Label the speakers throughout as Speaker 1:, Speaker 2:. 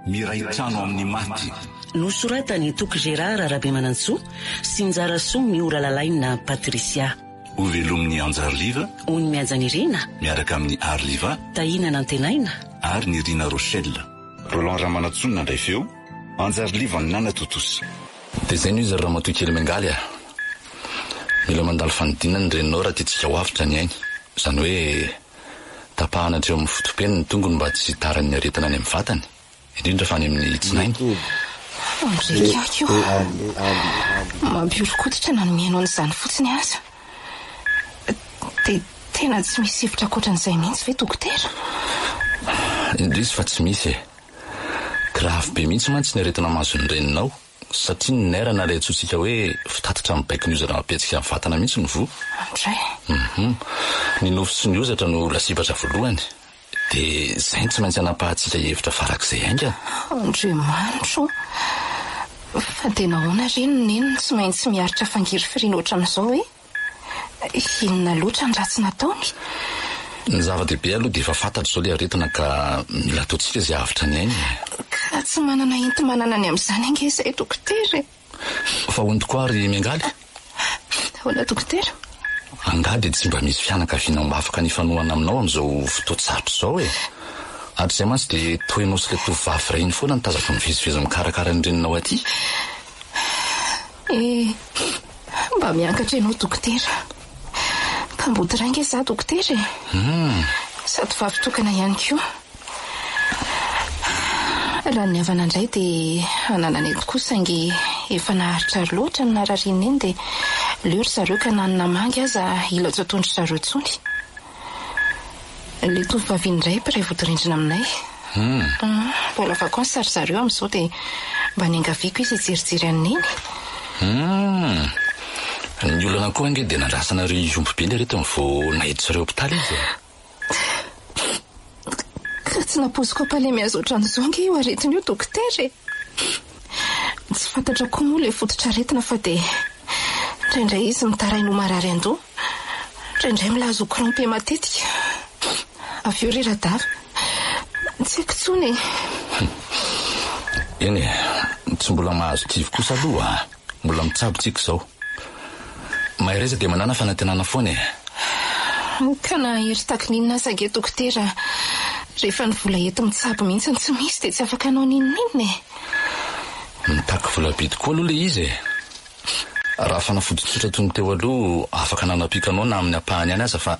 Speaker 1: Miray trano amin'ny maty.
Speaker 2: Nosoratan'i Toky Gérard Rabemanantsoa sy Njarasoa Miora Lalaina Patricia.
Speaker 1: Hovelomin'i Anjariliva.
Speaker 2: Ony Mihajanirina.
Speaker 1: Miaraka amin'i Ariliva.
Speaker 2: Tahiana Nantenaina.
Speaker 1: Ary Nirina Rochelle. Roland Ramanantsoa no nandray feo, Anjariliva no nanatontosa.
Speaker 3: Dia izay no izy ry ramatoa kely miangaly a! Mila mandalo fanidinana ny reninao raha tiantsika ho avotra ny ainy. Izany hoe tapahana hatreo amin'ny foto-peny ny tongony mba tsy hitaran'ny aretina any amin'ny vatany, indrindra fa any amin'ny tsinainy.
Speaker 4: Andriak'aky o! Mampihoron-koditra na ny mihaino an'izany fotsiny aza. Dia tena tsy misy hevitra ankoatran'izay mihitsy ve dokotera?
Speaker 3: Indrisy fa tsy misy e! Grave be mihitsy mantsy ny aretina mahazo ny reninao. Satria ny nerf na ilay antsointsika hoe fitatitra mibaiko ny hozatra mampihetsika ny vatana mihitsy no voa.
Speaker 4: Andray.
Speaker 3: Hum. Ny nofo sy ny hozatra no lasibatra voalohany. Dia izay no tsy maintsy anapahantsika hevitra farak'izay haingana.
Speaker 4: Andriamanitro o! Fa dia nahoana re ny neny no tsy maintsy miaritra fangirifiriana ohatran'izao e? Inona loatra ny ratsy nataony?
Speaker 3: Ny zava-dehibe aloha dia efa fantatra izao ilay aretina ka mila ataontsika izay hahavitra ny ainy e.
Speaker 4: Ka tsy manana enti-manana ny amin'izany ange izahay dokotera e.
Speaker 3: Fa hono tokoa ary Miangaly?
Speaker 4: Ahoana dokotera?
Speaker 3: Angaha dia tsy mba misy fianakaviana mba afaka ny hifanohana aminao amin'izao fotoan-tsarotra izao e? Hatrizay mantsy dia toa ianao sy ilay tovovavy iray iny foana no tazako mivezivezy mikarakara ny reninao aty.
Speaker 4: Eh, mba miangatra ianao dokotera. Kamboty ray nge za dokotera e.
Speaker 3: Hum.
Speaker 4: Sady vavy tokana ihany koa. Raha ny havana indray dia anananay tokoa saingy efa naharitra loatra ny nararian'i Neny dia leo ry zareo ka na ny namangy aza hila tsy ataon-dry zareo intsony. Ilay tovovavy iny indray mpiray vodirindrina aminay.
Speaker 3: Hum.
Speaker 4: Mbola vacances ry zareo amin'izao dia mba niangaviako izy hijerijery an'i Neny.
Speaker 3: Hum. Ny olana koa ange dia nandrasanareo hihombo be ilay aretina vao naiditra ireo hopitaly izy e.
Speaker 4: Ka tsy nampoiziko hampalemy azy ohatran'izao ange io aretina io dokotera e. Tsy fantatra koa moa ilay fototr'aretina fa dia indraindray izy mitaraina ho marary an-doha. Indraindray milaza ho crampe matetika. Avy eo rera-dava. Tsy haiko intsony e.
Speaker 3: Eny e, tsy mbola mahazo kivy kosa aloha a. Mbola mitsabo tsika izao. Mahereza dia manàna fanantenana foana e.
Speaker 4: Ka na hery taky n'inona aza ange dokotera, rehefa ny vola enti-mitsabo mihitsy no tsy misy dia tsy afaka hanao n'inon'inona e.
Speaker 3: Mitaky vola be tokoa aloha ilay izy e. Raha fanafody tsotra toy ny teo aloha afaka nanampiako anao na amin'ny ampahany ihany aza fa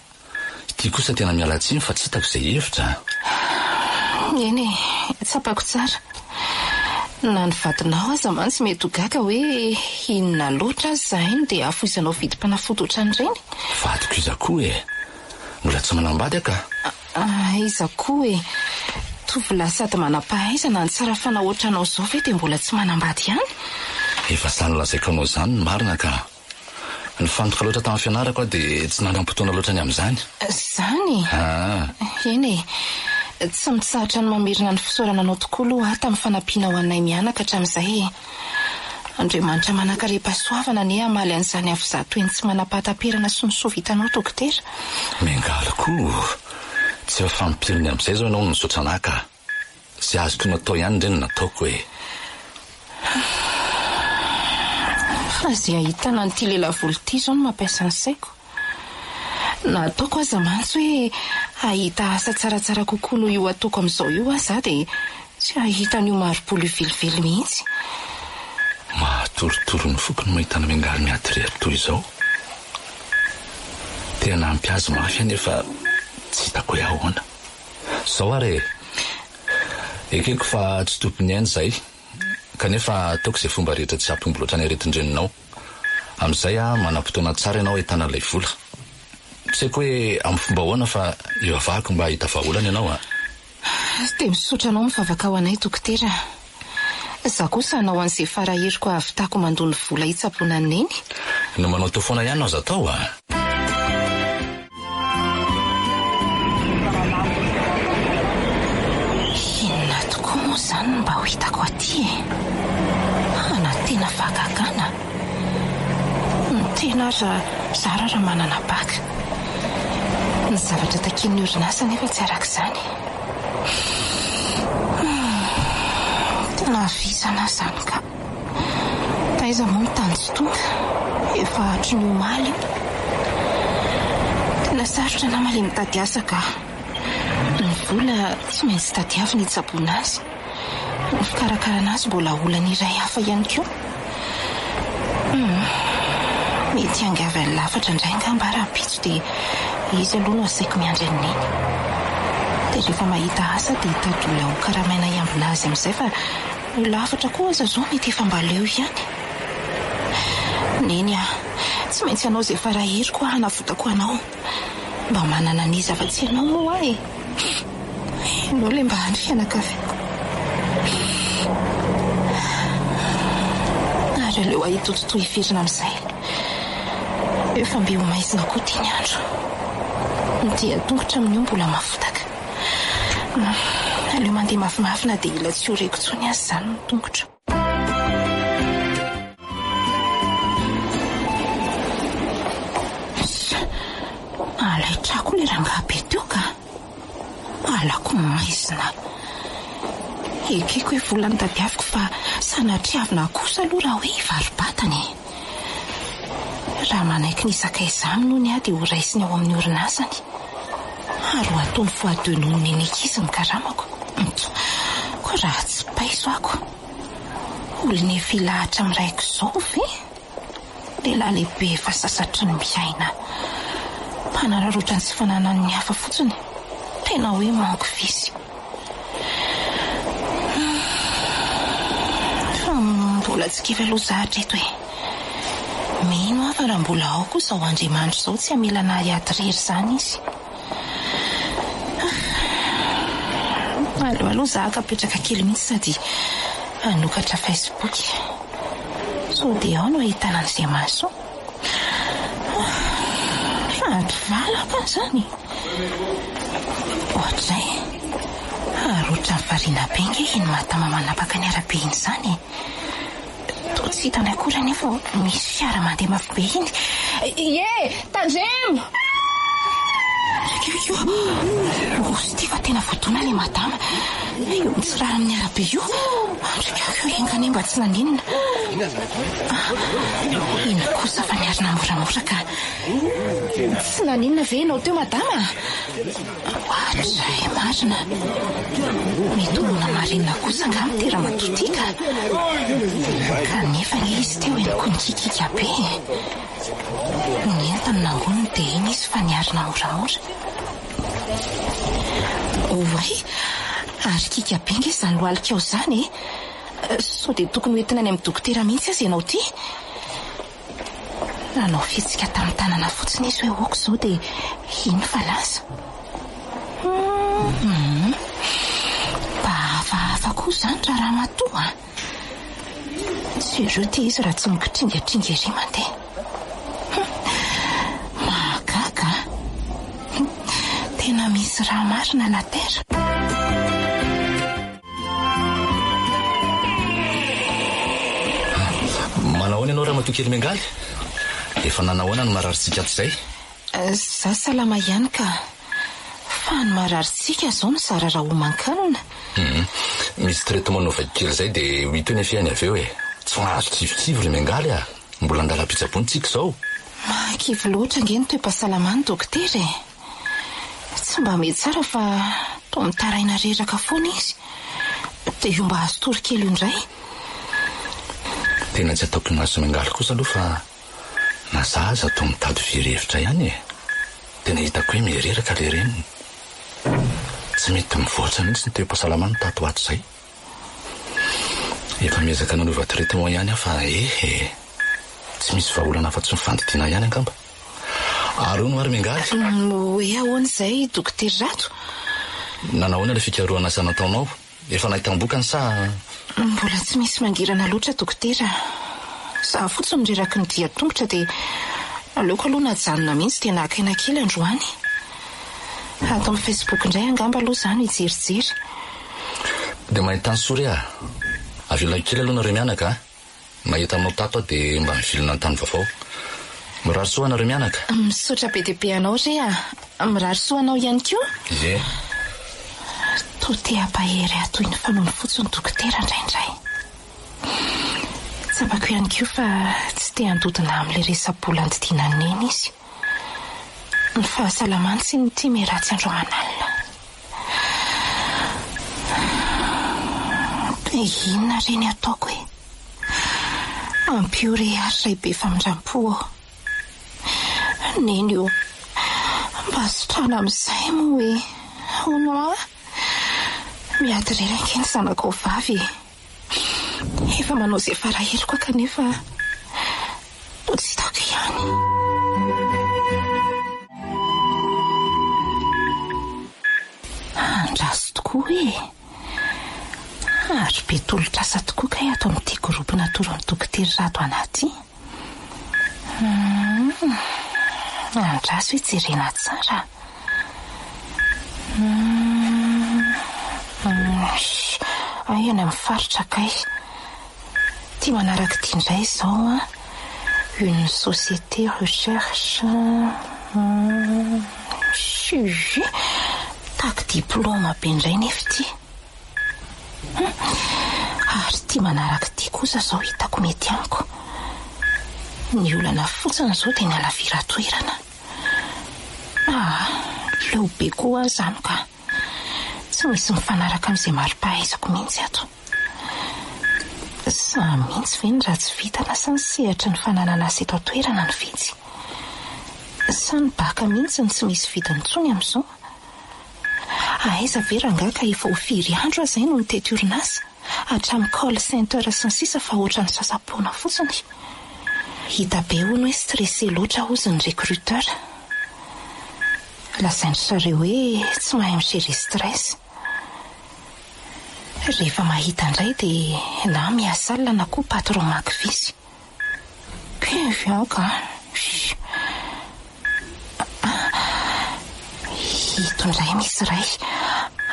Speaker 3: ity kosa tena miala tsiny fa tsy hitako izay hevitra a!
Speaker 4: Eny e, tsapako tsara. Na ny vadinao aza mantsy mety ho gaga hoe inona loatra aza izahay no dia afoizanao vidim-panafody ohatran'ireny.
Speaker 3: Vadiko iza koa e? Mbola tsy manambady aho ka!
Speaker 4: Aiza koa e! Tovolahy sady manam-pahaizana no tsara fanahy ohatranao izao ve dia mbola tsy manambady ihany?
Speaker 3: Efa izany lazaiko anao izany ny marina ka! Nifantoka loatra tamin'ny fianarako aho dia tsy nanam-potoana loatra ny amin'izany.
Speaker 4: Izany?
Speaker 3: Aa.
Speaker 4: Eny e! Tsy mitsahatra ny mamerina ny fisaorana anao tokoa aloha aho tamin'ny fanampianao anay mianaka hatramin'izay e! Andriamanitra manankarem-pahasoavana anie hamaly an'izany havizato eny tsy manam-pahataperana sy ny soa vitanao Dokotera.
Speaker 3: Miangaly koa. Tsy efa fampiriny amin'izay izao ianao no misaotra anah ka. Izay azoko natao ihany re no nataoko e.
Speaker 4: Fa izay ahitana an'ity lelavola ity izao no mampiasa ny saiko. Na ataoko aza mantsy hoe hahita asa tsaratsara kokoa noho io ataoko amin'izao io aza aho dia tsy hahita an'io mari-polo io velively mihitsy.
Speaker 3: Mahatorotoro ny foko ny mahita an'i Miangaly miady irery toy izao. Te hanampy azy mafy aho nefa tsy hitako hoe ahoana. Izao ary e! Ekeko fa tsy tompon'ny aina izahay, kanefa ataoko izay fomba rehetra tsy hampihombo loatra ny aretin-dreninao. Amin'izay aho manam-potoana tsara ianao ahitana ilay vola. Tsy haiko hoe amin'ny fomba ahoana fa ivavahako mba hahita vahaolana ianao a!
Speaker 4: Dia misaotra anao mivavaka ho anay dokotera a! Za kosa hanao an'izay fara heriko hahavitako mandoa ny vola hitsaboana an'i Neny.
Speaker 3: Ny manao teo foana ihany no azo atao a!
Speaker 4: Inona tokoa moa izany no mba ho hitako aty e? Hana tena fahagagana. Ny tena aza zara raha manana bac. Ny zavatra takian'ny orinasa anefa tsy araka izany. Tena vizana aho izany ka. Taiza moa ny tany tsy tonga? Efa hatry ny omaly io. Tena sarotra nama ilay mitady asa ka. Ny vola tsy maintsy tadiavina hitsaboana azy. Ny fikarakarana azy mbola olana iray hafa ihany koa. Hum. Mety hiangavy an'i Lafatra indray angamba aho rahampitso dia izy aloha no asaiko miandry an'i Neny. Dia rehefa mahita asa dia hitady olona hokaramaina hiambina azy amin'izay fa i Lafatra koa aza izao mety efa mba leo ihany. Neny a! Tsy maintsy hanao izay fara heriko aho hanavotako anao. Mba manana an'iza afa-tsy ianao moa aho e! Ianao ilay mba hany fianakaviako. Ary aleo aho hitotitoa hiverina amin'izay. Efa mby ho maizina koa ity ny andro. Ny dian-tongotra amin'io mbola mafotaka. Aleo mandeha mafimafy na dia hila tsy ho reko intsony aza izany ny tongotro. Alaitrako ilay rangahy be teo ka. Halako maizina. Ekeko hoe vola no tadiaviko fa sanatriavina kosa aloha raha hoe hivaro-batana e. Raha manaiky ny hisakaiza aminy hono aho dia horaisiny ao amin'ny orinasany. Ary ho ataony fois deux noho ny nen'ny ankizy ny karamako. Koa raha tsy paiso ako. Olona efa hilahatra amin'ny raiko izao ve? Lehilahy lehibe efa sasatry ny miaina. Mpanararaotra ny tsy fananan'ny hafa fotsiny. Tena hoe manque visy. Fa mbola tsy kivy aloha za hatreto e. Mino aho fa raha mbola ao koa izao Andriamanitra izao tsy hamela anah hiady irery izany izy. Aleo aloha za haka petraka kely mihitsy sady hanokatra Facebook. Sao dia ao no ahitana an'izay mahasoa. Fa adivalako aho izany. Ohatr'izay. Ary ohatran'ny variana be ange iny madama manapaka ny arabe iny izany e. Toa tsy hitany akory anefa misy fiara mandeha mafy be iny. Ie! Tandremo! Io, io! Osy ity fa tena voadona ilay madama. Io mitsirara amin'ny arabe io. Andrikako io, enga anie mba tsy naninona. Ah, iny kosa fa niarina moramora ka. Tsy naninona ve ianao teo madama? Oadray marina. Mety ho namarinina kosa angamba ity ramatoa ity ka. Kanefa anie izy teo henoko nikikika be e. Ny entany nangoniny dia iny izy fa niarina moramora. Oay, ary kika be nge izany lohalikao izany e. Sao dia tokony ho entina any amin'ny dokotera mihitsy aza ianao ity. Nanao fihetsika tamin'ny tanana fotsiny izy hoe ok izao dia iny fa lasa. Hum, mba hafahafa koa izany ra ramatoa a! Jereo ity izy raha tsy mikitringatringa ery mandeha. Hum, mahagaga a! Tena misy raha marina la terre.
Speaker 3: Manahoana ianao ramatoa kely Miangaly? Efa nanahoana ny mararintsika hatrizay?
Speaker 4: Za salama ihany ka. Fa ny mararintsika zao no zara raha homan-kanina.
Speaker 3: Hum, misy traitement novaiko kely izay dia ho hita eo ny fiainy avy eo e. Tsy mahazo kivikivy ry Miangaly a! Mbola an-dalam-pitsaboana tsika izao.
Speaker 4: Mahakivy loatra ange ny toe-pahasalamany dokotera e. Tsy mba mety tsara fa toa mitaraina reraka foana izy. Dia io mba azo tory kely io indray.
Speaker 3: Tena tsy ataoko imaso miangaly kosa aloha fa na za aza toa mitady very hevitra ihany e! Tena hitako hoe miha-reraka ilay reniny. Tsy mety mivoatra mihitsy ny toe-pahasalamany tato ho ato izay. Efa miezaka nanova traitement ihany aho fa eh e! Tsy misy vahaolana afa-tsy ny fandidiana ihany angamba. Ary hono ary Miangaly?
Speaker 4: Hoe ahoana izay Dokotera Rato?
Speaker 3: Nanahoana ilay fikarohana asa nataonao? Efa nahitam-bokany sa?
Speaker 4: Mbola tsy misy mangirana loatra Dokotera. Za fotsiny no reraky ny dian-tongotra dia aleoko aloha najanona mihitsy dia naka aina kely androany. Ato amin'ny Facebook indray angamba aloha za no hijerijery.
Speaker 3: Dia mahita ny soa re ah! Avelao kely aloha nareo mianaka a! Mahita anao tato aho dia mba mivilona an-tany vaovao. Mirary soa anareo mianaka.
Speaker 4: Misaotra be dia be anao re ah! Mirary soa anao ihany koa.
Speaker 3: Ie.
Speaker 4: Toa te hampahery ahy toy ny fanaony fotsiny dokotera indraindray. Tsapako ihany koa fa tsy te handodona amin'ilay resa-bola andidiana an'i Neny izy. Ny fahasalamany tsy no tia miharatsy andro aman'alina. Inona re ny ataoko e? Ampio re ary ray be famindram-po ô. Neny ô, mba sitrana amin'izay moa e! Hono hoa, miady irery ange ny zanakao vavy e! Efa manao izay fara-heriko aho kanefa toa tsy hitako ihany. Andraso tokoa e! Ary be tolotr'asa tokoa kay ato amin'ity groupe natoron'ny Dokotera Rado anah ity. Humm, andraso hijerena tsara. Humm, hay any amin'ny faritra kay. Ity manaraka ity indray izao an, une société recherche, humm, mitaky diplaoma be indray nefa ity. Hum! Ary ity manaraka ity kosa izao hitako mety amiko. Ny olana fotsiny izao dia ny halaviran-toerana. Ah! Leo be koa aho izany ka. Tsy misy mifanaraka amin'izay mari-pahaizako mihitsy ato. Sa mihitsy ve ny ratsy vintana sa ny sehatry ny fananana asa eto an-toerana no vitsy? Sa ny baka mihitsy no tsy misy vidiny intsony amin'izao? Aiza ve rangahy ka efa ho firy andro aho izay no nitety orinasa, hatramin'ny call center sy ny sisa fa ohatran'ny sasa-poana fotsiny. Hita be hono hoe stressé loatra hozy ny recruteur. Lazain-dry zareo hoe tsy mahay mi-gérer stress. Rehefa mahita indray dia na miasa alina na koa patron makivisy. Kivy aho ka. Ito indray misy iray.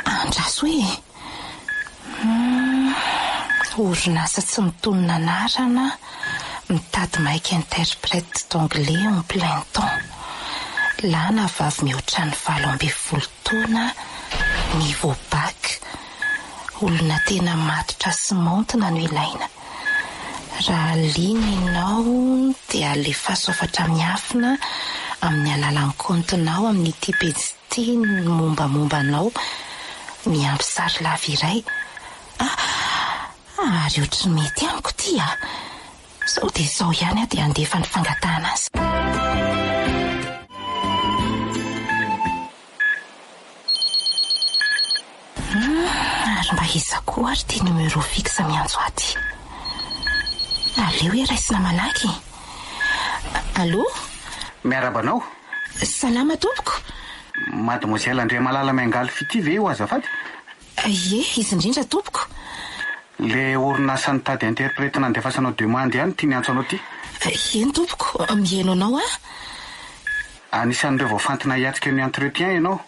Speaker 4: Andraso e. Orinasa tsy mitonona anarana, mitady maika interprète d'anglais en plein temps. Lahy na vavy mihoatra ny 18 taona, niveau bac. Olona tena matotra sy maontina no ilaina. Raha liana ianao dia alefaso hafatra miafina amin'ny alalan'ny kaontinao amin'ity pejy ity ny mombamomba anao miampy sary lava iray. Ah! Ary ohatry ny mety amiko ity ah! Sao dia izao ihany aho dia handefa ny fangatahana azy. Humm, ary mba iza koa ary ity numéro fixe miantso ahy ity? Aleo hoe raisina malaky e. Allô?
Speaker 5: Miarahaba anao.
Speaker 4: Salama tompoko.
Speaker 5: Mademoiselle Andriamalala Miangaly Fitia ve io azafady?
Speaker 4: Ie, izy indrindra tompoko.
Speaker 5: Le orinasa nitady interprète nandefasanao demande ihany ity niantso anao ity.
Speaker 4: Eny tompoko, mihaino anao aho.
Speaker 5: Anisan'ireo voafantina hiatrika ny entretien ianao.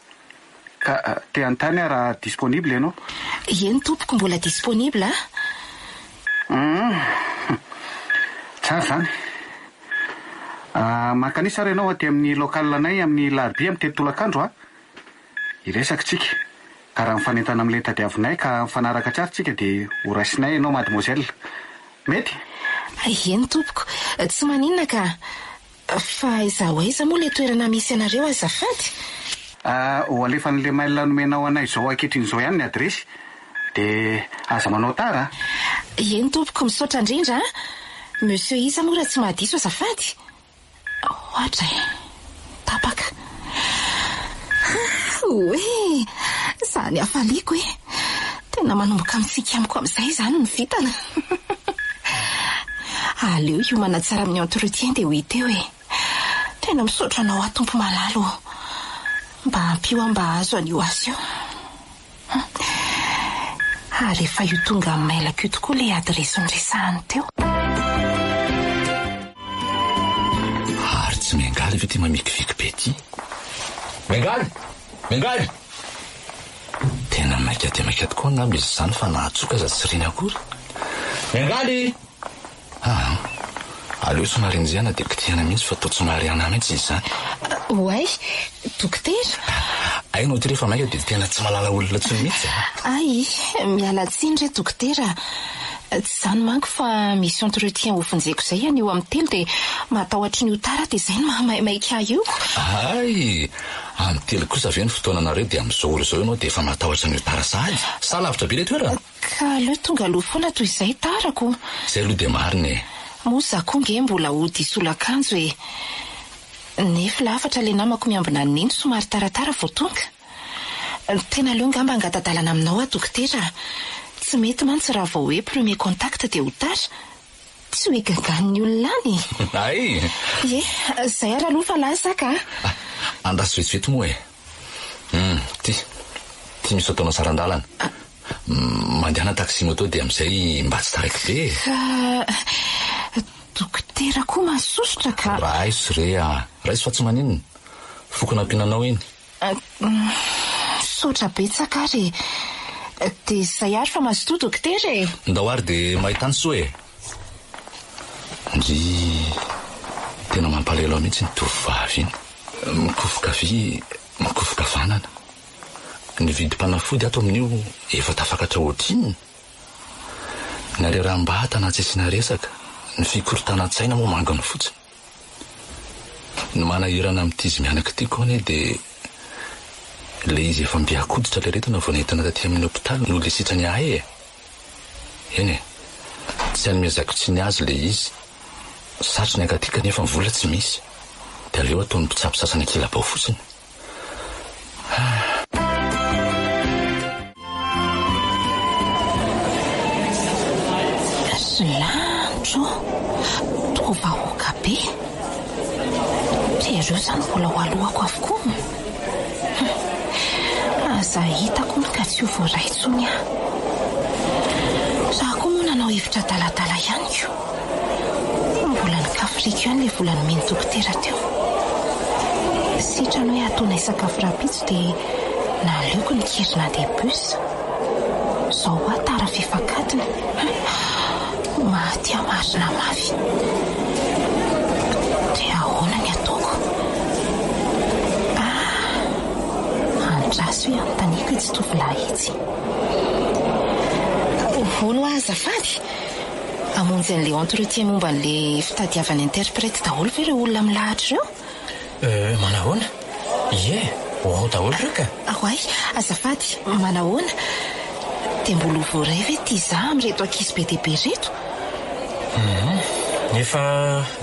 Speaker 5: Ka te hanontany aho raha disponible ianao?
Speaker 4: Eny tompoko, mbola disponible aho.
Speaker 5: Humm. Tsara izany. Mankanisa ary ianao aty amin'ny local anay amin'ny larobia amin'ny telo tolakandro a! Hiresaka tsika. Ka raha mifanentana amin'ilay tadiavinay ka mifanaraka tsara tsika dia ho raisinay ianao mademoiselle. Mety?
Speaker 4: Eny tompoko, tsy maninona ka. Fa aiza ho aiza moa ilay toerana misy anareo azafady?
Speaker 5: Ho alefan'ilay mail nomenao anay izao ankehitriny izao ihany ny adiresy. Dia aza manao tara a!
Speaker 4: Eny tompoko, misaotra indrindra a! Monsieur iza moa raha tsy mahadiso azafady? Ohatra e! Tapaka. Oe! Izany hafaliako e! Tena manomboka mitsiky amiko amin'izay izany ny vintana. Aleo hiomana tsara amin'ny entretien dia ho hita eo e! Tena misaotra anao aho Tompo malala ô! Mba ampio aho mba hahazo an'io asa io. Ary efa io tonga amin'ny mailako io tokoa ilay adiresy noresahany teo.
Speaker 3: Ary tsy miangaly ve ity mamikiviky be ity? Miangaly! Miangaly! Tena maika dia maika tokoa angamba izy izany fa na atsoka aza tsy reny akory. Miangaly! Aa! Aleo somary enjehana dia kitihana mihitsy fa toa tsy mahare anah mihitsy izy izany.
Speaker 4: Oay! Dokotera!
Speaker 3: Hay ianao ity rehefa maika dia tena tsy mahalala olona intsony mihitsy a!
Speaker 4: Hay, miala tsiny re dokotera a! Tsy izany manko fa misy entretien hovonjeko izay anio amin'ny telo dia matahotra ny ho tara dia izay no mahamaimaika ahy io.
Speaker 3: Hay! Amin'ny telo kosa ve ny fotoananareo dia amin'izao ora izao ianao dia efa matahotra ny ho tara sahady? Sa lavitra be ilay toerana?
Speaker 4: Ka aleo tonga aloha foana toy izay tara ko!
Speaker 3: Izay aloha dia marina e!
Speaker 4: Moa za koa nge mbola hody hisolo akanjo e! Nefa lafatra le namako miambina an'i Neny somary taratara vao tonga. Tena aleo ngamba hangata-dalana aminao aho dokotera a! Tsy mety mantsy raha vao hoe premier contact dia ho tara. Tsy ho igagan'ny olona any e!
Speaker 3: Hay!
Speaker 4: Ie, zay ary aloha fa lasa ka!
Speaker 3: Andraso vetivety moa e! Hum, ty. Ty misy ataonao saran-dalana. Mandehana taxi moto dia amin'izay mba tsy taraiky be e!
Speaker 4: Ka dokotera koa mahasosotra ka!
Speaker 3: Raiso re a! Raiso fa tsy maninona. Foko nampiana anao iny.
Speaker 4: Misaotra betsaka ary e! Dia izay ary fa mazotoa dokotera e!
Speaker 3: Ndao ary dia mahita ny soa e! Ndry! Tena mampalahelo ahy mihitsy iny tovovavy iny. Mikofoka havia, mikofoka havanana. Ny vidim-panafody ato amin'io efa tafakatra ohatrinona? Ny hareraham-batana tsy asiana resaka, ny fikorontanan-tsaina moa manginy fotsiny. Ny manahirana amin'ity izy mianaka ity koa anie dia ilay izy efa mby an-koditra ilay aretina vao nentina taty amin'ny hopitaly no ilay sitrany ahy e! Eny e! Tsy anomezako tsiny azy ilay izy, satriny hankaty kanefa ny vola tsy misy, dia aleo ataon'ny mpitsabo sasany ankilabao fotsiny.
Speaker 4: Ry lanitra ô! Toa vahoaka be! Dia ireo izany mbola ho aloako avokoa? Hum! Aza hitako hono ka tsy ho voaray intsony aho. Za koa moa nanao hevitra adaladala ihany ko. Mbola nikafiriko ihany ilay vola nomen'ny dokotera teo. Sitrany hoe ataonay sakafo rahampitso dia naleoko nikiry nandeha bus. Zao hoa tara fefak'adiny. Hum! Maty aho marina mafy. Dia ahoana ny ataoko? Ah! Andraso hoe anontaniako itsy tovolahy itsy. Hono hoa azafady? Hamonjy an'ilay entretien momba an'ilay fitadiavana interprète daholo ve ireo olona milahatra ireo?
Speaker 6: Euh, manahoana? Ie, ho ao daholo ireo ka.
Speaker 4: Oay, azafady, manahoana? Dia mbola ho voaray ve ity za amin'ireto ankizy be dia be ireto?
Speaker 6: Hum, efa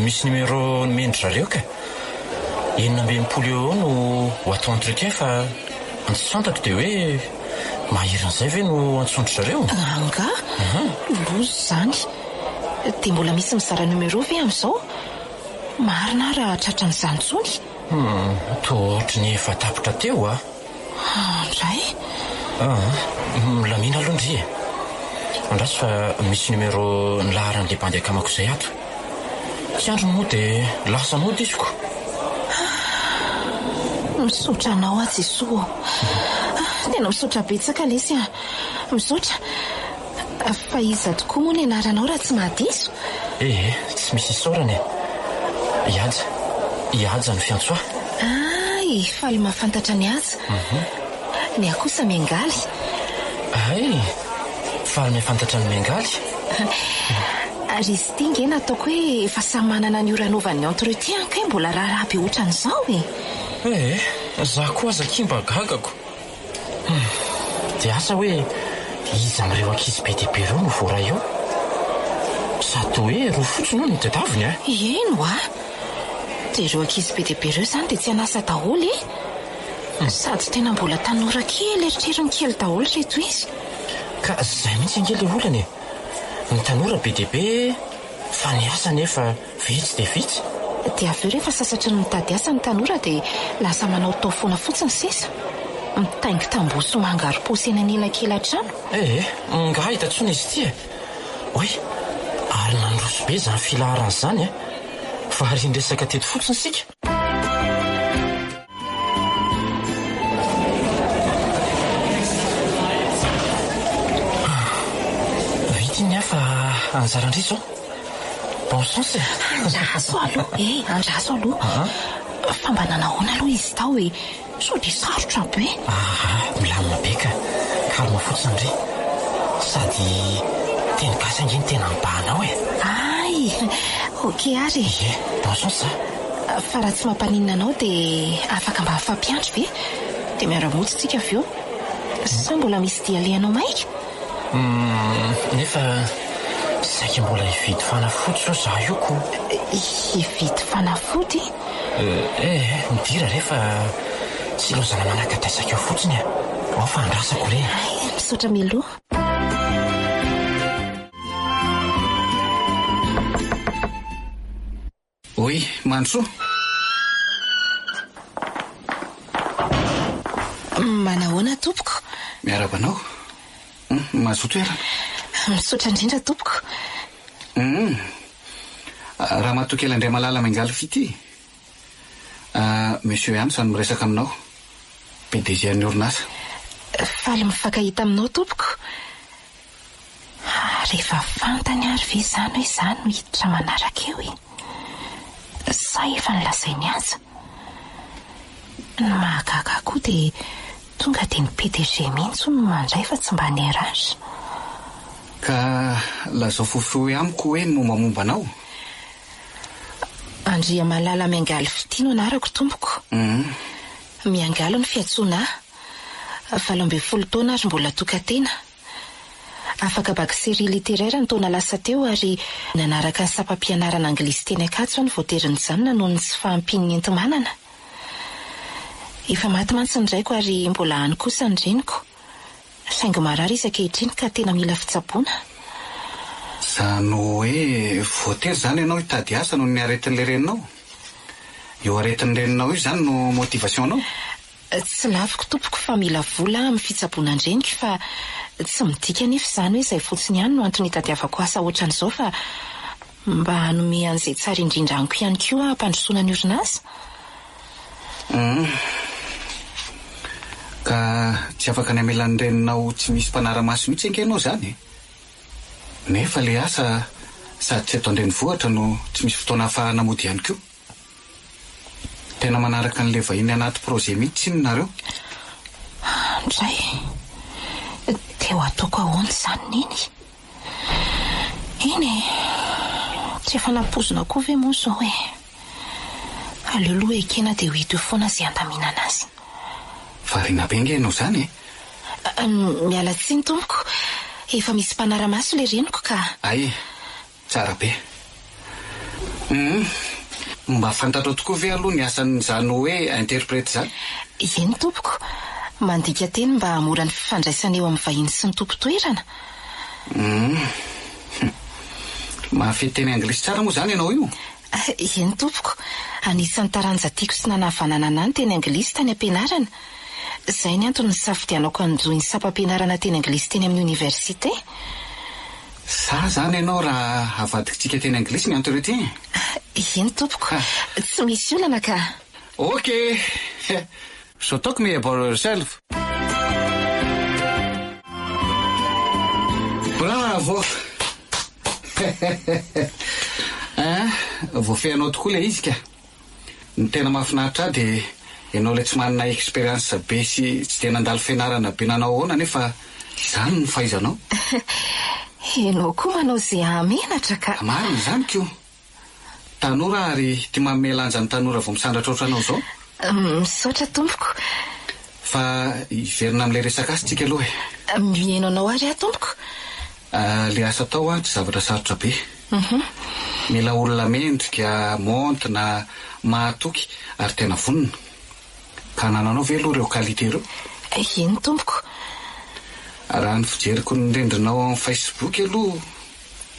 Speaker 6: misy numéro nomen-dry zareo ka. 66 eo eo no ho atao entretien fa ny tsy fantako dia hoe maherin'izay ve no antsoin-dry zareo?
Speaker 4: Angaha? Loza izany. Dia mbola misy mizara numéro ve amin'izao? Marina aho raha tratran'izany intsony?
Speaker 6: Hum, toa ohatry ny efa tapitra teo a!
Speaker 4: Indray?
Speaker 6: Aa, milamina aloha ndry e! Andraso fa misy numéro nilaharan'ilay bandy akamako izay ato. Tsy andriny moa dia lasa nody izy ko!
Speaker 4: Misaotra anao aho Jesoa ô! Tena misaotra betsaka lesy a! Misaotra! Fa iza tokoa moa ny anaranao raha tsy mahadiso?
Speaker 6: Ee, tsy misy isaorana e! I Haja. I Haja no fiantso ahy.
Speaker 4: Hay, faly mahafantatra an'i Haja. Ny ahy kosa Miangaly.
Speaker 6: Hay, faly mahafantatra an'i Miangaly.
Speaker 4: Ary izy ity nge nataoko hoe efa samy manana ny ora anaovany ny entretien kay mbola raharaha be otran'izao e!
Speaker 6: Ee, za koa aza akia mba gagako. Hum, dia asa hoe iza amin'ireo ankizy be dia be ireo no voaray eo? Sady toa hoe roa fotsiny hono no tadiaviny a!
Speaker 4: Eny hoa! Dia ireo ankizy be dia be ireo izany dia tsy an'asa daholo e! Sady tena mbola tanora kely eritreriny kely daholo ireto izy.
Speaker 6: Ka izay mihitsy ange ilay olana e! Ny tanora be dia be fa ny asa anefa Vitsy dia vitsy.
Speaker 4: Dia avy eo rehefa sasatry ny mitady asa ny tanora dia lasa manao tao foana fotsiny sisa. Mitaingi-tamboho sy mangaro-paosy eny anelakelan-trano.
Speaker 6: Eh eh, nga hita tsony izy ity e! Oay, ary nandroso be izany filaharana izany e! Varian-dresaka teto fotsiny isika. Vita iny aho fa anjaran-dry izao. Bon chance e!
Speaker 4: Andraso aloha e, andraso aloha. Fa mba nanahoana aloha izy tao e? Sao dia sarotra be?
Speaker 6: Aa, milamina be ka. Calme fotsiny re. Sady teny gasy ange no tena mibahana ao e.
Speaker 4: Hay! Ok ary e.
Speaker 6: Ie, bonne chance a.
Speaker 4: Fa raha tsy mampaninona anao dia afaka mba mifampiandry ve? Dia miara-mody tsika avy eo. Sa mbola misy dia alehanao maika?
Speaker 6: Humm, nefa saika mbola hividy fanafody zao za io ko.
Speaker 4: Hividy fanafody?
Speaker 6: Eh eh, midira re fa tsy ilaozana manakataisaka eo fotsiny a. Ao fa andrasako re.
Speaker 4: Hay, misaotra mialoha.
Speaker 5: Oui, Mandrosoa.
Speaker 4: Manahoana tompoko?
Speaker 5: Miarahaba anao. Mazoto toerana.
Speaker 4: Misaotra indrindra tompoko.
Speaker 5: Hum. Ramatoa kely Andriamalala Miangaly Fitia. Monsieur Hansa no miresaka aminao. PDG an'ny orinasa.
Speaker 4: Faly mifankahita aminao tompoko. Ary efa fantany ary ve izany hoe izaho no hiditra manaraka eo e? Sa efa nolazainy aza? Ny mahagaga ahy koa dia tonga dia ny PDG mihitsy hono no mandray fa tsy mba ny RH.
Speaker 5: Ka lazao fohifohy amiko hoe ny mombamomba anao?
Speaker 4: Andriamalala Miangaly Fitia no anarako tompoko. Miangaly no fiantsoana ahy. 18 taona ary mbola tokan-tena. Afaka bac série littéraire ny taona lasa teo ary nanaraka ny sampam-pianarana anglisy teny Ankatso aho no voatery nijanona noho ny tsy fahampian'ny enti-manana. Efa maty mantsy ny raiko ary mbola any kosa ny reniko. Saingy marary izy ankehitriny ka tena mila fitsaboana.
Speaker 5: Izany hoe voatery izany ianao hitady asa noho ny aretin'ilay reninao? Io aretin'ny reninao io izany no motivation-nao?
Speaker 4: Tsy laviko tompoko fa mila vola aho amin'ny fitsaboana an-dreniko fa tsy midika anefa izany hoe izay fotsiny ihany no antony hitadiavako asa ohatran'izao fa mba hanome an'izay tsara indrindra amiko ihany koa aho hampandrosoana ny orinasa.
Speaker 5: Humm. Ka tsy afaka ny hamela ny reninao tsy misy mpanara-maso mihitsy ange ianao izany e! Nefa ilay asa sady tsy eto an-drenivohitra no tsy misy fotoana ahafahana mody ihany koa. Tena manaraka an'ilay vahiny anaty projet mihitsy tsinona nareo.
Speaker 4: Andray, dia ho ataoko ahoana izany Neny? Eny e, tsy efa nampoizina koa ve moa izao e? Aleo aloha ekena dia ho hita eo foana izay handaminana azy.
Speaker 5: Variana be ange ianao izany e!
Speaker 4: Miala tsiny tompoko, efa misy mpanara-maso ilay reniko ka.
Speaker 5: Hay, Tsara be. Humm. Mba fantatrao tokoa ve aloha ny asan'izany hoe interprète izany?
Speaker 4: Eny tompoko. Mandika teny mba hahamora ny fifandraisana eo amin'ny vahiny sy ny tompon-toerana.
Speaker 5: Humm. Mahafehy teny anglisy tsara moa izany ianao io?
Speaker 4: Eny tompoko. Anisan'ny taranja tiako sy nanavanana ahy ny teny anglisy tany am-pianarana. Izay ny antony nisafidianako hanjohy ny sampam-pianarana teny anglisy teny amin'ny oniversite.
Speaker 5: Za zany ianao raha avadikitsika teny anglisy ny entretien e?
Speaker 4: Eny tompoko, tsy misy olana ka.
Speaker 5: Ok! So talk me about yourself. Bravo! Hein, voafehinao tokoa ilay izy ka. Ny tena mahafinaritra ahy dia ianao ilay tsy manana expérience be sy tsy dia nandalo fianarana be nanao ahoana nefa izany no fahaizanao.
Speaker 4: Ianao koa manao izay hahamenatra ka.
Speaker 5: Marina izany ko. Tanora aho ary tia manome lanja ny tanora vao misandratra ohatranao izao.
Speaker 4: Misaotra tompoko.
Speaker 5: Fa hiverina amin'ilay resaka asa tsika aloha
Speaker 4: e. Mihaino anao ary aho tompoko.
Speaker 5: Ilay asa atao an tsy zavatra sarotra be. Mila olona mendrika, maontina, mahatoky ary tena vonona. Ka anananao ve aloha ireo qualité ireo?
Speaker 4: Eny tompoko.
Speaker 5: Raha ny fijeriko ny rindrinao ao amin'ny Facebook aloha,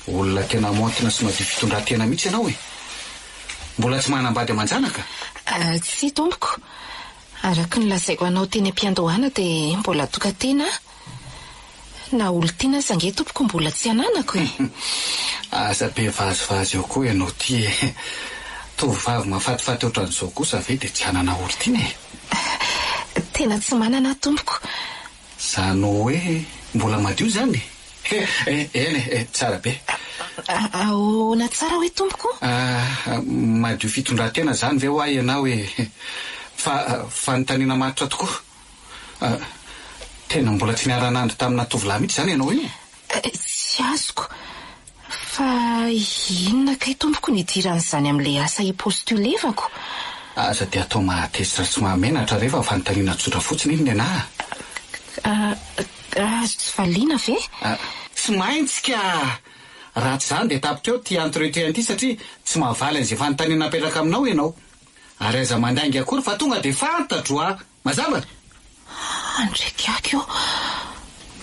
Speaker 5: olona tena maontina sy madio fitondran-tena mihitsy ianao e! Mbola tsy manambady aman-janaka?
Speaker 4: Tsia tompoko. Araka ny lazaiko anao teny am-piandohana dia mbola tokan-tena aho. Na olon-tiana aza ange tompoko mbola tsy ananako e!
Speaker 5: Aza be vazivazy eo koa ianao ity e! Tovovavy mahafatifaty ohatran'izao kosa ve dia tsy hanana olon-tiana e?
Speaker 4: Tena tsy manana aho tompoko.
Speaker 5: Izany hoe mbola madio izany e? Eny e, tsara be.
Speaker 4: Ahoana tsara hoe tompoko?
Speaker 5: Madio fitondran-tena izany ve hoa ianao e? Fa fanontaniana matotra tokoa. Tena mbola tsy niara-nandry tamina tovolahy mihitsy izany ianao io?
Speaker 4: Tsy azoko. Fa inona kay tompoko ny idiran'izany amin'ilay asa hi-postulevako?
Speaker 5: Aza dia atao mahatezitra sy mahamenatra re fa fanontaniana tsotra fotsiny iny nenà
Speaker 4: a! Azo tsy valiana ve?
Speaker 5: Tsy maintsy ka! Raha tsy izany dia tapitra eo ity entretien ity satria tsy mahavaly an'izay fanontaniana apetraka aminao ianao. Ary aza mandainga akory fa tonga dia fantatro a! Mazava?
Speaker 4: Andriakiaky ô!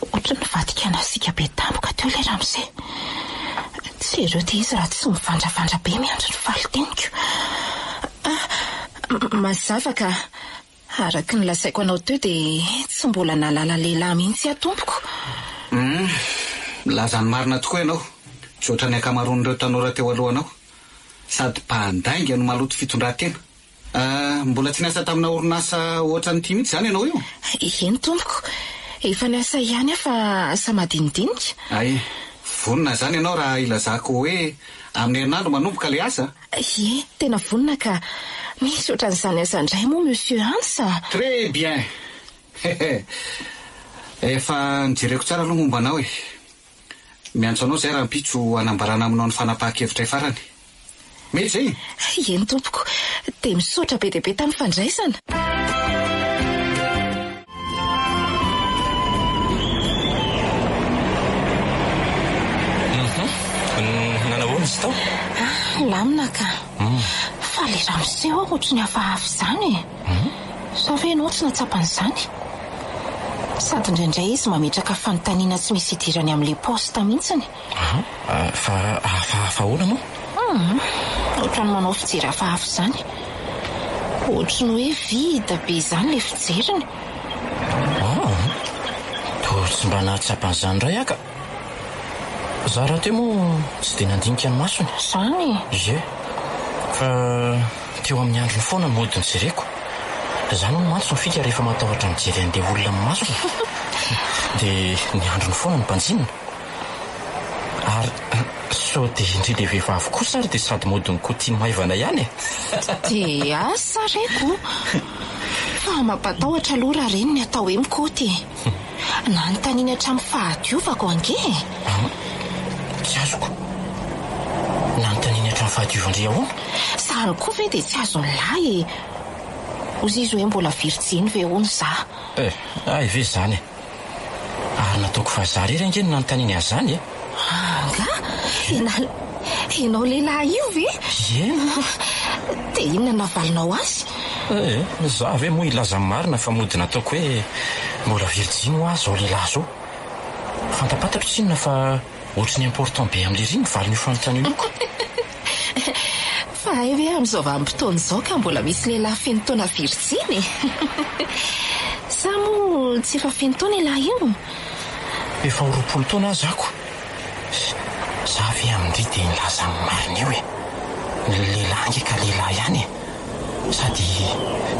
Speaker 4: Ohatry ny nivadika nasiaka be tampoka teo ilay ramose. Jereo ity izy raha tsy mivandravandra be miandry ny valin-teniko. Ah, mazava ka. Araka ny lazaiko anao teo dia tsy mbola nahalala lehilahy mihitsy aho tompoko.
Speaker 5: Hum, milaza ny marina tokoa ianao. Tsy ohatran'ny ankamaroan'ireo tanora teo alohanao. Sady mpandainga no maloto fitondran-tena. Ah, mbola tsy niasa tamina orinasa ohatran'ity mihitsy izany ianao io?
Speaker 4: Eny tompoko, efa niasa ihany aho fa asa madinidinika.
Speaker 5: Hay, vonona izany ianao raha ilazako hoe amin'ny herinandro manomboka ilay asa?
Speaker 4: Ie, tena vonona ka. Misy ohatran'izany asa indray moa Monsieur Hans a?
Speaker 5: Très bien! Hehe. Efa nojereko tsara aloha momba anao e. Miantso anao izay rahampitso hanambarana aminao ny fanapahan-kevitray farany. Mety izay?
Speaker 4: Eny tompoko. Dia misaotra be dia be tamin'ny fandraisana.
Speaker 6: Nanao ahoana izy tao?
Speaker 4: Ah, lamina ka. Fa ilay ramose ho'a ohatry ny hafahafa izany e. Sa ve ianao tsy nahatsapa an'izany? Sady indraindray izy mametraka fanontaniana tsy misy idirany amin'ilay poste mihitsiny.
Speaker 6: Aha, fa hafahafa ahoana moa?
Speaker 4: Hum, ohatran'ny manao fijery hafahafa izany. Ohatry ny hoe vide be izany ilay fijeriny.
Speaker 6: Ah, toa tsy mba nahatsapa an'izany indray aho ka. Za rahateo moa tsy dia nandinika ny masony.
Speaker 4: Izany?
Speaker 6: Ie. Fa teo amin'ny androny foana no mody nojereko. Izany hono mantsy no fika rehefa matahotra mijery an'ilay olona amin'ny masony. Dia ny androny foana no banjinina. Ary sao dia indry ilay vehivavy kosa ary dia sady mody mikoty maivana ihany e!
Speaker 4: Dia asa reko! Fa mampatahotra aloha raha ireny ny atao hoe mikoty e! Nanontaniany hatramin'ny fahadiovako ange e!
Speaker 6: An? Tsy azoko. Nanontaniany hatramin'ny fahadiovan-dry ahoana?
Speaker 4: Izany koa ve dia tsy azon'ny lahy e! Hozy izy hoe mbola virjiny ve hono za?
Speaker 6: Eh, hay ve izany e! Ary nataoko fa za rery ange no nanontaniany an'izany e!
Speaker 4: Angaha? Ianao, ianao lehilahy io ve?
Speaker 6: Eny.
Speaker 4: Dia inona no navalinao azy?
Speaker 6: Eh, za ve moa hilaza ny marina fa mody nataoko hoe mbola virjiny hoa zao lehilahy zao. Fantapantako tsinona fa ohatry ny important be amin'lery ny valin'io fanontaniana io ka.
Speaker 4: Fa hay ve amin'izao vanim-potoana izao ka mbola misy lehilahy feno taona virjiny e? Sa moa tsy efa feno taona ialahy io?
Speaker 6: Efa ho 20 taona aza ako. Za ve amin-dry dia nilaza ny marina eo e? Ny lehilahy ange ka lehilahy ihany e! Sady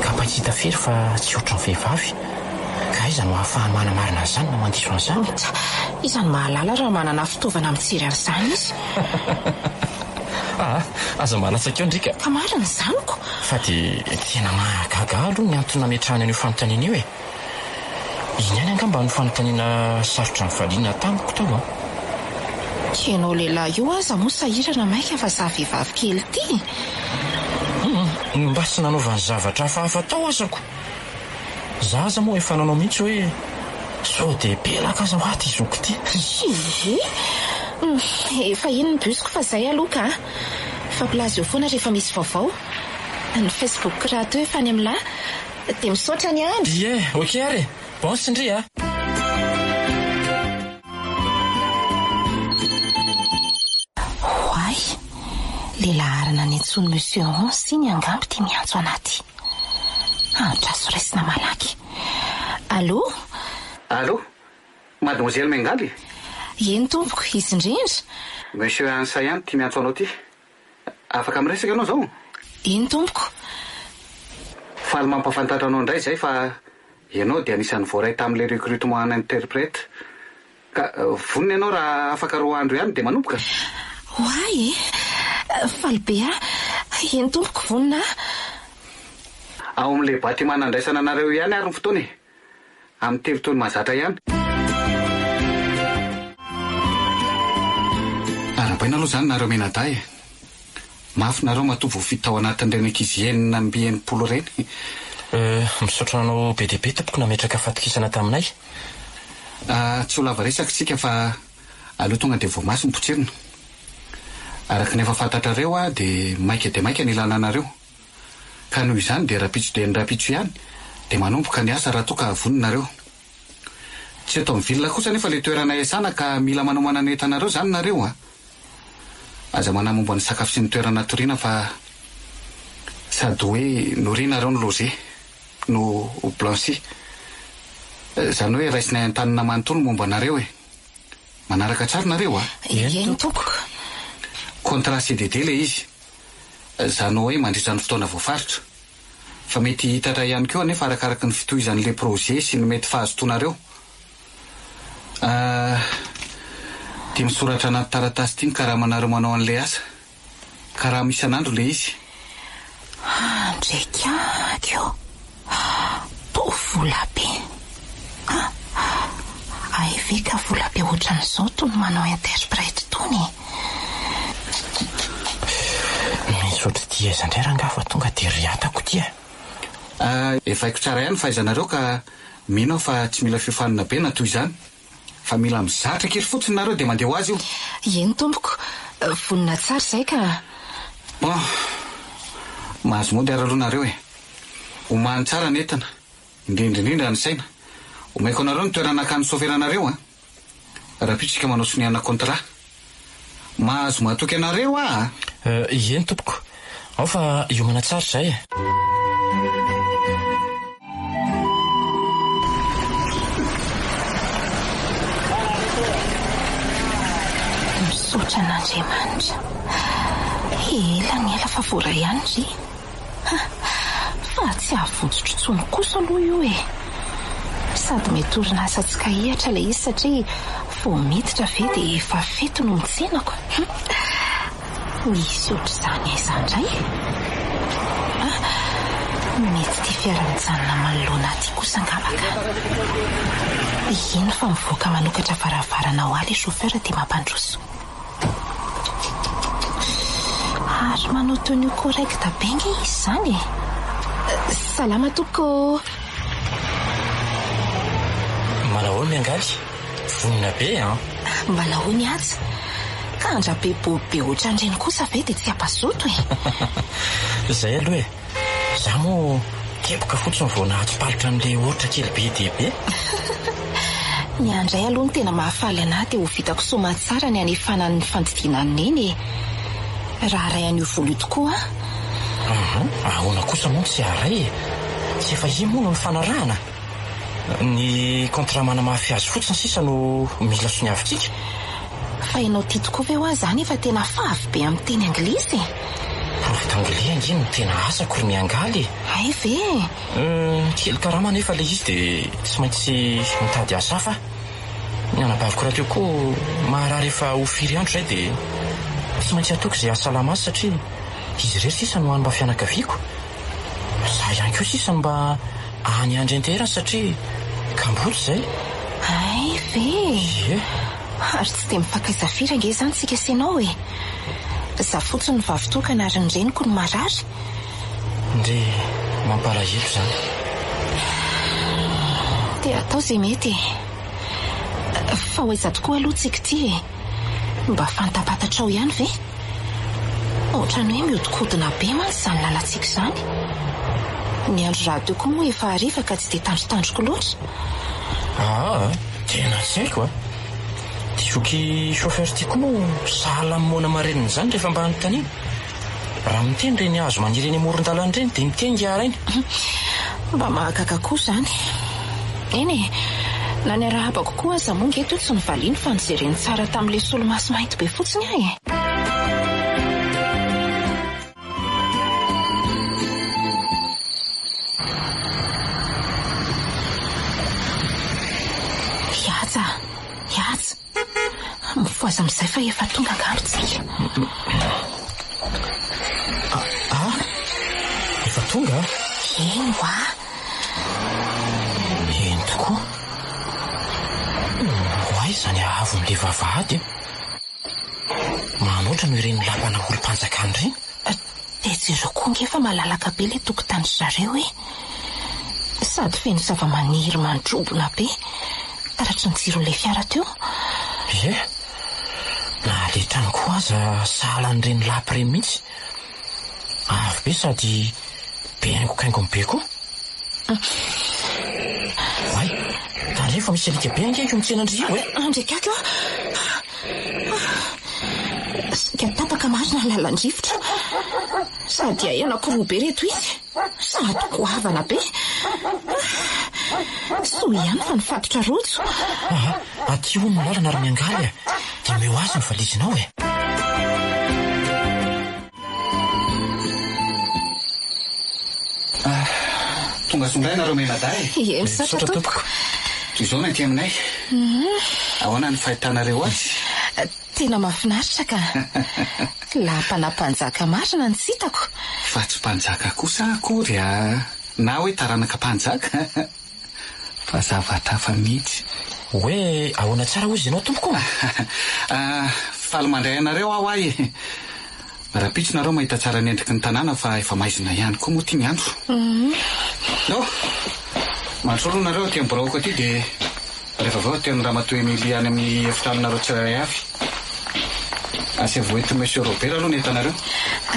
Speaker 6: kapa tsy hita fery fa tsy ohatran'ny vehivavy. Ka aiza no ahafahany manamarina an'izany na mandiso an'izany?
Speaker 4: Tsa, iza no mahalala raha manana fitaovana mijery an'izany izy?
Speaker 6: Aa, aza malatsaka eo ndry ka!
Speaker 4: Fa marina izany ko!
Speaker 6: Fa dia tena mahagaga ahy aloha ny antony nametrahany an'io fanontaniana io e! Iny ihany angamba no fanontaniana sarotra nivaliana tamiko tao an!
Speaker 4: Ianao lehilahy io aza moa sahirana maika fa za vehivavy kely ity?
Speaker 6: Hum, mba tsy nanaovany zavatra hafahafa tao aza ko! Za aza moa efa nanao mihitsy hoe sao dia pelaka aza hoa ty zoky ty.
Speaker 4: Hihi! Hum, efa iny ny bus-ko fa zay aloha ka! Mifampilaza eo foana rehefa misy vaovao. Ny Facebook rahateo efa any amin'lah. Dia misaotra ny andro.
Speaker 6: Ie, ok ary e! Bon sy ndry a!
Speaker 4: Oay! Le laharana niantsoan'i Monsieur Hans iny angamba ity miantso anah ty. Andraso raisina malaky. Allô?
Speaker 5: Allô? Mademoiselle Miangaly?
Speaker 4: Eny tompoko, izy indrindra.
Speaker 5: Monsieur Hans ihany ity miantso anao ity. Afaka miresaka ianao izao?
Speaker 4: Eny tompoko.
Speaker 5: Faly mampahafantatra anao indray izay fa ianao dia anisan'ny voaray tamin'ilay recrutement en interprète. Ka vonona ianao raha afaka roa andro ihany dia manomboka?
Speaker 4: Oay e! Faly be aho. Eny tompoko, vonona aho.
Speaker 5: Ao amin'ilay bâtiment nandraisana anareo ihany ary ny fotoana e! Amin'ny telo toy ny mahazatra ihany. Arahabaina aloha izany nareo mianadahy e! Mafy nareo matoa voafidy tao anatin'ireny ankizy 66 ireny.
Speaker 6: Euh, misaotra anao be dia be tompoko nametraka fatokisana taminay.
Speaker 5: Ah, tsy ho lava resaka isika fa aleo tonga dia voamaso ny potsirina. Araka ny efa fantatrareo aho dia maika dia maika ny ilana anareo. Ka noho izany dia rahampitso dia ny rahampitso ihany dia manomboka ny asa raha toa ka vonona nareo. Tsy eto amin'ny ville kosa anefa ilay toerana iasana ka mila manomana ny entanareo izany nareo a! Aza manahy momba ny sakafo sy ny toerana hatoriana fa sady hoe nourri nareo no logé no blanchi. Izany hoe raisinay an-tanana manontolo ny momba anareo e! Manaraka tsara nareo a!
Speaker 4: Eny tompoko.
Speaker 5: Contrat CDD ilay izy. Izany hoe mandritra ny fotoana voafaritra. Fa mety hihitatra ihany koa anefa arakaraky ny fitohizan'ilay projet sy ny mety fahazotoanareo. Ah, ity misoratra anaty taratasy ity ny karamanareo manao an'ilay asa. Karama isan'andro ilay izy.
Speaker 4: Andrekaky ô! Toa vola be. Ah, hay ve ka vola be ohatran'izao tony manao interprète tony e!
Speaker 6: Misy ohatr'ity aiza indray rangaha fa tonga dia riatako ity a!
Speaker 5: Ah, efa haiko tsara ihany ny fahaizanareo ka mino aho fa tsy mila fiofanana be na toy izany. Fa mila mizatra kely fotsiny nareo dia mandeha ho azy io.
Speaker 4: Eny tompoko, vonona tsara izay ka.
Speaker 5: Bon, mahazo mody ary aloha nareo e. Omano tsara ny entana, indrindra indrindra ny saina. Omeko anareo ny toerana hakan'ny soferanareo an. Rahampitso isika manao soniana contrat. Mahazo matoky anareo aho a!
Speaker 6: Eny tompoko. Ao fa hiomana tsara izahay e!
Speaker 4: Misaotra an'Andriamanitra. Ela ny ela fa voaray ihany ry. Fa tsy hahavotsotro intsony kosa aloha io e! Sady mety orinasa tsy kahihatra ilay izy satria vao miditra ve dia efa fety no nitsenako. Misy ohatr'izany aiza indray e? Ah, mety ity fiara mijanona manoloana ahy ity kosa angamba ka. Iny fa mivoaka manokatra varavarana ho ahy ilay chauffeur dia mampandroso. Ary manao tenue correcte be nge izy izany e! Salama tompoko ô!
Speaker 6: Manahoana miangaly? Vonona be an!
Speaker 4: Manahoana i Haja? Ka andra-be beau be ohatran'ireny kosa ve dia tsy hampazoto e!
Speaker 6: Izay aloha e! Za moa teboka fotsiny vao nahatsipalotra an'ilay oritra kely be dia be.
Speaker 4: Ny ahy indray aloha ny tena mahafaly anah dia ho vitako soamatsara ny hanefana ny fandidiana an'i Neny e! Raha haray an'io vola io tokoa aho.
Speaker 6: Hum, ahoana kosa moa no tsy haray e? Tsy efa iny moa no nifanarahana? Ny contrat manamafy azy fotsiny sisa no mila soniavintsika.
Speaker 4: Fa ianao ity tokoa ve hoa zany efa tena favy be amin'ny teny anglisy e?
Speaker 6: Prof d'anglais ange no tena asako ry miangaly e!
Speaker 4: Hay ve e?
Speaker 6: Hum, kely karama anefa ilay izy dia tsy maintsy mitady asa hafa aho. Ny anabaviko rahateo koa maharary efa ho firy andro izay dia tsy maintsy ataoko izay hahasalama azy satria izy irery sisa no hany mba fianakaviako. Za ihany koa sisa no mba any andry anteherana satria kamboty izay.
Speaker 4: Hay ve e!
Speaker 6: Ie.
Speaker 4: Ary tsy dia mifankaiza firy ange izany tsika sy ianao e! Za fotsiny no vavy tokana ary ny reniko no marary.
Speaker 6: Ndry mampalahelo izany.
Speaker 4: Dia atao izay mety e! Fa ho aiza tokoa aloha tsika ity e? Mba fantapantatrao ihany ve? Ohatran'ny hoe mihodinkodina be mantsy izany lalantsika izany. Ny andro rahateo koa moa efa hariva ka tsy dia tandrotandroko loatra.
Speaker 6: Aa, tena tsy haiko a! Ity zoky chauffeur ity koa moa sahala amin'ny moana marenina izany rehefa mba anontaniana. Raha miteny ireny hazo maniry eny amoron-dalana ireny dia miteny ingahy rainy.
Speaker 4: Mba mahagaga koa izany. Eny e, na ny arahabako koa aza moa nge toa tsy novaliany fa nojereny tsara tamin'ilay solomaso mainty be fotsiny aho e. Hihaja, hihaja. Mifohaza amin'izay fa efa tonga angamba tsika.
Speaker 6: Ah, efa tonga?
Speaker 4: Eny hoa!
Speaker 6: Eny tokoa. Ho aiza izany haavon'ilay vavahady e? Manoatra noho ireny lapana olom-panjakana ireny.
Speaker 4: Dia jereo koa ange fa malalaka be ilay tokotanin-dry zareo e! Sady feno zava-maniry mandrobona be, taratry ny jiron'ilay fiara teo.
Speaker 6: Ie, na ilay trano koa aza sahala an'ireny lapa ireny mihitsy. Avo be sady be haingokaingony be koa. Oay, tandremo fa misy alika be ange io mitsena an-dry io e!
Speaker 4: Andry akaky ô! Saika tapaka marina ny lalan-drivotra. Sady hay anankiroa be ireto izy, sady goavana be. Soa ihany fa nifatotra rojo.
Speaker 6: Aa, aty hono ny lalana ry Miangaly a! Dia omeo azy ny valizinao e!
Speaker 5: Ah, tonga soa indray nareo mianadahy
Speaker 4: e. Ie, misaotra tompoko.
Speaker 5: Toy izao ny aty aminay. Ahoana ny fahitanareo azy?
Speaker 4: Tena mahafinaritra ka. Lapana mpanjaka marina no tsy hitako.
Speaker 5: Fa tsy mpanjaka kosa akory a! Na hoe taranaka mpanjaka. Fa zavatra hafa mihitsy.
Speaker 6: Hoe ahoana tsara hozy ianao tompoko?
Speaker 5: Ah, faly mandray anareo aho ay e! Rahampitso nareo mahita tsara ny endriky ny tanàna fa efa maizina ihany koa moa ity ny andro. Ndao, mandroso aloha nareo aty amin'ny biraoko aty dia rehefa avy eo aty amin'i Ramatoa Emilie any amin'ny efitranonareo tsirairay avy. Asaivo entin'i Monsieur Robert aloha ny entanareo.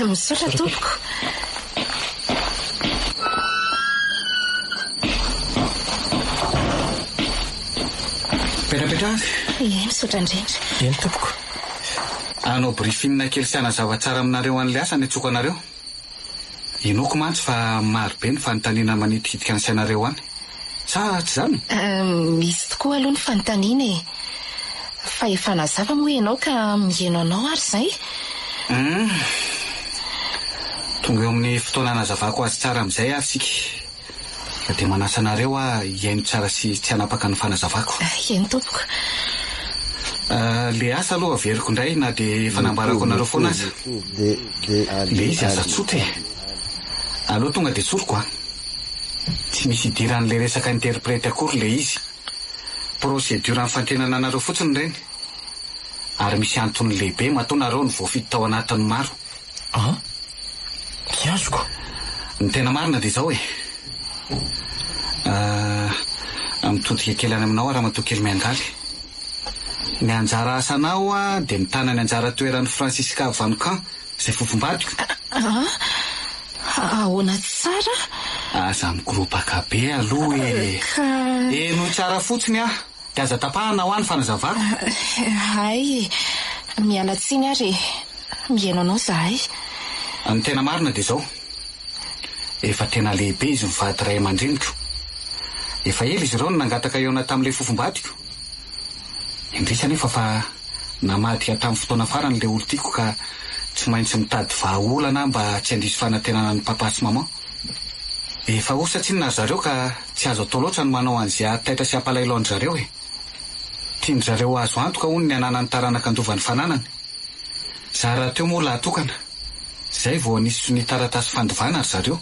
Speaker 4: Misaotra tompoko.
Speaker 5: Petrapetraha ary.
Speaker 4: Ie, misaotra indrindra.
Speaker 6: Eny tompoko.
Speaker 5: Hanao briefing kely sy hanazava tsara aminareo an'ilay asa ny antsoiko anareo. Inoako mantsy fa maro be ny fanontaniana manitikitika ny sainareo any. Sa tsy izany?
Speaker 4: Misy tokoa aloha ny fanontaniana e. Fa efa nazava moa ianao ka mihaino anao ary izay.
Speaker 5: Hum. Tonga eo amin'ny fotoana hanazavako azy tsara amin'izay ary isika. Ka dia manasa anareo aho hihaino tsara sy tsy hanapaka ny fanazavako.
Speaker 4: Eny tompoko.
Speaker 5: Le asa aloha averiko indray na dia efa nambarako anareo foana aza. Le izy aza tsotra e. Aleo tonga dia tsoriko an. Tsy misy idiran'le resaka interprète akory le izy. Procédure nifantenana anareo fotsiny ireny. Ary misy antony lehibe matoa nareo no voafidy tao anatin'ny maro.
Speaker 6: An? Tsy azoko.
Speaker 5: Ny tena marina dia izao e. Ah, mitodika kely any aminao aho ramatoa kely miangaly. Ny anjara asanao dia mitana ny anjara toeran'i Francisca Van Camp izay fofombadiko.
Speaker 4: An? Ahoana tsara?
Speaker 5: Aza mikoropaka be aloha e.
Speaker 4: Ka.
Speaker 5: Henoy tsara fotsiny aho, dia aza tapahana hoa ny fanazavako.
Speaker 4: Hay, miala tsiny ary e. Mihaino anao izahay.
Speaker 5: Ny tena marina dia izao, efa tena lehibe izy mivady ray aman-dreniko. Efa ela izy ireo no nangataka hihaona tamin'ilay fofombadiko. Indrisy anefa fa namadika tamin'ny fotoana farany ilay olon-tiako ka tsy maintsy mitady vahaolana aho mba tsy handiso fanantenana an'i papa sy maman. Efa osa tsinona ry zareo ka tsy azo atao loatra ny manao an'izay hahataitra sy hampalahelo an-dry zareo e. Tian-dry zareo ho azo antoka hono ny hananan'ny taranaka handova ny fananany. Za rahateo moa lahy tokana. Zay vao nisy sonia taratasy fandovana ry zareo.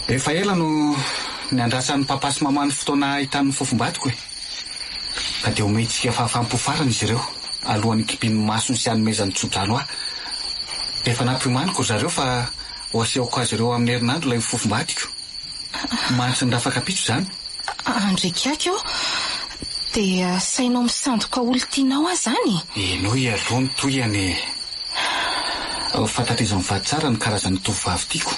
Speaker 5: Efa ela no niandrasan'i papa sy maman ny fotoana hahitany ny fofombadiko e. Ka dia omentsika fahafaham-po farany izy ireo alohan'ny hikipian'ny masony sy hanomezany tso-drano ahy. Efa nampiomaniko ry zareo fa ho asehoko azy ireo amin'ny herinandro ilay fofombadiko. Mantsy ny rafakapitso izany.
Speaker 4: Andriakaky ô! Dia asainao misandoka olon-tianao aho izany?
Speaker 5: Henoy aloha ny tohiny e! Fantatr'izy mivady tsara ny karazan'ny tovovavy tiako.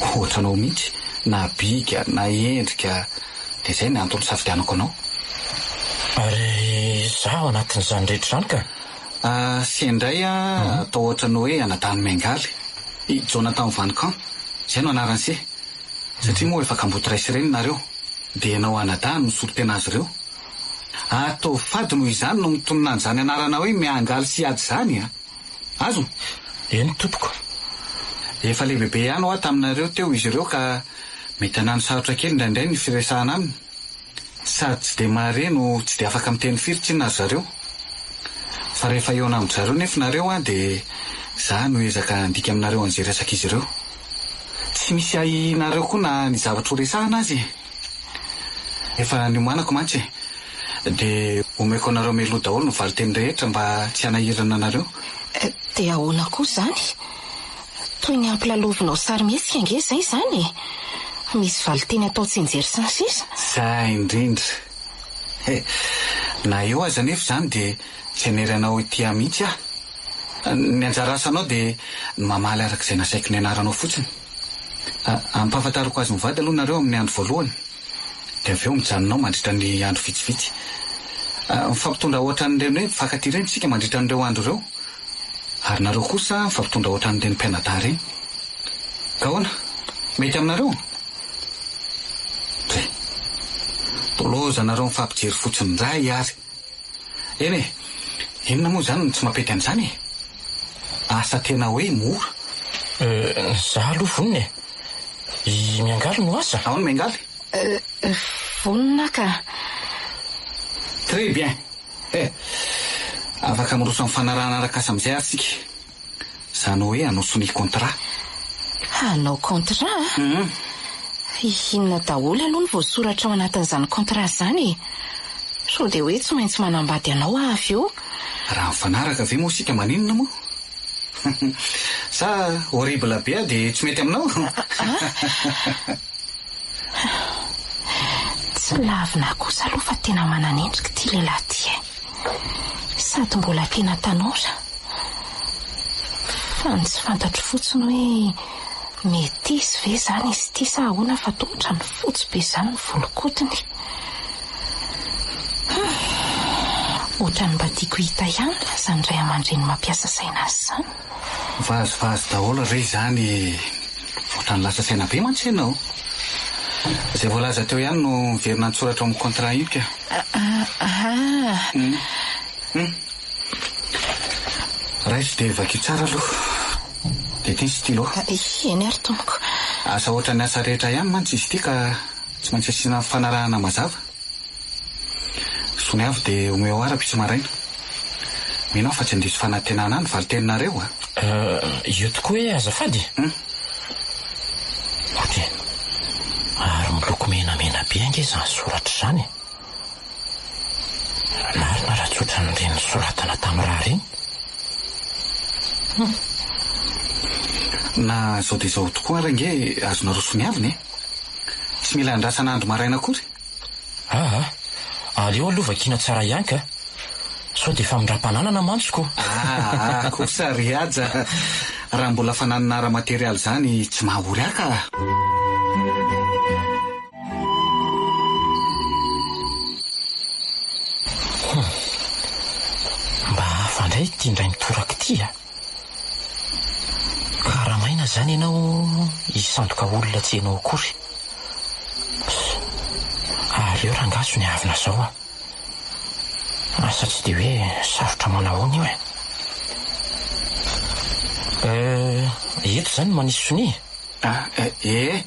Speaker 5: Ohatranao mihitsy, na bika, na endrika, dia izay ny antony nisafidianako anao.
Speaker 6: Ary izaho ao anatin'izany rehetra izany ka?
Speaker 5: Sendray aho atao ohatran'ny hoe anadahin'i Miangaly, i Jonathan Van Camp. Izay no anaran'i se. Satria moa efa kamboty ray sy reny nareo, dia ianao anadahy no misolo tena azy ireo. Ataovy fady noho izany no mitonona an'izany anarana hoe miangaly sy ady izany a! Azony?
Speaker 6: Eny tompoko.
Speaker 5: Efa lehibebe ihany hoa taminareo teo izy ireo ka mety hanano sarotra kely indraindray ny firesahana aminy. Sady tsy dia mahare no tsy dia afaka miteny firy tsinona ry zareo. Fa rehefa hihaona amin-dry zareo nefa nareo an dia za no hiezaka handika aminareo an'izay resak'izy ireo. Tsy misy ahiahinareo koa na ny zavatra ho resahana aza e! Efa niomanako mantsy e! Dia omeko anareo mialoha daholo ny valinteny rehetra mba tsy hanahirana anareo.
Speaker 4: Dia ahoana koa izany? Toy ny ampilalaovinao sarimihetsika ange izay izany e! Misy valinteny atao tsianjery sy ny sisa.
Speaker 5: Zay indrindra! He! Na eo aza anefa izany dia tsy hanery anao hitia mihitsy aho. Ny anjara asanao dia ny mamaly araka izay nasaiko nianaranao fotsiny. Ampahafantariko azy mivady aloha nareo amin'ny andro voalohany, dia avy eo mijanona ao mandritra ny andro vitsivitsy. Mifampitondra hoatran'ireny hoe mpifankatia ireny isika mandritra an'ireo andro ireo, ary nareo kosa mifampitondra hoatran'ireny mpianadahy ireny. Ka ahoana? Mety aminareo? Dre. Toa lozanareo mifampijery fotsiny indray ary. Eny e! Inona moa izany no tsy mampety an'izany e? Asa tena hoe mora.
Speaker 6: Euh, za aloha vonona e! I Miangaly no asa?
Speaker 5: Ahoana Miangaly?
Speaker 4: Euh, vonona ka.
Speaker 5: Très bien! Eh! Afaka miroso amin'ny fanarahana arak'asa amin'izay ary tsika. Izany hoe hanao sonia contrat.
Speaker 4: Hanao contrat?
Speaker 5: Hum.
Speaker 4: Inona daholo aloha no voasoratra ao anatin'izany contrat izany e? Sao dia hoe tsy maintsy manambady anao aho avy eo?
Speaker 5: Raha mifanaraka ve moa isika maninona moa? Sa horrible be aho dia tsy mety aminao?
Speaker 4: Tsy lavina kosa aloha fa tena manan'endrika ity lehilahy ity e! Sady mbola tena tanora. Fa ny tsy fantatro fotsiny hoe metisy ve izany izy ity sa ahoana fa toa ohatran'ny fotsy be izany ny volon-kodiny. Hum! Ohatran'ny mba tiako hita ihany izany ray aman-dreny mampiasa saina azy izany.
Speaker 5: Vazivazy daholo re izany e! Ohatran'ny lasa saina be mantsy ianao. Izay voalaza teo ihany no miverina an-tsoratra ao amin'ny contrat iny ka.
Speaker 4: Aha!
Speaker 5: Hum. Raiso dia vakio tsara aloha. Dia ity ny stylo.
Speaker 4: Eny ary tompoko.
Speaker 5: Asa ohatran'ny asa rehetra ihany mantsy izy ity ka tsy maintsy asiana fifanarahana mazava. Soniavo dia omeo ahy rahampitso maraina. Mino aho fa tsy handiso fanantenana ahy ny valin-teninareo a!
Speaker 6: Io tokoa hoe azafady?
Speaker 5: Hum.
Speaker 6: Ody e! Ary miloko menamena be ange izany soratra izany e! Marina raha tsy ohatran'ireny nosoratana tamin'ny rà ireny. Hum.
Speaker 5: Na izao dia izao tokoa ary ange azonareo soniavina e! Tsy mila andrasana andro maraina akory.
Speaker 6: Aa! Aleo aloha vakiana tsara ihany ka! Sao dia famindram-pananana mantsy ko!
Speaker 5: Aa! Kosa ry Haja, raha mbola fananana ara-materialy izany tsy maha-ory ahy ka!
Speaker 6: Hum! Mba hafa indray ity indray mitoraka ity a! Karamaina izany ianao hisandoka olona tsy ianao akory. Ary eo rangahy soniavina zao a! Asa tsy dia hoe sarotra manahoana io e! Euh, eto izany no manisy sonia?
Speaker 5: Ah, ee,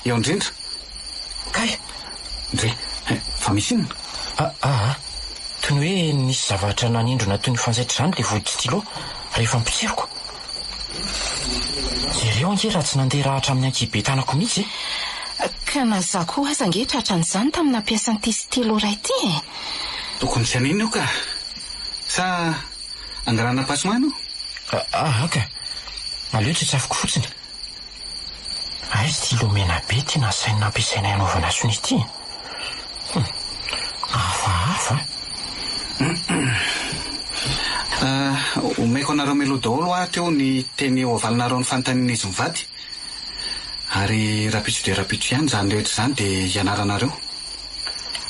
Speaker 5: eo indrindra.
Speaker 6: Kay!
Speaker 5: Ndry, fa misy inona?
Speaker 6: Ah, ah, toy ny hoe nisy zavatra nanindrona toy ny fanjaitra izany ilay vody stylo rehefa nopotsiriko. Jereo ange raha tsy nandeha ra hatramin'ny ankihibe tanako mihitsy e!
Speaker 4: Ka na za koa aza ange tratran'izany tamin'ny nampiasa an'ity stylo iray ity e!
Speaker 5: Tokony tsy haninona io ka! Sa angalana passe-main ianao?
Speaker 6: Aa ka! Aleo tsetsafiko fotsiny. Hay stylo mena be ity nasainy nampiasainay hanaovana sonia ity e! Hum! Hafahafa
Speaker 5: an! Omeko anareo mialoha daholo hoa teo ny teny ho avalinareo ny fanontanian'izy mivady. Ary rahampitso dia rahampitso ihany izany rehetra izany dia hianaranareo.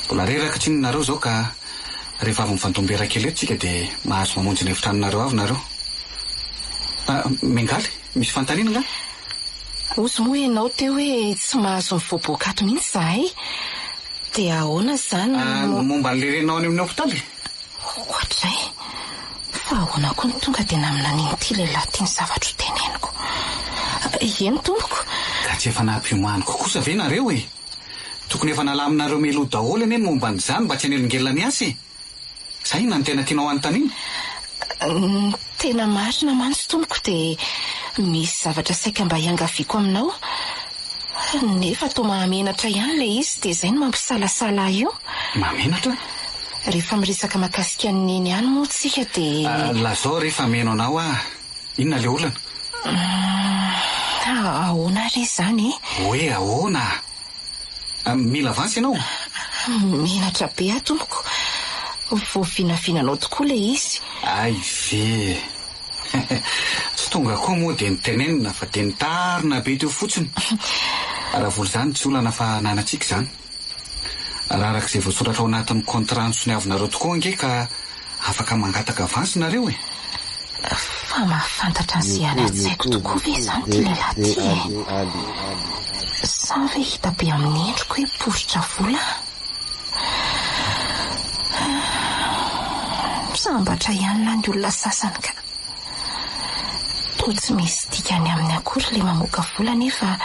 Speaker 5: Mbola reraka tsinona nareo izao ka rehefa avy mifandom-bera kely eto tsika dia mahazo mamonjy ny efitranonareo avy nareo. Miangaly, misy fanontaniana angaha?
Speaker 4: Hozy moa ianao teo hoe tsy mahazo mivoaboaka ato mihitsy izahay. Dia ahoana izany
Speaker 5: no. Ny momba an'ilay reninao any amin'ny hopitaly?
Speaker 4: Oadray! Fa ahoana koa no tonga dia naminanian'ity lehilahy ity ny zavatra ho teneniko? Eny tompoko.
Speaker 5: Ka tsy efa nampiomaniko kosa ve nareo e? Tokony efa nalaminareo mialoha daholo anie ny momba an'izany mba tsy hanelingelina ny asa e! Sa inona no tena tianao hanontaniana?
Speaker 4: Ny tena marina mantsy tompoko dia misy zavatra saika mba hiangaviako aminao. Nefa toa mahamenatra ihany ilay izy dia izay no mampisalasala ahy io.
Speaker 5: Mahamenatra?
Speaker 4: Rehefa miresaka mahakasika an'i Neny ihany moa tsika dia.
Speaker 5: Lazao re fa mihaino anao aho. Inona ilay olana?
Speaker 4: Ahoana re izany e?
Speaker 5: Hoe ahoana? Mila avance ianao?
Speaker 4: Menatra be aho tompoko. Voavinavinanao tokoa ilay izy.
Speaker 5: Hay ve! Tsy tonga koa moa dia notenenina fa dia nitarina be teo fotsiny. Raha vola izany tsy olana fa ananantsika izany. Raha araka izay voasoratra ao anatin'ny contrat nosoniavinareo tokoa ange ka afaka mangataka avance nareo e!
Speaker 4: Fa mahafantatra an'izay anaty-tsaiko tokoa ve izany ity lehilahy ity e? Sa ve hita be amin'ny endriko hoe poritra vola aho? Sambatra ihany lahy ny olona sasany ka. Toa tsy misy dikany aminy akory ilay mamoaka vola nefa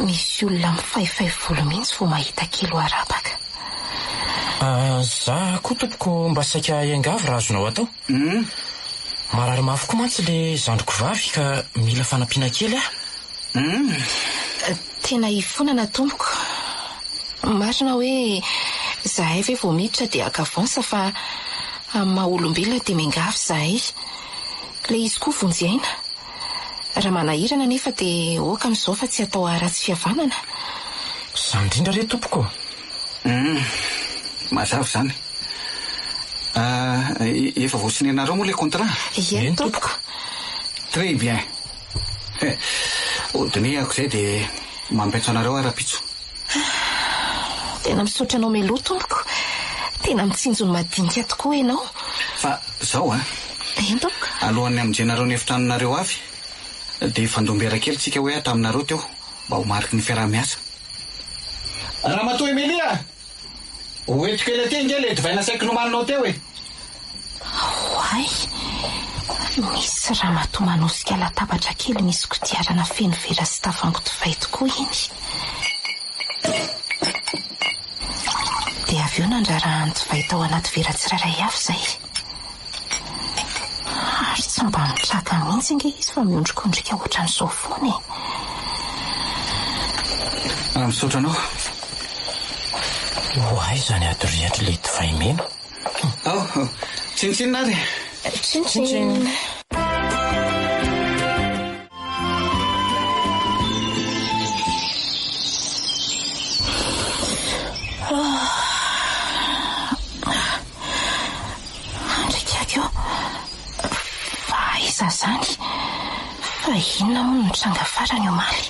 Speaker 4: misy olona mifaifay volo mihitsy vao mahita kely ho arabaka.
Speaker 6: Za koa tompoko mba saika hiangavy raha azonao atao. Marary mafy koa mantsy le zandriko vavy ka mila fanampiana kely aho.
Speaker 4: Tena hifonana tompoko. Marina hoe zahay ve vao miditra dia haka avance fa amin'ny maha olombelona dia miangavy zahay. Ilay izy koa vonjy aina. Raha manahirana anefa dia ok amin'izao fa tsy atao haharatsy fihavanana.
Speaker 6: Izany indrindra re tompoko ô!
Speaker 5: Humm, mazava izany. Efa voasinianareo moa ilay contrat?
Speaker 4: Eny tompoko.
Speaker 5: Très bien. Hodinihako izay dia mampiantso anareo aho rahampitso.
Speaker 4: Tena misaotra anao mialoha tompoko. Tena mitsinjo ny madinika tokoa ianao.
Speaker 5: Fa zao an.
Speaker 4: Eny tompoko.
Speaker 5: Alohan'ny hamonjenareo ny efitranonareo avy dia hifandom-bera kely tsika hoe aho taminareo teo mba ho mariky ny fiaraha-miasa. Ramatoa Emilia a! Ho entiko kely aty ange ilay divay nasaiko nomaninao teo e!
Speaker 4: Oay! Misy ramatoa manosika latabatra kely misy kodiarana feno vera sy tavoahangy divay tokoa iny. Dia avy eo nandrarahany divay tao anaty vera tsirairay avy izay. Ary tsy mba mitraka mihitsy ange izy fa miondrikondrika ohatran'izao foana e!
Speaker 5: Ah, misaotra anao.
Speaker 6: Ho aiza ny hadorian'ilay divay mena?
Speaker 5: Ao, tsinontsinona ary
Speaker 4: e! Tsinontsinona. Andry io, fa aiza izany? Fa inona moa no nitranga farany omaly?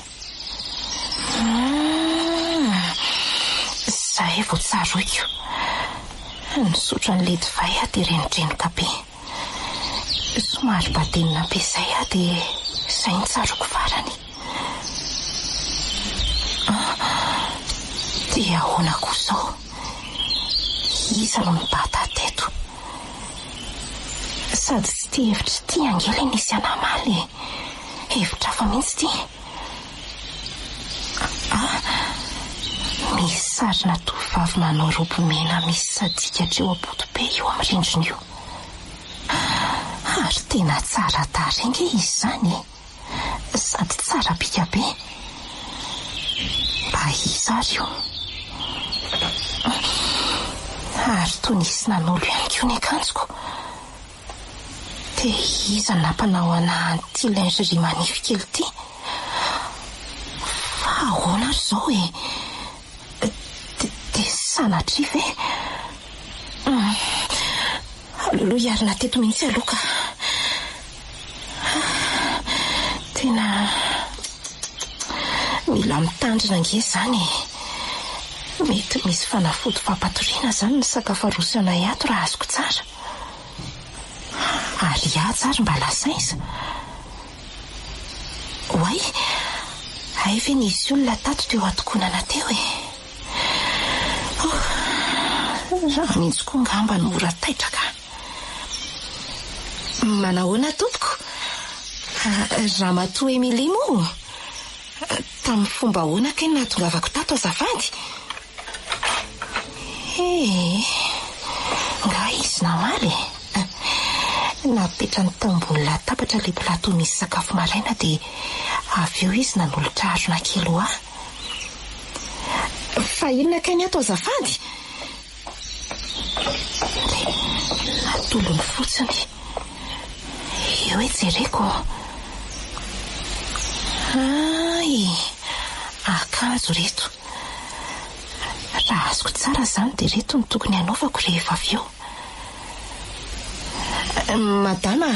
Speaker 4: Hum, izay vao tsaroiko. Nisotro an'ilay divay aho dia renodrenoka be. Somary badenina ampiasay aho dia izay no tsaroako farany. Ah, dia ahoana koa izao? Iza no nibata ahy teto? Sady tsy ity hevitra ity ange ilay nisy anà omaly e! Hevitra hafa mihitsy ity. Ah, misy sarina tovovavy manao robe mena misy sadika hatreo am-poto-pe io amin'ny rindrina io. Ary tena tsara tarehy ange izy izany e! Sady tsara bika be. Mba iza ary io? Ary toa nisy nanolo ihany koa ny akanjoko. Dia iza no nampanao anà an'ity lingerie manify kely ity? Fa ahoana ary izao e? Dia sanatria ve? Aleo aloha hiarina teto mihitsy aloha ka. Tena mila mitandrina ange izany e. Mety misy fanafody fampatoriana izany ny sakafo aroso anay ato raha azoko tsara. Ary Haja ary mba lasa aiza? Oay, hay ve nisy olona tato teo an-tokonana teo e? Oh, raha mihitsy koa angamba no mora taitra ka. Manahoana tompoko? Ramatoa Emilie moa? Tamin'ny fomba ahoana kay no nahatongavako tato azafady? Ee, nga izy namaly e? Napetrany tao ambony latabatra ilay plateau misy sakafo maraina dia avy eo izy nanolotra harona kely ho ahy. Fa inona kay ny ato azafady? Dia atolony fotsiny. Eo e jereko. Hay! Akanjo ireto. Raha azoko tsara izany dia ireto no tokony hanaovako rehefa avy eo. Madama,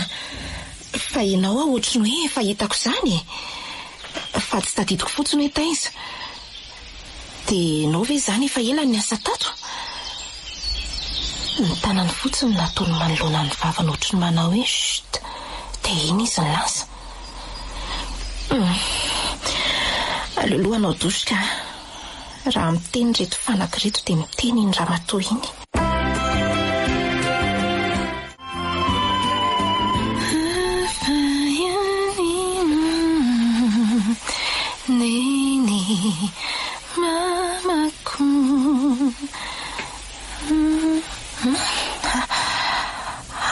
Speaker 4: fa ianao aho ohatry ny hoe efa hitako izany e! Fa tsy tadidiko fotsiny hoe taiza. Dia ianao ve izany efa ela niasa tato? Ny tanany fotsiny no nataony manoloana ny vavany ohatry ny manao hoe chut, dia iny izy nilaza. Hum. Aleo aloha hanao douche ka. Raha miteny ireto fanaka ireto dia miteny iny ramatoa iny. Neny, mamako.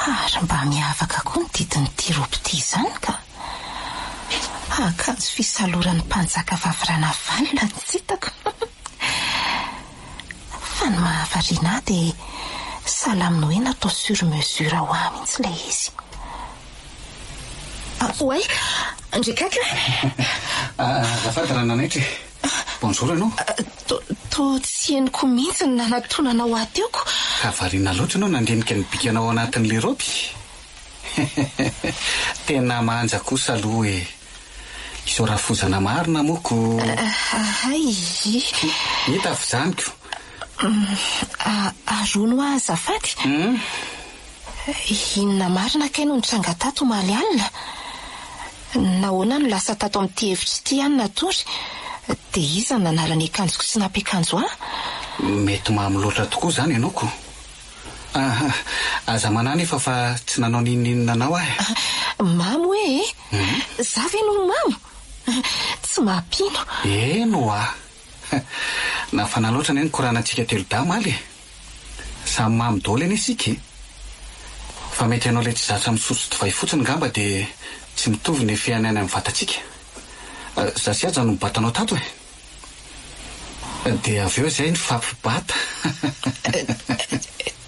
Speaker 4: Ary mba miavaka koa ny didin'ity robe ity izany ka. Akanjo fisaloran'ny mpanjaka vavy Ranavalona no tsy hitako. Fa ny mahavariana ahy dia sahala amin'ny hoe natao sur mesure ho ahy mihitsy ilay izy. Oay! Ndry Kaka
Speaker 5: a! Azafady raha nanaitra e! Bonjour ianao.
Speaker 4: Toa tsy henoko mihitsy ny nanatonanao ahy teo ko.
Speaker 5: Ka variana loatra ianao nandinika ny bikanao ao anatin'ilay raoby? Tena manja kosa aloha e! Izao rafozana marina moa ko.
Speaker 4: Hay!
Speaker 5: Hita avy izany ko.
Speaker 4: Ary hono hoa azafady? Inona marina kay no nitranga tato omaly alina? Nahoana no lasa tato amin'ity efitra ity aho no natory? Dia iza no nanala ny akanjoko sy nampiakanjo ahy?
Speaker 5: Mety mamo loatra tokoa izany ianao ko. Aha, aza manahy nefa fa tsy nanao n'inon'inona anao aho
Speaker 4: e. Mamo hoe e? Za ve no mamo? Tsy mampino.
Speaker 5: Eny ho'a. Nafana loatra anie ny koranantsika telodahy omaly e. Samy mamo daholo anie isika e. Fa mety ianao ilay tsy zatra misotro divay fotsiny ngamba dia tsy mitovy ny effet any amin'ny vatantsika. Za sy Haja no mibata anao tato e. Dia avy eo izay nifampibata.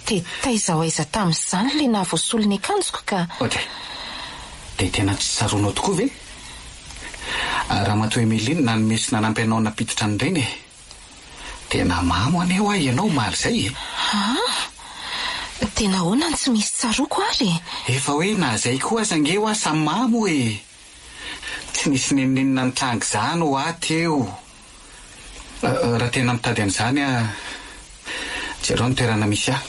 Speaker 4: Dia taiza ho aiza tamin'izany ilay nahavoasolo ny akanjoko ka.
Speaker 5: Ok. Dia tena tsy tsaroanao tokoa ve? Ramatoa Emeline nanome sy nanampy anao nampiditra an'ireny e. Tena mamo anie hoa ianao omaly izay e.
Speaker 4: Aa! Dia nahoana no tsy misy tsaroako ary e?
Speaker 5: Efa hoe na izay koa aza ange hoa samy mamo e. Tsy nisy n'inon'inona nitranga izany hoa teo. Raha tena mitady an'izany aho, jereo ny toerana misy ahy.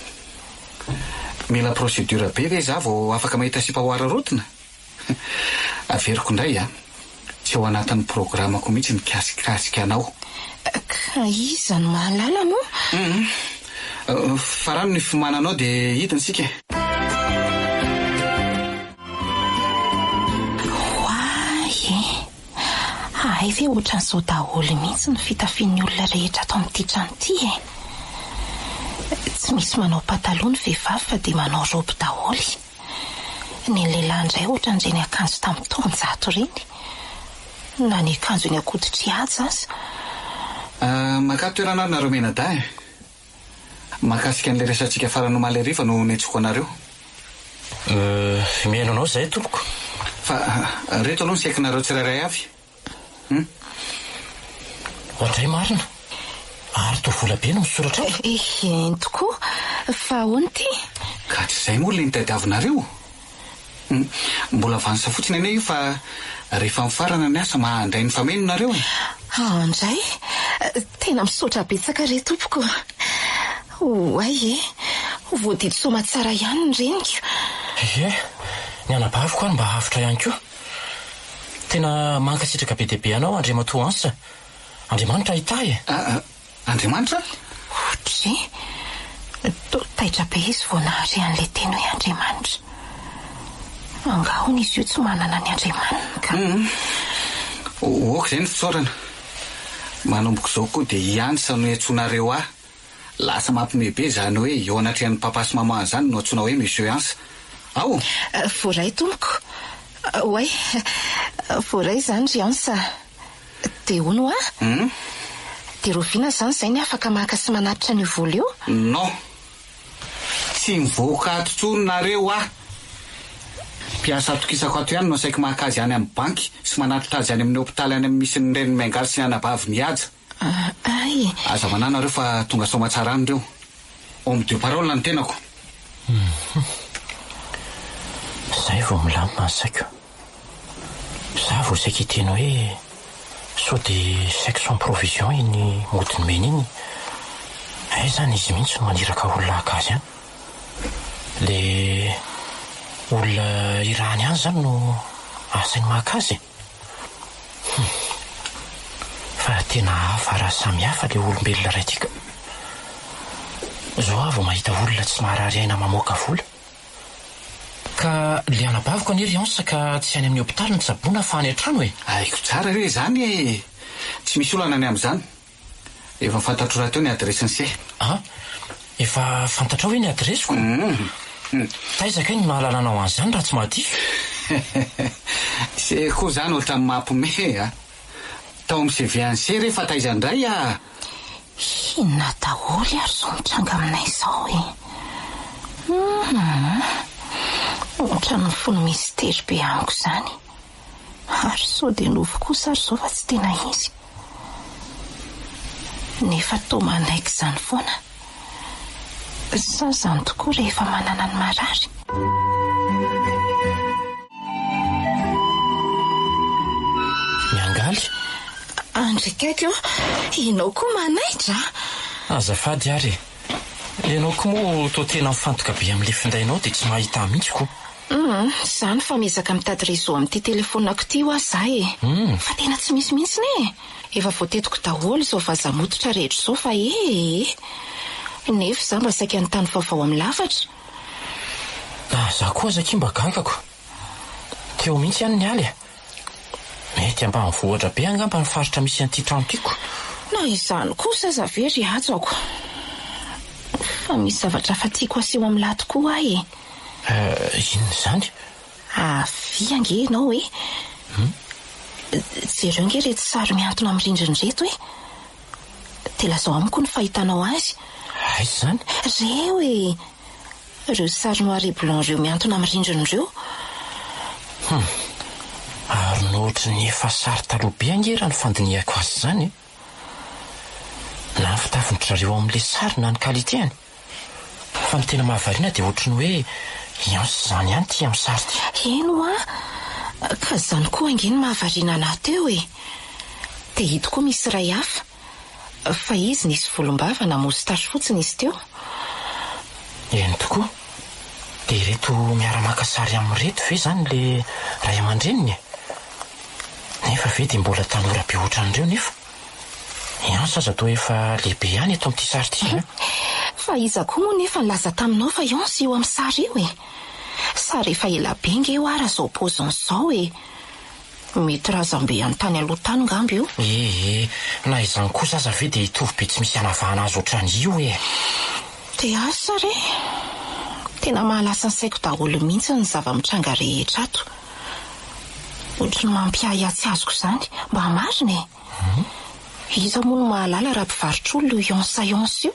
Speaker 5: Mila procédure be ve izaho vao afaka mahita sipa ho araraotina? Averiko indray an, tsy ao anatin'ny programako mihitsy ny mikasikasika anao.
Speaker 4: Ka iza no mahalala moa?
Speaker 5: Hum. Farano ny fiomananao dia hidina isika e.
Speaker 4: Oay e! Hay ve ohatran'izao daholo mihitsy ny fitafian'ny olona rehetra ato amin'ity trano ity e! Tsy misy manao pataloha ny vehivavy fa dia manao robe daholo. Ny lehilahy indray ohatran'ireny akanjo tamin'ny taonjato ireny. Na ny akanjo eny an-koditr'i Haja aza.
Speaker 5: Makà toerana ary nareo mianadahy e! Mahakasika an'ilay resatsika farany omaly hariva no niantsoako anareo.
Speaker 6: Euh, mihaino anao izahay tompoko.
Speaker 5: Fa reto aloha ny sekinareo tsirairay avy. Hum.
Speaker 6: Oadray marina. Ary toa vola be no misoratra ato.
Speaker 4: Eny tokoa. Fa ahoana ity?
Speaker 5: Ka tsy izay moa ilay nitadiavinareo? Hum. Mbola avance fotsiny anie io fa rehefa mifarana ny asa mahandray ny fameno nareo e!
Speaker 4: Handray? Tena misaotra betsaka re tompoko. Oay e! Ho voadidy soamatsara ihany ny reniko.
Speaker 6: Ie, ny anabaviko ary mba avotra ihany koa. Tena mankasitraka be dia be anao Andriamatoa Hans. Andriamanitra hitahy e!
Speaker 5: Ah, Andriamanitra?
Speaker 4: Ohatry e! Toa taitra be izy vao nahare an'ilay teny hoe Andriamanitra. Angaha hono izy io tsy manana ny Andriamaniny ka.
Speaker 5: Hum. Ok izay ny fisaorana. Manomboka izao koa dia i Hans no iantsoanareo ahy. Lasa mampime be izany hoe eo anatrehan'ny papa sy maman izany no antsoina hoe Monsieur Hans. Ao!
Speaker 4: Voaray tompoko. Oay, voaray izany ry Hans a. Dia hono hoa?
Speaker 5: Hum?
Speaker 4: Dia rahoviana izany izay ny afaka maka sy manatitra an'io vola io?
Speaker 5: Non! Tsy mivoaka ato intsony nareo ah! Mpiasa atokisako ato ihany no asaiko maka azy any amin'ny banky sy manatitra azy any amin'ny hopitaly any amin'ny misy ny reniny Miangaly sy ny anabaviny Mihaja.
Speaker 4: Ay!
Speaker 5: Aza manahy nareo fa tonga soamatsara any ireo. Homme de parole ny tenako.
Speaker 6: Hum. Zay vao milamina ny saiko. Za vao saika hiteny hoe sao de chèque sans provision iny mody nomeny iny. Hay zany izy mihitsy no maniraka olona haka azy any. Le olona irahany any zany no asainy maka azy e. Hum. Fa tena hafa raha samy hafa le olombelona ray ty ka. Zao aho vao mahita olona tsy maharary aina mamoaka vola. Ka le anabaviko anie ry Hans ka tsy any amin'ny hopitaly no tsaboina fa any an-trano e!
Speaker 5: Haiko tsara re izany e! Tsy misy olana ny amin'izany. Efa fantatro rahateo ny adiresin'i se.
Speaker 6: An! Efa fantatrao ve ny adiresiko? Taiza kay no nahalalanao an'izany raha tsy mahadiso?
Speaker 5: Se koa izany ohatran'ny mampime a! Tao amin'ny CV an'i se re fa taiza indray a!
Speaker 4: Inona daholo ary izao mitranga aminay izao e? Humm! Ohatran'ny mifono mistery be amiko izany. Ary sao dia nofy kosa ary izao fa tsy tena izy. Nefa toa manaiky izany foana. Sa izany tokoa rehefa manana ny marary?
Speaker 6: Miangaly.
Speaker 4: Andry akaiky ô, ianao koa manaitra
Speaker 6: a! Azafady ary e! Ianao koa moa toa tena mifantoka be amin'ilay findainao dia tsy mahita ahy mihitsy ko.
Speaker 4: Humm, izany fa miezaka mitady réseau amin'ity telefaonako ity hoa za e! Fa tena tsy misy mihitsiny e! Efa voatetiko daholo izao vaza-mototra rehetra izao fa ee! Nefa za mba saika nitany vaovao amin'ny lafatra.
Speaker 6: Na za koa aza akia mba gagako. Teo mihitsy ihany ny aly e! Mety ambanivohitra be angamba ny faritra misy an'ity trano ity ko.
Speaker 4: Na izany kosa aza ve ry Hajako? Fa misy zavatra hafa tiako aseho amin'ny lahy tokoa aho e!
Speaker 6: Eh, inona izany?
Speaker 4: Avia ange ianao e! Jereo ange ireto sary mihantona amin'ny rindrina ireto e! Dia lazao amiko ny fahitanao azy.
Speaker 6: Aiza izany?
Speaker 4: Ireo e! Ireo sary noir et blanc ireo mihantona amin'ny rindrina ireo.
Speaker 6: Hum! Ary no ohatry ny efa sary taloha be ange raha ny fandinihako azy izany e! Na ny fitafin-dry zareo ao amin'ilay sary na ny qualité-ny. Fa ny tena mahavariana dia ohatry ny hoe i Hans izany ihany ity amin'ny sary ity.
Speaker 4: Eny hoa! Ka izany koa ange no mahavariana anah teo e! Dia ito koa misy iray hafa, fa izy nisy volombava na moustache fotsiny izy teo.
Speaker 6: Eny tokoa! Dia ireto miara-maka sary aminy ireto ve izany ilay ray aman-dreniny e? Nefa ve dia mbola tanora be ohatran'ireo nefa? I Hans aza toa efa lehibe ihany eto amin'ity sary ity an!
Speaker 4: Fa iza koa moa nefa nilaza taminao fa i Hans io amin'ny sary io e? Sary efa ela be nge hoa raha izao paoziny izao e! Mety razambe any tany aloha tany ngamba io.
Speaker 6: Ee, na izany kosa aza ve dia hitovy be tsy misy hanavahana azy ohatran'io e!
Speaker 4: Dia asa re! Tena mahalasa ny saiko daholo mihitsy ny zava-mitranga rehetra ato. Ohatry ny mampiahiahy tsy azoko izany. Mba marina e! Iza moa no mahalala raha mpivarotr'olona io Yonsa Yonsa io?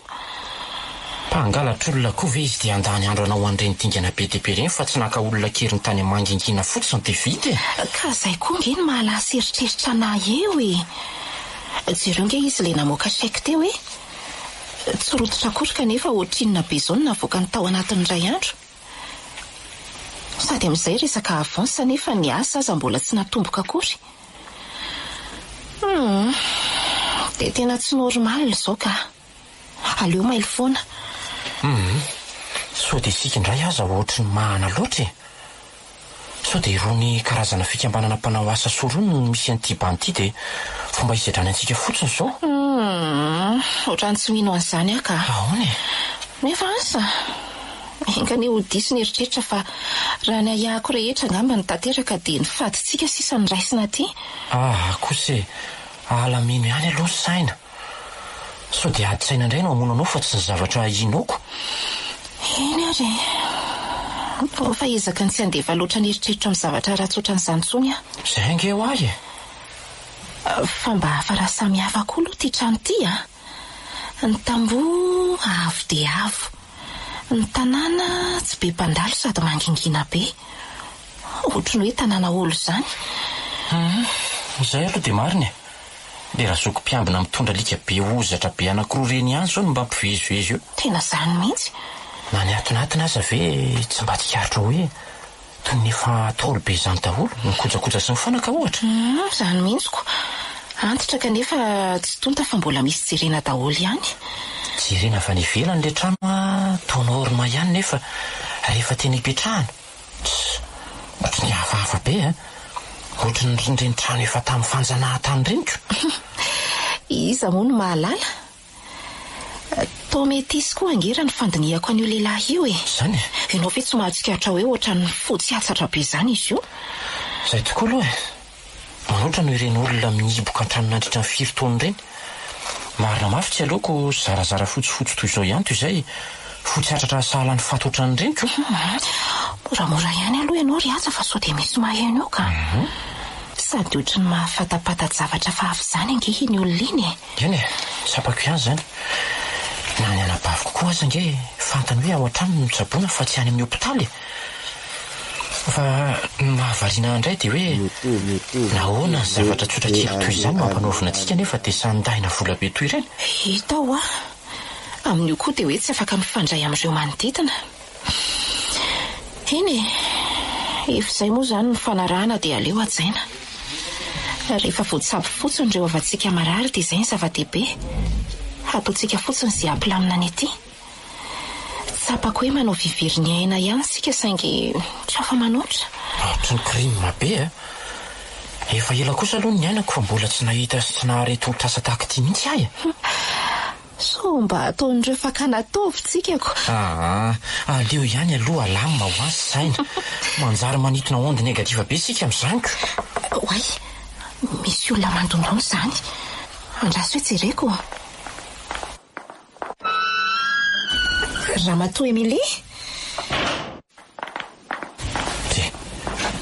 Speaker 6: Mpangalatr'olona koa ve izy dia handany andro hanao an'ireny dingana be dia be ireny fa tsy naka olona an-keriny tany mangingina fotsiny dia vita e!
Speaker 4: Ka zay koa nge no mahalasa eritreritra anah eo e! Jereo nge izy le namoaka chèque teo e! Tsy rototra akory kanefa ohatrinona be izao no navoakany tao anatin'ny iray andro? Sady amin'izay resaka avance nefa ny asa aza mbola tsy natomboka akory. Humm! Dia tena tsy normal izao ka! Aleo mailo foana.
Speaker 6: Humm! Sao dia isika indray aza ohatry ny mahana loatra e! Sao dia irony karazana fikambanana mpanao asa soa irony no misy an'ity bandy ity dia fomba hisedrany antsika fotsiny izao?
Speaker 4: Humm! Ohatran'ny tsy mino an'izany aho ka!
Speaker 6: Ahoana e?
Speaker 4: Nefa asa! Enga anie ho diso ny eritreritra fa raha ny ahiahiko rehetra angamba no tanteraka dia ny fadintsika sisa no raisina aty.
Speaker 6: Ah kosa e! Alamino ihany aloha ny saina. Sao dia ady saina indray no hamono anao fa tsy ny zavatra inoako.
Speaker 4: Eny ary e! Ao fa ezaka ny tsy handefa loatra ny eritreritro amin'ny zavatra ratsy ohatran'izany intsony aho.
Speaker 6: Izay ange ho ahy e!
Speaker 4: Fa mba hafa raha samy hafa koa aloha ity trano ity a! Ny tamboho avo dia avo. Ny tanàna tsy be mpandalo sady mangingina be. Ohatry ny hoe tanàna olo izany.
Speaker 6: Hum, izay aloha dia marina e! Ilay razoky mpiambina mitondra alika be hozatra be anankiroa ireny ihany izao no mba mpivezivezy eo.
Speaker 4: Tena izany mihitsy.
Speaker 6: Na ny atonatona aza ve tsy mba tsikaritra hoe toy ny efa ntaolo be izany daholo, ny kojakoja sy ny fanaka ohatra?
Speaker 4: Hum, izany mihitsy ko. Antitra kanefa tsy tonta fa mbola misy jerena daholo ihany.
Speaker 6: Jerena avy any ivelany ilay trano an, toa norme ihany nefa rehefa tena ipetrahana, tss, ohatry ny hafahafa be an! Ohatry ny ireny trano efa tamin'ny fanjanahantany ireny ko!
Speaker 4: Iza moa no mahalala? Toa metisy koa ange raha ny fandinihako an'io lehilahy io e!
Speaker 6: Izany e?
Speaker 4: Ianao ve tsy mahatsikaritra hoe ohatran'ny fotsy hatsatra be izany izy io?
Speaker 6: Izay tokoa aloha e! Manoatra noho ireny olona mihiboka an-trano nandritra ny firy taona ireny. Marina mafy tsy aleoko zarazara fotsifotsy toy izao ihany toy izay fotsy hatratra sahala ny faty ohatran'ireny ko!
Speaker 4: Moramora ihany aloha ianao ry Haja fa sao dia misy maheno eo ka! Sady ohatry ny mahafatapata-javatra fa avy izany ange iny olona iny e!
Speaker 6: Eny e, tsapako ihany izany. Na ny anabaviko koa aza ange fantany hoe ao an-trano no tsaboina fa tsy any amin'ny hopitaly e! Fa ny mahavariana ahy indray dia hoe nahoana ny zavatra tsotra kely toy izany no ampanaovina antsika nefa dia sandahina vola be toy ireny?
Speaker 4: Hita hoa! Amin'io koa dia hoe tsy afaka mifandray amin'ireo manodidina. Eny e! Efa izay moa izany ny fanarahana dia aleo hajaina. Rehefa voatsabo fotsiny ireo havantsika marary dia izay ny zava-dehibe. Hataontsika fotsiny izay hampilamina ny aty. Tsapako hoe manao vivery ny aina ihany isika saingy tsy afa-manoatra.
Speaker 6: Ohatry ny crime be a! Efa ela kosa aloha ny niainako fa mbola tsy nahita sy tsy nahare tolotr'asa tahaka ity mihitsy aho e!
Speaker 4: Sao mba ataon'ireo fakana ataovy tsika ko.
Speaker 6: Aa, aleo ihany aloha alamina ho azy saina. Manjary manintona onde negative be isika amin'izany ko.
Speaker 4: Oay, misy olona mandondona izany. Andraso hoe jereko. Ramatoa Emilie?
Speaker 6: Tsia,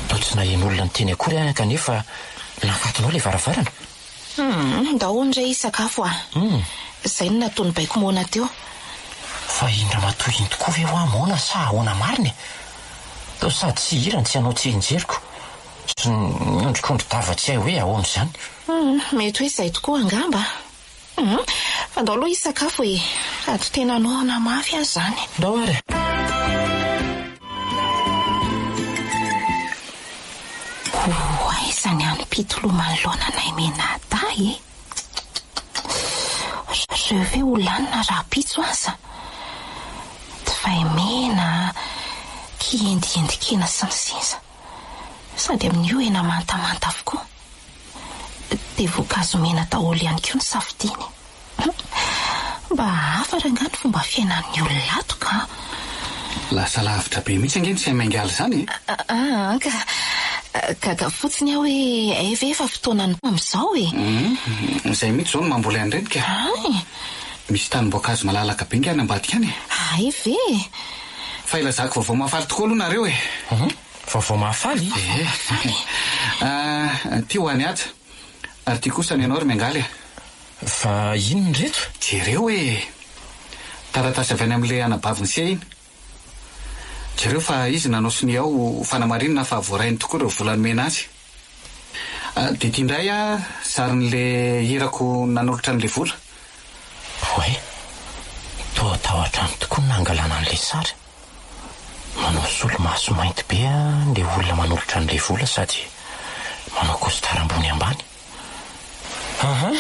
Speaker 6: toa tsy naheno olona niteny akory aho kanefa nakatonao ilay varavarana.
Speaker 4: Hum, ndao hono re hisakafo a.
Speaker 6: Hum.
Speaker 4: Izay no nataon'i baiko moana teo.
Speaker 6: Fa iny ramatoa iny tokoa ve hoa moana sa ahoana marina e? Toa sady tsy hihirany tsy hanao tsirinjeriko sy miondrikondri-dava tsy hay hoe ahoana izany.
Speaker 4: Hum, mety hoe izay tokoa angamba. Hum, fa ndao aloha hisakafo e! Sady tena noana mafy aho izany.
Speaker 6: Ndao ary e!
Speaker 4: Ho aiza ny hanim-pitoloman'ny laonanay mianadahy e? Reo ve ho lanina rahampitso aza? Divay mena, kiendiendikena sy ny sisa. Sady amin'io hena mantamanta avokoa. Dia voankazo mena daholo ihany koa ny safidiany. Mba hafa rangahy ny fomba fiainan'ny olona ato ka!
Speaker 5: Lasa lavitra be mihitsy ange ny sain-miangaly izany e!
Speaker 4: Aa ka! Gaga fotsiny aho hoe hay ve efa fotoanan'ny amin'izao e!
Speaker 5: Hum, izay mihitsy izao no mamboly an'ireny ka!
Speaker 4: Hay!
Speaker 5: Misy tanim-boankazo malalaka be ange any ambadika any e!
Speaker 4: Hay ve e!
Speaker 5: Fa ilazako vaovao mahafaly tokoa aloha nareo e!
Speaker 6: Hum, vaovao mahafaly?
Speaker 5: Ee. Ah, ity ho an'i Haja. Ary ity kosa ny anao ry Miangaly a.
Speaker 6: Fa inona ireto?
Speaker 5: Jereo e! Taratasy avy any amin'ilay anabavin'i Se iny. Jereo fa izy nanao sonia ao ho fanamarinana fa voarainy tokoa ireo vola nomena azy. Dia ity indray a, sarin'ilay irako nanolotra an'ilay vola.
Speaker 6: Oay, toa tao an-trano tokoa no nangalana an'ilay sary. Manao solomaso mainty be ilay olona manolotra an'ilay vola sady manao costard ambony ambany. Aha!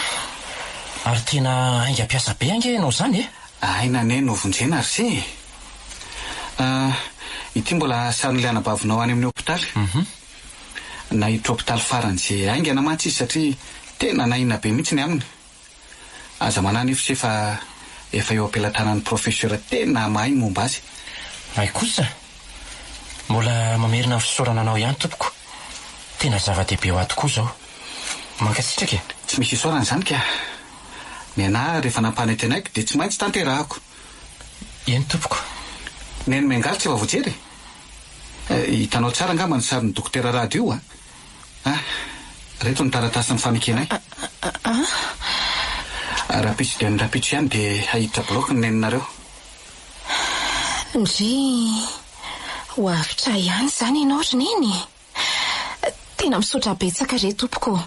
Speaker 6: Ary tena haingam-piasa be ange ianao izany e!
Speaker 5: Aina anie no vonjena ry se e! Ah, ity mbola sarin'ilay anabavinao any amin'ny hopitaly. Nahiditra hopitaly faran'izay haingana mantsy izy satria tena nahina be mihitsy ny aminy. Aza manahy anefa se fa efa eo am-pelatanan'ny professeur tena mahay ny momba azy.
Speaker 6: Hay kosa! Mbola mamerina ny fisaorana anao ihany tompoko. Tena zava-dehibe ho ahy tokoa izao. Mankasitraka e!
Speaker 5: Tsy misy isaorana izany ka! Ny anah rehefa nampanantenaiko dia tsy maintsy tanterahako.
Speaker 6: Eny tompoko.
Speaker 5: Neny Miangaly tsy efa voajery e! Hitanao tsara angamba ny sarin'ny dokotera Rado io a! Ah! Reto ny taratasin'ny fanekenay.
Speaker 4: An?
Speaker 5: Rahampitso dia ny rahampitso ihany dia hahiditra bloc ny neninareo.
Speaker 4: Ndry, ho avotra ihany izany ianao ry neny e! Tena misaotra betsaka re tompoko ô!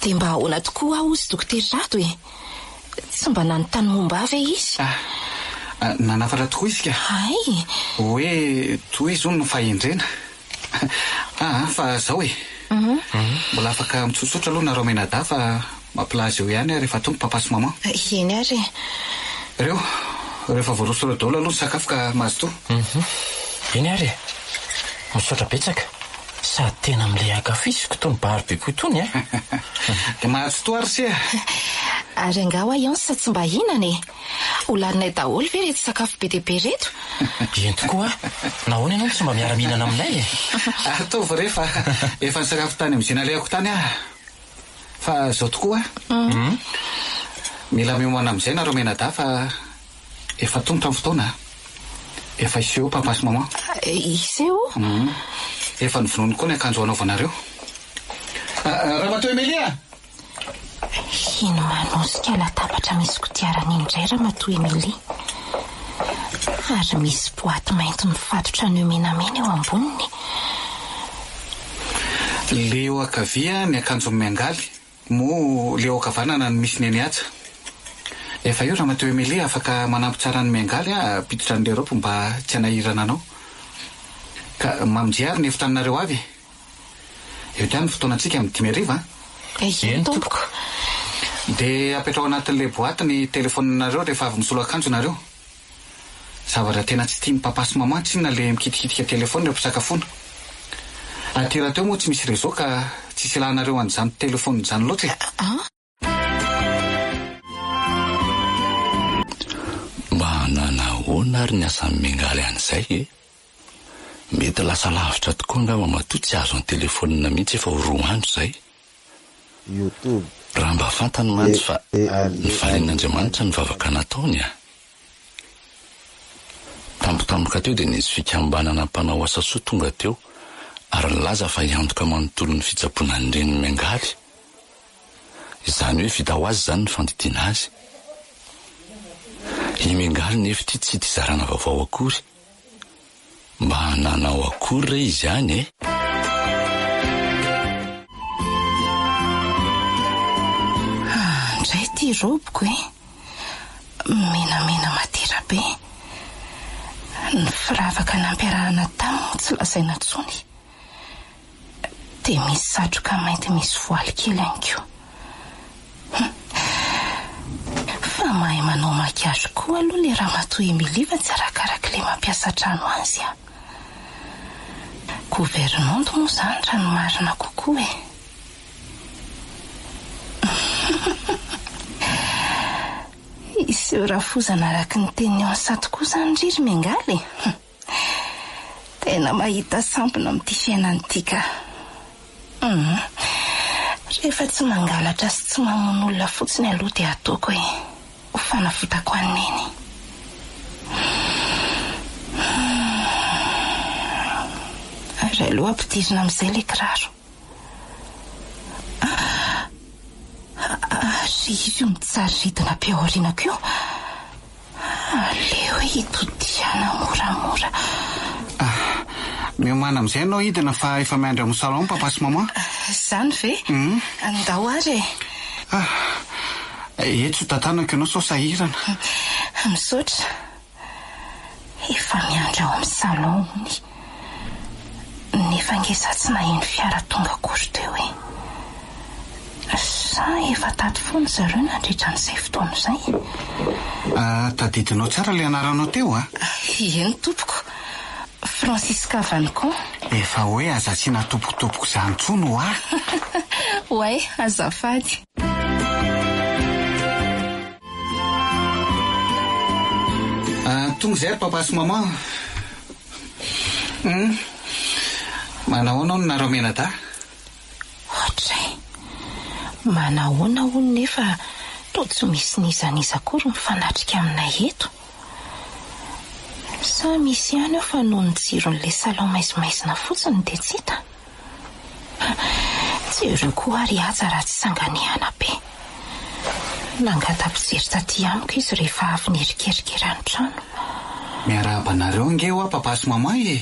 Speaker 4: Dia mba ahoana tokoa aho hozy Dokotera Rado e? Tsy mba nanontany momba ahy ve izy?
Speaker 5: Ah, nanafatra tokoa izy ka!
Speaker 4: Hay!
Speaker 5: Hoe tohizo hono ny fahendrena. Aa fa zao e! Mbola afaka mitsotsotra aloha nareo mianadahy fa mampilaza eo ihany aho rehefa tonga papa sy maman.
Speaker 4: Eny ary e!
Speaker 5: Reo, rehefa voaroso ireo daholo aloha ny sakafo ka mazotoa.
Speaker 6: Eny ary e! Misaotra betsaka. Sady tena amin'ilay ankafiziko itony barbecue itony e!
Speaker 5: Dia mazotoa ary se a!
Speaker 4: Ary angaha hoa Iansa tsy mba hihinana e? Ho laninay daholo ve ireto sakafo be dia be ireto?
Speaker 6: Eny tokoa! Nahoana ianao no tsy mba miara-mihinana aminay e?
Speaker 5: Ataovy re fa efa nisakafo tany amin'izay nalehako tany aho. Fa izao tokoa an! Mila miomana amin'izay nareo mianadahy fa efa tonta ny fotoana a! Efa hiseho papa sy maman.
Speaker 4: Hiseho?
Speaker 5: Efa novonoiny koa ny akanjo hanaovanareo. Ramatoa Emilia a!
Speaker 4: Iny manosika latabatra misy kodiarana iny indray Ramatoa Emilia. Ary misy boaty mainty mifatotra nœud menamena eo amboniny.
Speaker 5: Le eo ankavia ny akanjon'i Miangaly, moa le eo ankavanana no misy Neny Haja. Efa eo Ramatoa Emilia afaka manampy tsara an'i Miangaly hampiditra an'le robe mba tsy hanahirana anao. Ka mamonjia ary ny efitraninareo avy e! Eo ihany ny fotoanantsika amin'ny 5 hariva an!
Speaker 4: Eny tompoko.
Speaker 5: Dia apetraho anatin'ilay boaty ny telefaoninareo rehefa avy misolo akanjo nareo. Zavatra tena tsy tian'i papa sy maman tsinona le mikitikitika telefaonina eo am-pisakafoana. Aty rahateo moa tsy misy réseau ka tsisy ilanareo an'izany telefaonina izany loatra e!
Speaker 3: Mba nanahoana ary ny asan'i Miangaly an'izay e? Mety lasa lavitra tokoa angamba matoa tsy azo an-telefaonina mihitsy efa ho roa andro izay.
Speaker 7: Youtube.
Speaker 3: Raha mba fantany mantsy fa nivalian'Andriamanitra ny vavaka nataony a! Tampotampoka teo dia nisy fikambanana mpanao asa soa tonga teo ary nilaza fa hiantoka manontolo ny fitsaboana ny reniny miangaly. Izany hoe vita ho azy izany ny fandidiana azy. I Miangaly nefa ity tsy tia zarana vaovao akory. Mba nanao akory re izy any e?
Speaker 4: Indray ity robiko e! Menamena madira be. Ny firavaka nampiarahana taminy moa tsy lazaina intsony. Dia misy satroka mainty misy voaly kely ihany koa. Hum. Fa mahay manao maquillage koa aloha ilay ramatoa Emilie fa tsy arakarak'ilay mampiasa trano azy an. Gouvernante moa izany raha ny marina kokoa e. Hiseho rafozana araka ny tenin'i Ansa tokoa izany ry ry Miangaly e. Hum. Tena mahita sampona amin'ity fiainana ity ka. Hum. Rehefa tsy mangalatra sy tsy mamono olona fotsiny aloha dia ataoko e. Ho fanavotako an'i Neny. Hum. Ary aleo ampidirina amin'izay ilay kiraro. Ary izy io mitsaridina be ao aorianako io. Aleo hitodihana moramora.
Speaker 5: Ah, miomàna amin'izay ianao hidina fa efa miandry ao amin'ny salon papa sy maman.
Speaker 4: Izany ve? Ndao ary e.
Speaker 5: Ah, etsy ho tantanako ianao sao sahirana.
Speaker 4: Misaotra. Efa miandry ao amin'ny salon hono. Nefa ange za tsy naheno fiara tonga akory teo e. Sa efa tato foana zareo nandritra an'izay fotoana izay?
Speaker 5: Ah, tadidinao tsara ilay anaranao teo a?
Speaker 4: Eny tompoko. Francisca Vanicon.
Speaker 5: Efa hoe aza asiana tompoko izany intsony hoa.
Speaker 4: Oay, azafady.
Speaker 5: Ah, tonga izay ry papa sy maman. Hum. Manahoana hono nareo mianadahy?
Speaker 4: Ohatray. Manahoana hono nefa toa tsy misy n'iza n'iza akory mifanatrika aminay eto. Sa misy ihany eo fa noho ny jiron'ilay salon maizimaizina fotsiny dia tsy hita? Jereo koa ary Haja raha tsy sanganehana be. Nangata-pijery taty amiko izy rehefa avy nerikerikera ny trano.
Speaker 5: Miarahaba anareo ange hoa papa sy maman e!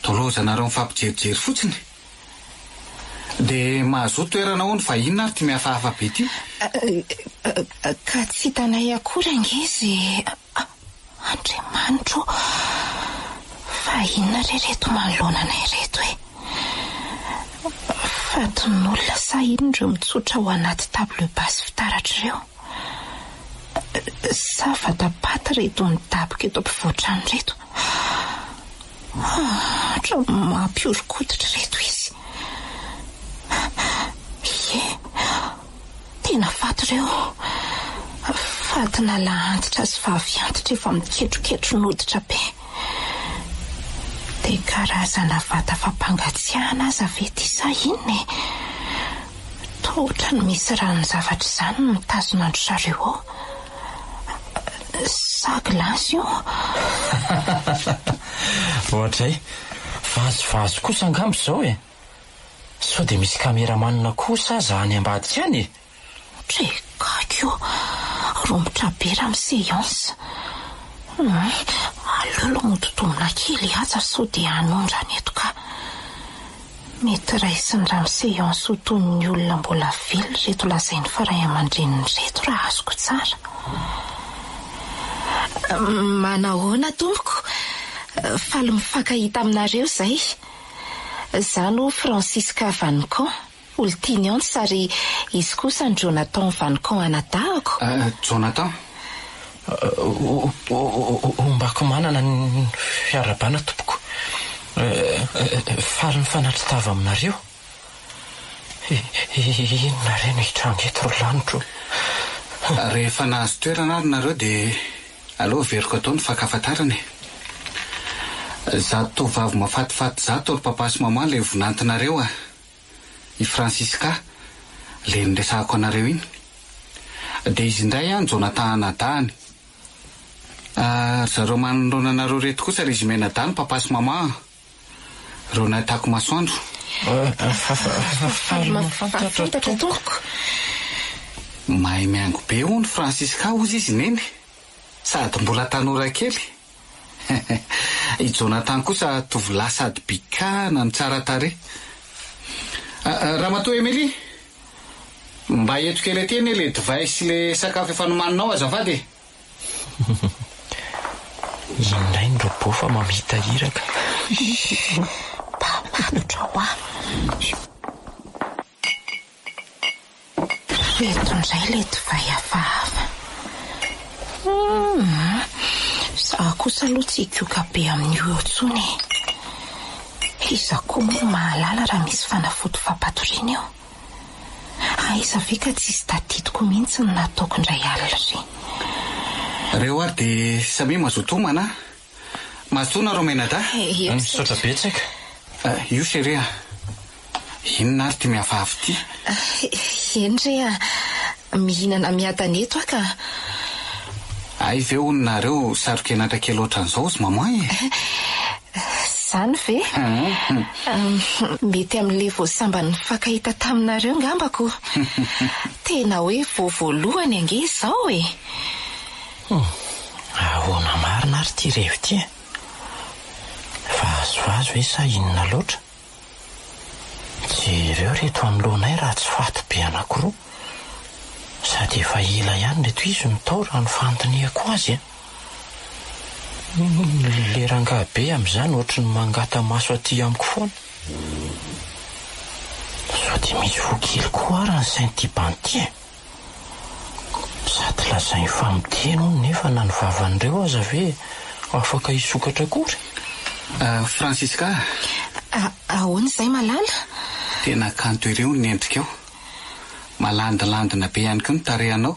Speaker 5: Toa lozanareo mifampijerijery fotsiny. Dia mahazoa toerana hono fa inona ary ity mihafahafa be ity?
Speaker 4: Ka tsy hitanay akory ange izay Andriamanitro ô! Fa inona re ireto manoloana anay ireto e? Fatin'olona sa inona ireo mitsotra ao anaty table basse fitaratra ireo? Sa vata-paty ireto midaboka eto ampovoan-trano ireto? Ohatran'ny mampihoron-koditra ireto izy. Ie, tena faty ireo. Fatina lahy antitra sy vavy antitra efa miketroketron'hoditra be. Dia karazana vata fampangatsiahana aza ve ity sa inona e? Toa ohatran'ny misy ranon-javatra izany mitazona an-dry zareo ao. Sa glace io?
Speaker 6: Ohatray, vazivazy kosa angamba izao e! Sao dia misy cameraman kosa aza any ambadika any e?
Speaker 4: Tre gaigy io, romotra be raha mi-séance. Hum, aleo aloha mody domina kely aza sao dia hanondrana eto ka. Mety raisin'i ramose Yonso ho toy ny olona mbola velona ireto lazainy fa ray aman-dreniny ireto raha azoko tsara. Manahoana tompoko? Faly mifankahita aminareo izay. Izaho no Francisca Vanicon, olon-tian'i Hans ary izy kosa ny Jonathan Vanicon anadahako.
Speaker 5: Jonathan?
Speaker 6: Ombako manana ny fiarahabana tompoko. Faly mifanatri-tava aminareo. Inona re no hitranga eto ry lanitro o?
Speaker 5: Rehefa nahazo toerana ary nareo dia aleo averiko atao ny fankafantarana e. Zato tovovavy mahafatifaty zato ry papa sy maman ilay vonantinareo a. I Francisca, ilay niresahako anareo iny. Dia izy indray an, Jonathan anadahiny. Ry zareo manoloana anareo ireto kosa ry izy mianadahy ny papa sy maman an. Ireo nahitako masoandro.
Speaker 4: Faly mahafantatra tompoko.
Speaker 5: Mahay mihaingo be hono Francisca hozy izy neny. Sady mbola tanora kely. I Jonathan kosa tovolahy sady bikàna no tsara tarehy. Ramatoa Emily, mba eto kely aty anie le divay sy le sakafo efa nomaninao azafady e!
Speaker 6: Iny indray ny robot fa mamita iraka.
Speaker 4: Mba matotra hoa. Ireto indray ilay divay hafahafa. Humm, za kosa aloha tsy hikoka be amin'io eo intsony e. Iza koa moa no mahalala raha misy fanafody fampatoriana eo? Aiza ve ka tsisy tadidiko mihitsy ny nataoko indray alina ireny.
Speaker 5: Reo ary dia samia mazotoa homana a! Mazotoa nareo mianadahy.
Speaker 6: Misaotra betsaka.
Speaker 5: Io chérie a! Inona ary ity mihafahafa ity?
Speaker 4: Eny re a! Mihinana miadana eto aho ka.
Speaker 5: Hay ve hono nareo saro-kenatra kely ohatran'izao ozy maman e?
Speaker 4: Izany ve? Mety amin'ilay vao sambany nifankahita taminareo ngamba ko. Tena hoe vao voalohany ange izao e!
Speaker 6: Hum, ahoana marina ary ity revy ity e? Vazivazy ve sa inona loatra? Jereo reto anoloanay raha tsy faty be anankiroa. Sady efa ela ihany reto izy no tao raha ny fandinihako azy a! Hum, le rangahy be amin'izany ohatry ny mangata-maso aty amiko foana. Sao dia misy voa kely koa ary ny sain'ity bandy ity e? Sady lazainy fa miteny hono nefa na ny vavan'ireo aza ve afaka hisokatra akory?
Speaker 5: Francisca
Speaker 4: a! Ahoana izay Malala?
Speaker 5: Tena kanto ery hono ny endrikao. Malandilandina be ihany koa ny tarehanao.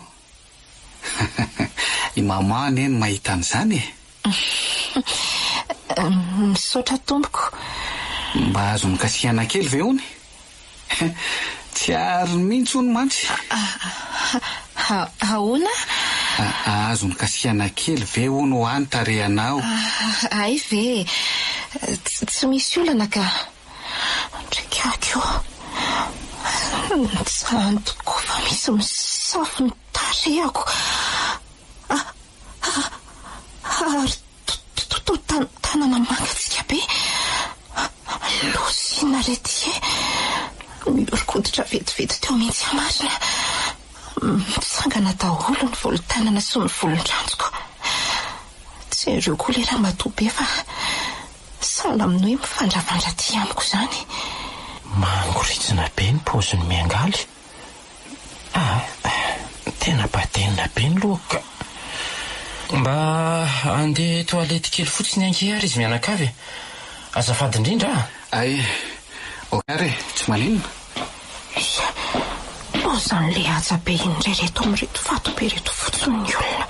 Speaker 5: I maman anie no mahita an'izany e!
Speaker 4: Misaotra tompoko.
Speaker 5: Mba azo nikasihana kely ve hono? Tsy ary mihitsy hono mantsy.
Speaker 4: Ahoana?
Speaker 5: Azo nikasihana kely ve hono hoa ny tarehanao?
Speaker 4: Hay ve e! Tsy misy olana ka. Ndry kiaky o! Izany tokoa fa misy misafo ny tarehako. Ary toa tanana mangatsiaka be. Loza inona re ity e? Mihoron-koditra vetivety teo mihitsy aho marina. Mitsangana daholo ny volon-tanana sy ny volon-dranjoko. Jereo koa ilay ramatoa be fa sahala amin'ny hoe mivandravandra aty amiko izany.
Speaker 6: Mangoritsina be ny paozin'i Miangaly. Ah, tena badenina be ny lohako ka. Mba handeha toilette kely fotsiny ange ary izy mianakavy e. Azafady indrindra a!
Speaker 5: Hay, ok ary e, tsy maninona.
Speaker 4: Ia, lozan'ilay haja be iny indray reto amin'ireto vato be ireto fotsiny ny olona.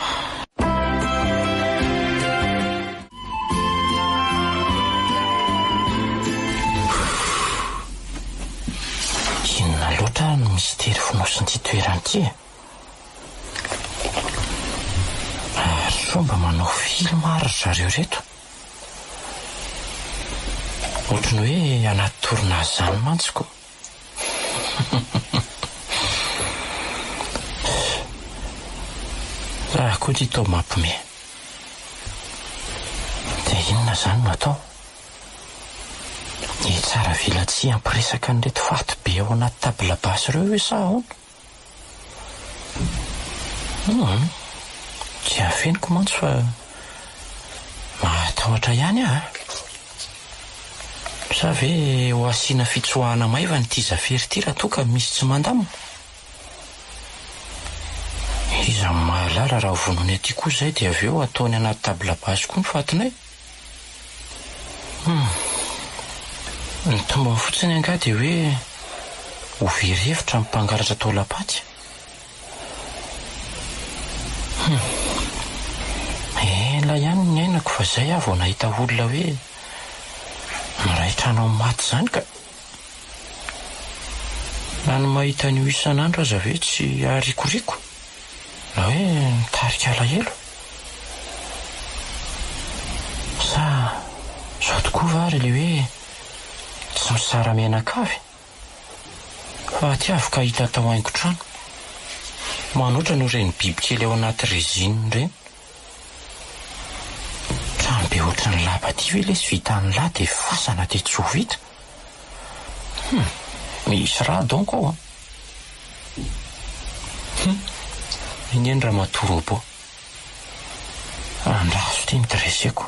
Speaker 6: Inona loatra ary no mistery fonosin'ity toerana ity e? Ary sao mba manao film ary ry zareo ireto? Ohatry ny hoe anaty tournage izany mantsy ko. Raha koa ity toa mampime. Dia inona izany no atao? Hitsara velatsihy hampiresaka an'ireto faty be ao anaty table basse ireo ve sa ahoana? Hum, tsy afeniko mantsy fa mahatahotra ihany aho a! Sa ve ho asiana fitsoahana maivana ity Zafera ity raha toa ka misy tsy mandamina? Iza no mahalala raha vonoiny aty koa izay dia avy eo ataony anaty table basse koa ny fatinay? Hum. Ny tombony fotsiny angaha dia hoe ho very hevitra ny mpangalatra taolam-paty. Hum. Ela ihany ny niainako fa izay aho vao nahita olona hoe miray trano amin'ny maty izany ka. Na ny mahita an'io isan'andro aza ve tsy haharikoriko? Na hoe mitarika alahelo? Sa izao tokoa va ary ilay hoe tsy misara-mianakavy? Fa aty avy ka hita atao haingon-trano. Manoatra noho ireny bibikely ao anaty résine ireny. Trano be ohatran'ny lapa aty ve lesy vita an'lah dia fasana dia tsy ho vita? Hum, misy raha donc ao an! Hum, iny eny ramatoa robot. Andraso ity ny dresseko.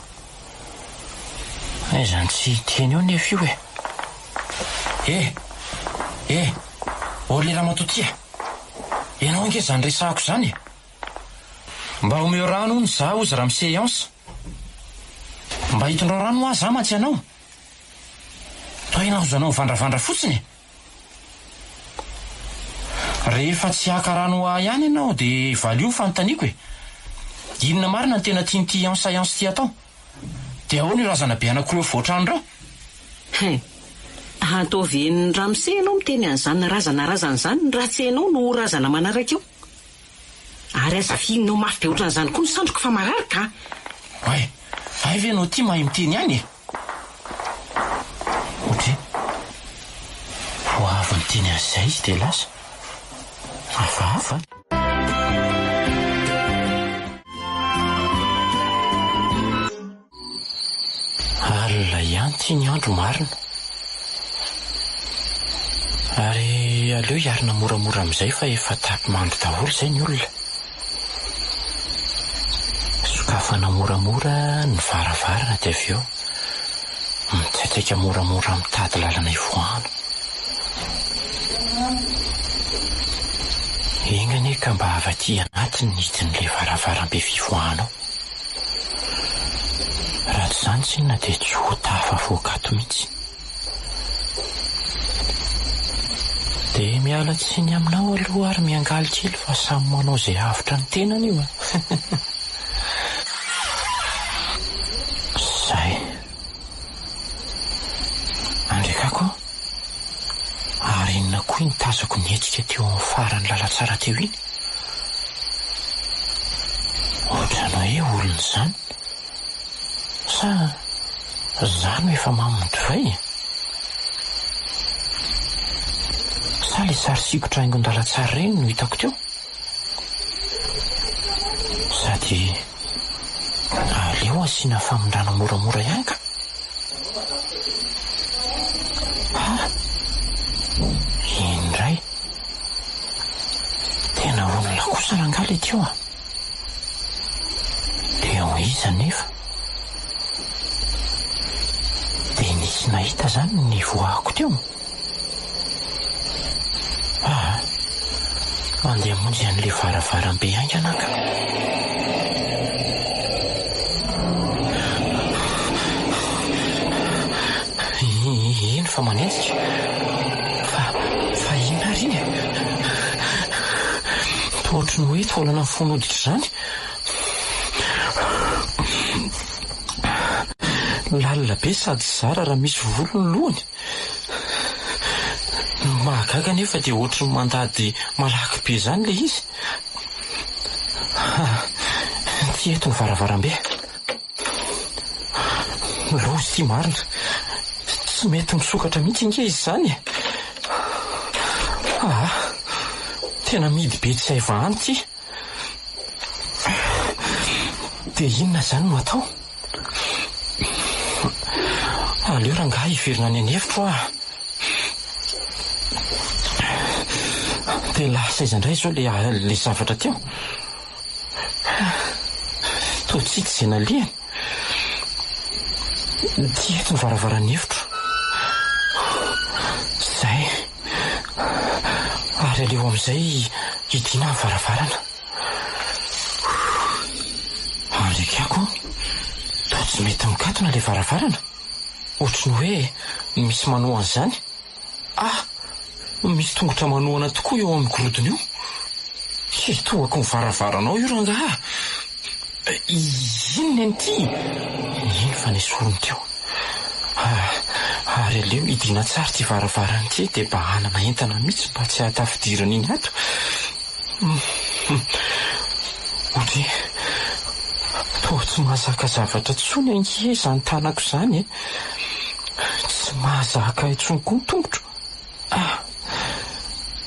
Speaker 6: Aiza ny tsy hiteny eo nefa io e! Eh! Eh! Ô le ramatoa ty a! Ianao ange izany resahako izany e! Mba omeo rano hono za hozy ramose Eance. Mba hitondrao rano hoa za mantsy ianao. Toa ilaozanao mivandravandra fotsiny e! Rehefa tsy haka rano ho ahy ihany ianao dia valio ny fanontaniako e! Inona marina no tena tian'ity Eance Eance ity atao? Dia ahoana io razana be anankiroa afovoan-trano ireo?
Speaker 2: He! Ataovy henon'ny ramose ianao miteny an'izany razana razana izany raha tsy ianao no ho razana manaraka eo. Ary aza fihininao mafy be ohatran'izany koa ny sandriko fa marary ka!
Speaker 6: Oay! Hay ve ianao ity mahay miteny ihany e! Odry! Vao avy niteny an'izay izy dia lasa. Hafahafa an! Alina ihany ity ny andro marina. Ary aleo hiarina moramora amin'izay fa efa tapi-mandry daholo izay ny olona. Sokafana moramora ny varavarana dia avy eo mitsaitsaika moramora mitady lalana hivoahana. Enga anie ka mba avy aty anatiny ny hidin'ilay varavarambe fivoahana ao. Raha tsy izany tsinona dia tsy ho tafavoaka ato mihitsy. Dia miala tsiny aminao aloha ary miangaly kely fa samy manao izay avotra ny tenany io a! Izay. Andriakako a! Ary inona koa iny tazako nihetsika teo amin'ny faran'ny lalantsara teo iny? Ohatran'ny hoe olona izany. Sa za no efa mamo ny divay e? Sa ilay sary sikotra haingon-dalantsary ireny no hitako teo? Sady aleo asiana famindrana moramora ihany ka. Ha! Iny indray. Tena olona kosa rangahy ilay teo a! Dia ho iza anefa? Dia nisy nahita izany ny nivoahako teo? Aa! Andeha hamonjy an'ilay varavarambe haingana aho ka. Eny fa manenjika. Fa, fa inona ary iny e? Toa ohatry ny hoe taolana mifono hoditra izany. Lalina be sady zara raha misy volo ny lohany. Ny mahagaga anefa dia ohatry ny mandady malaky be izany ilay izy. Ity eto ny varavarambe. Loza ity marina. Tsy mety misokatra mihitsy ange izy izany e. Aa, tena mihidy be tsy hay vahana ity. Dia inona izany no atao? Aleo rangahy hiverina any an'efitro aho. Dia lasa aiza indray izao ilay zavatra teo? Toa tsy hita izay nalehany. Ity eto ny varavaran'ny efitro. Izay. Ary aleo amin'izay hidiana ny varavarana. Ary akako, toa tsy mety mikatona ilay varavarana. Ohatry ny hoe misy manohana izany. Ah! Misy tongotra manohana tokoa eo amin'ny gorodona io. Hitohako ny varavaranao io rangahy a! Inona an'ity? Iny fa nesoriny teo. Ary aleo hidiana tsara ity varavarana ity dia bahanana entana mihitsy mba tsy hahatafidirana iny ato. Odry, toa tsy mahazaka zavatra intsony ange izany tanako izany e! Tsy mahazaka intsony koa ny tongotro. Ah!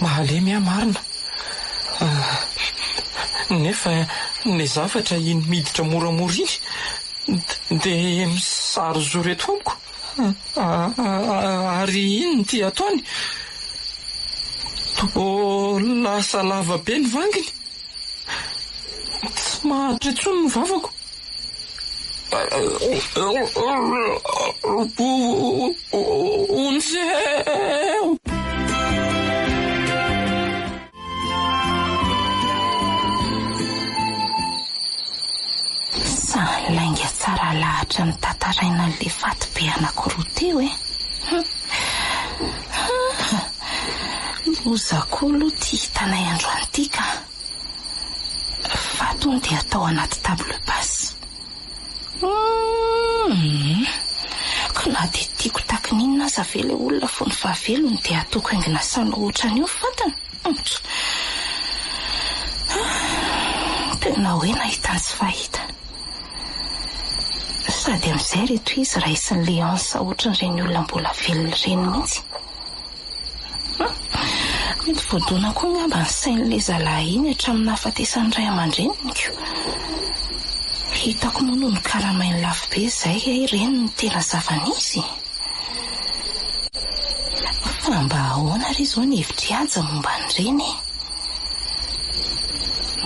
Speaker 6: Mahalemy aho marina. Nefa ilay zavatra iny miditra moramora iny dia misarizoro eto amiko. Ary inona ity ataony? Toa lasa lava be ny vanginy. Tsy maharitra intsony ny vavako. Vonjeo!
Speaker 4: Samy lainga tsara lahatra notantaraina an'ilay faty be anankiroa teo e! Hum! Loza koa aloha ity hitanay androany ity ka! Faty hono dia atao anaty table basse. Humm! Ka na dia tiako taky ny inona aza ve ilay olona fony fahavelony dia ataoko haingona salon ohatran'io ny fatiny? Humm! Tena hoe nahita ny tsy fahita. Sady amin'izay reto izy raisin'i Léonce ohatran'ireny olona mbola velona ireny mihitsy. Mety voadona koa angamba ny sain'ilay zalahy iny hatramin'ny nahafatesan'ny ray aman-dreniny ko. Hitako moa noho ny karamainy lafo be izay hay ireny no tena zava-nisy. Fa mba ahoana re izao ny hevitr'i Haja momba an'ireny e?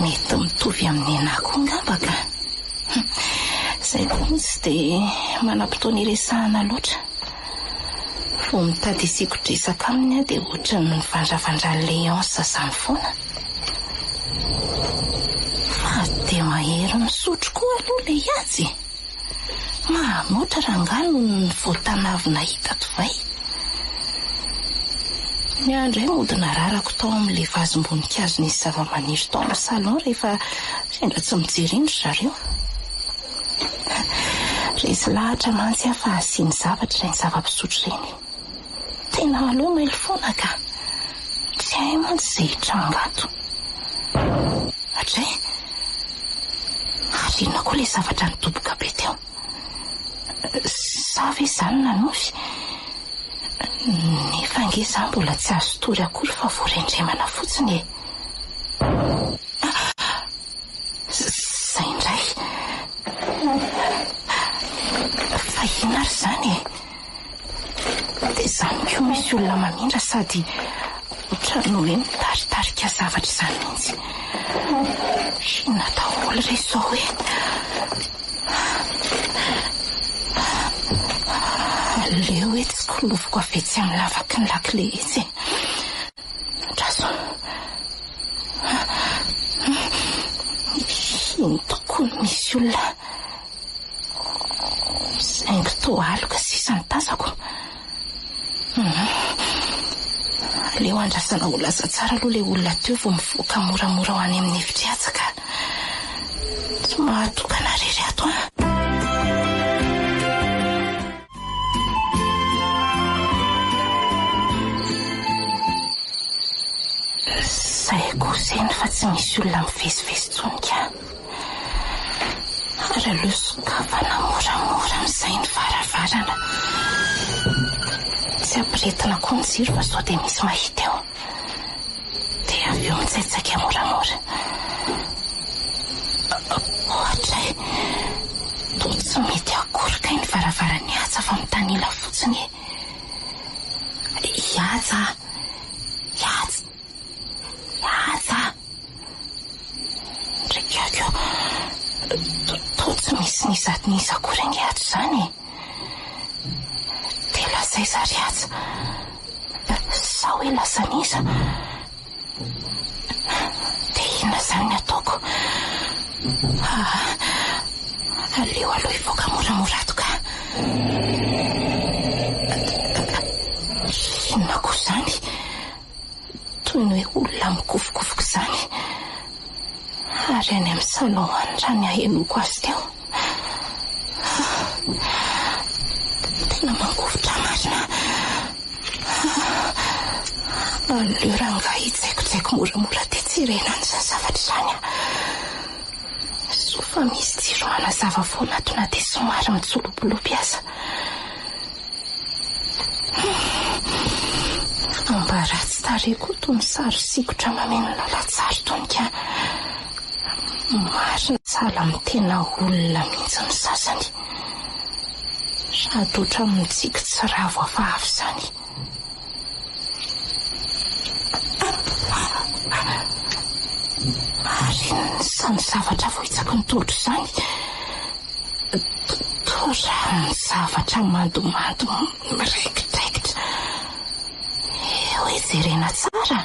Speaker 4: Mety mitovy amin'ny nenahy koa angamba ka. Izay koa moa tsy dia manam-potoana iresahana loatra. Vao mitady hisikodresaka aminy aho dia ohatran'ny mivandravandran'i Léonce izany foana. Fa dia mahery misotro koa aloha ilay Haja e! Mahanoatra rangahy noho ny voatanavy nahita divay. Ny ahy indray mody nararako tao amin'ilay vazim-boninkazo nisy zavamaniry tao amin'ny salon rehefa sendra tsy mijery iny ry zareo. Resy lahatra mantsy aho fa asiany zavatra ireny zava-pisotro ireny. Tena aleo mailo foana ka! Tsy hay mantsy izay hitranga ato. Hatrizay, ary inona koa ilay zavatra nidoboka be teo? Sa ve izany nanofy? Nefa ange za mbola tsy azo tory akory fa voarendremana fotsiny e. Zay indray. Fa inona ary izany e? Dia izany koa misy olona mamindra sady ohatran'ny hoe mitaritarika zavatra izany mihitsy. Inona daholo re izao e? Aleo hoe tsikoloviko avy etsy amin'ny lavaky ny lakile etsy e. Andraso. Iny tokoa no misy olona. Saingy toa aloka sisa ny tazako. Aleo andrasana ho lasa tsara aloha ilay olona teo vao mivoaka moramora ho any amin'ny efitr'i Haja ka. Tsy mahatokana irery ato an. Zay kosa eny fa tsy misy olona mivezivezy intsony ka. Ary aleo sokafana moramora amin'izay ny varavarana. Tsy ampirehetina koa ny jiro fa sao dia misy mahita eo. Dia avy eo mitsaitsaika moramora. Ohatray, toa tsy mety akory kay ny varavaran'i Haja fa mitanila fotsiny e. I Haja a! I Haja! I Haja a! Ry Gaga ô, toa tsy misy n'iza n'iza akory ange ato izany e! Dia lasa aiza ry Haja? Sa hoe lasa n'iza? Dia inona izany ny ataoko? Aa, aleo aloha hivoaka moramora ato ka. Inona koa izany? Toy ny hoe olona mikofokofoka izany. Ary any amin'ny salon any raha ny ahenoako azy teo. Tena mangovitra marina. Aleo rangahy hitsaikojaiko moramora dia jerena an'izany zavatra izany a. Soa fa misy jiro manazava foana ato na dia somary mitsolopolopy aza. Mba ratsy tarehy koa itony sary sikotra mameno lalantsary itony ka. Marina sahala amin'ny tena olona mihitsy ny sasany. Sady ohatran'ny mitsiky tsy ravo hafahafa izany. Ary inona izany zavatra voahitsaky ny tongotro izany? Toa ranon-javatra mandomando miraikidraikitra. Eo e, jerena tsara.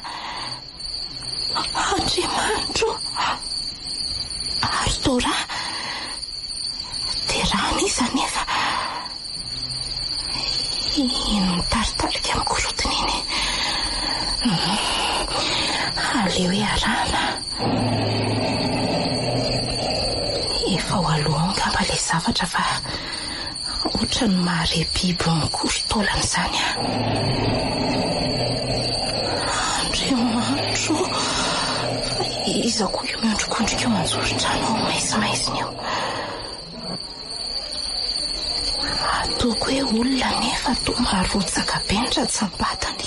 Speaker 4: Andriamanitro o! Ary toa rà. Dia ràn'iza anefa? Iny mitaritarika mikorotona iny. Aleo iarahana. Efa ho aloha ao angamba ilay zavatra fa ohatran'ny mahare biby mikoron-taolana izany aho. Andriamanitro ô! Fa iza koa io miondrikondrika eo anjoron-trano ao maizimaizina io? Ataoko hoe olona nefa toa marotsaka be ny ratsambatany.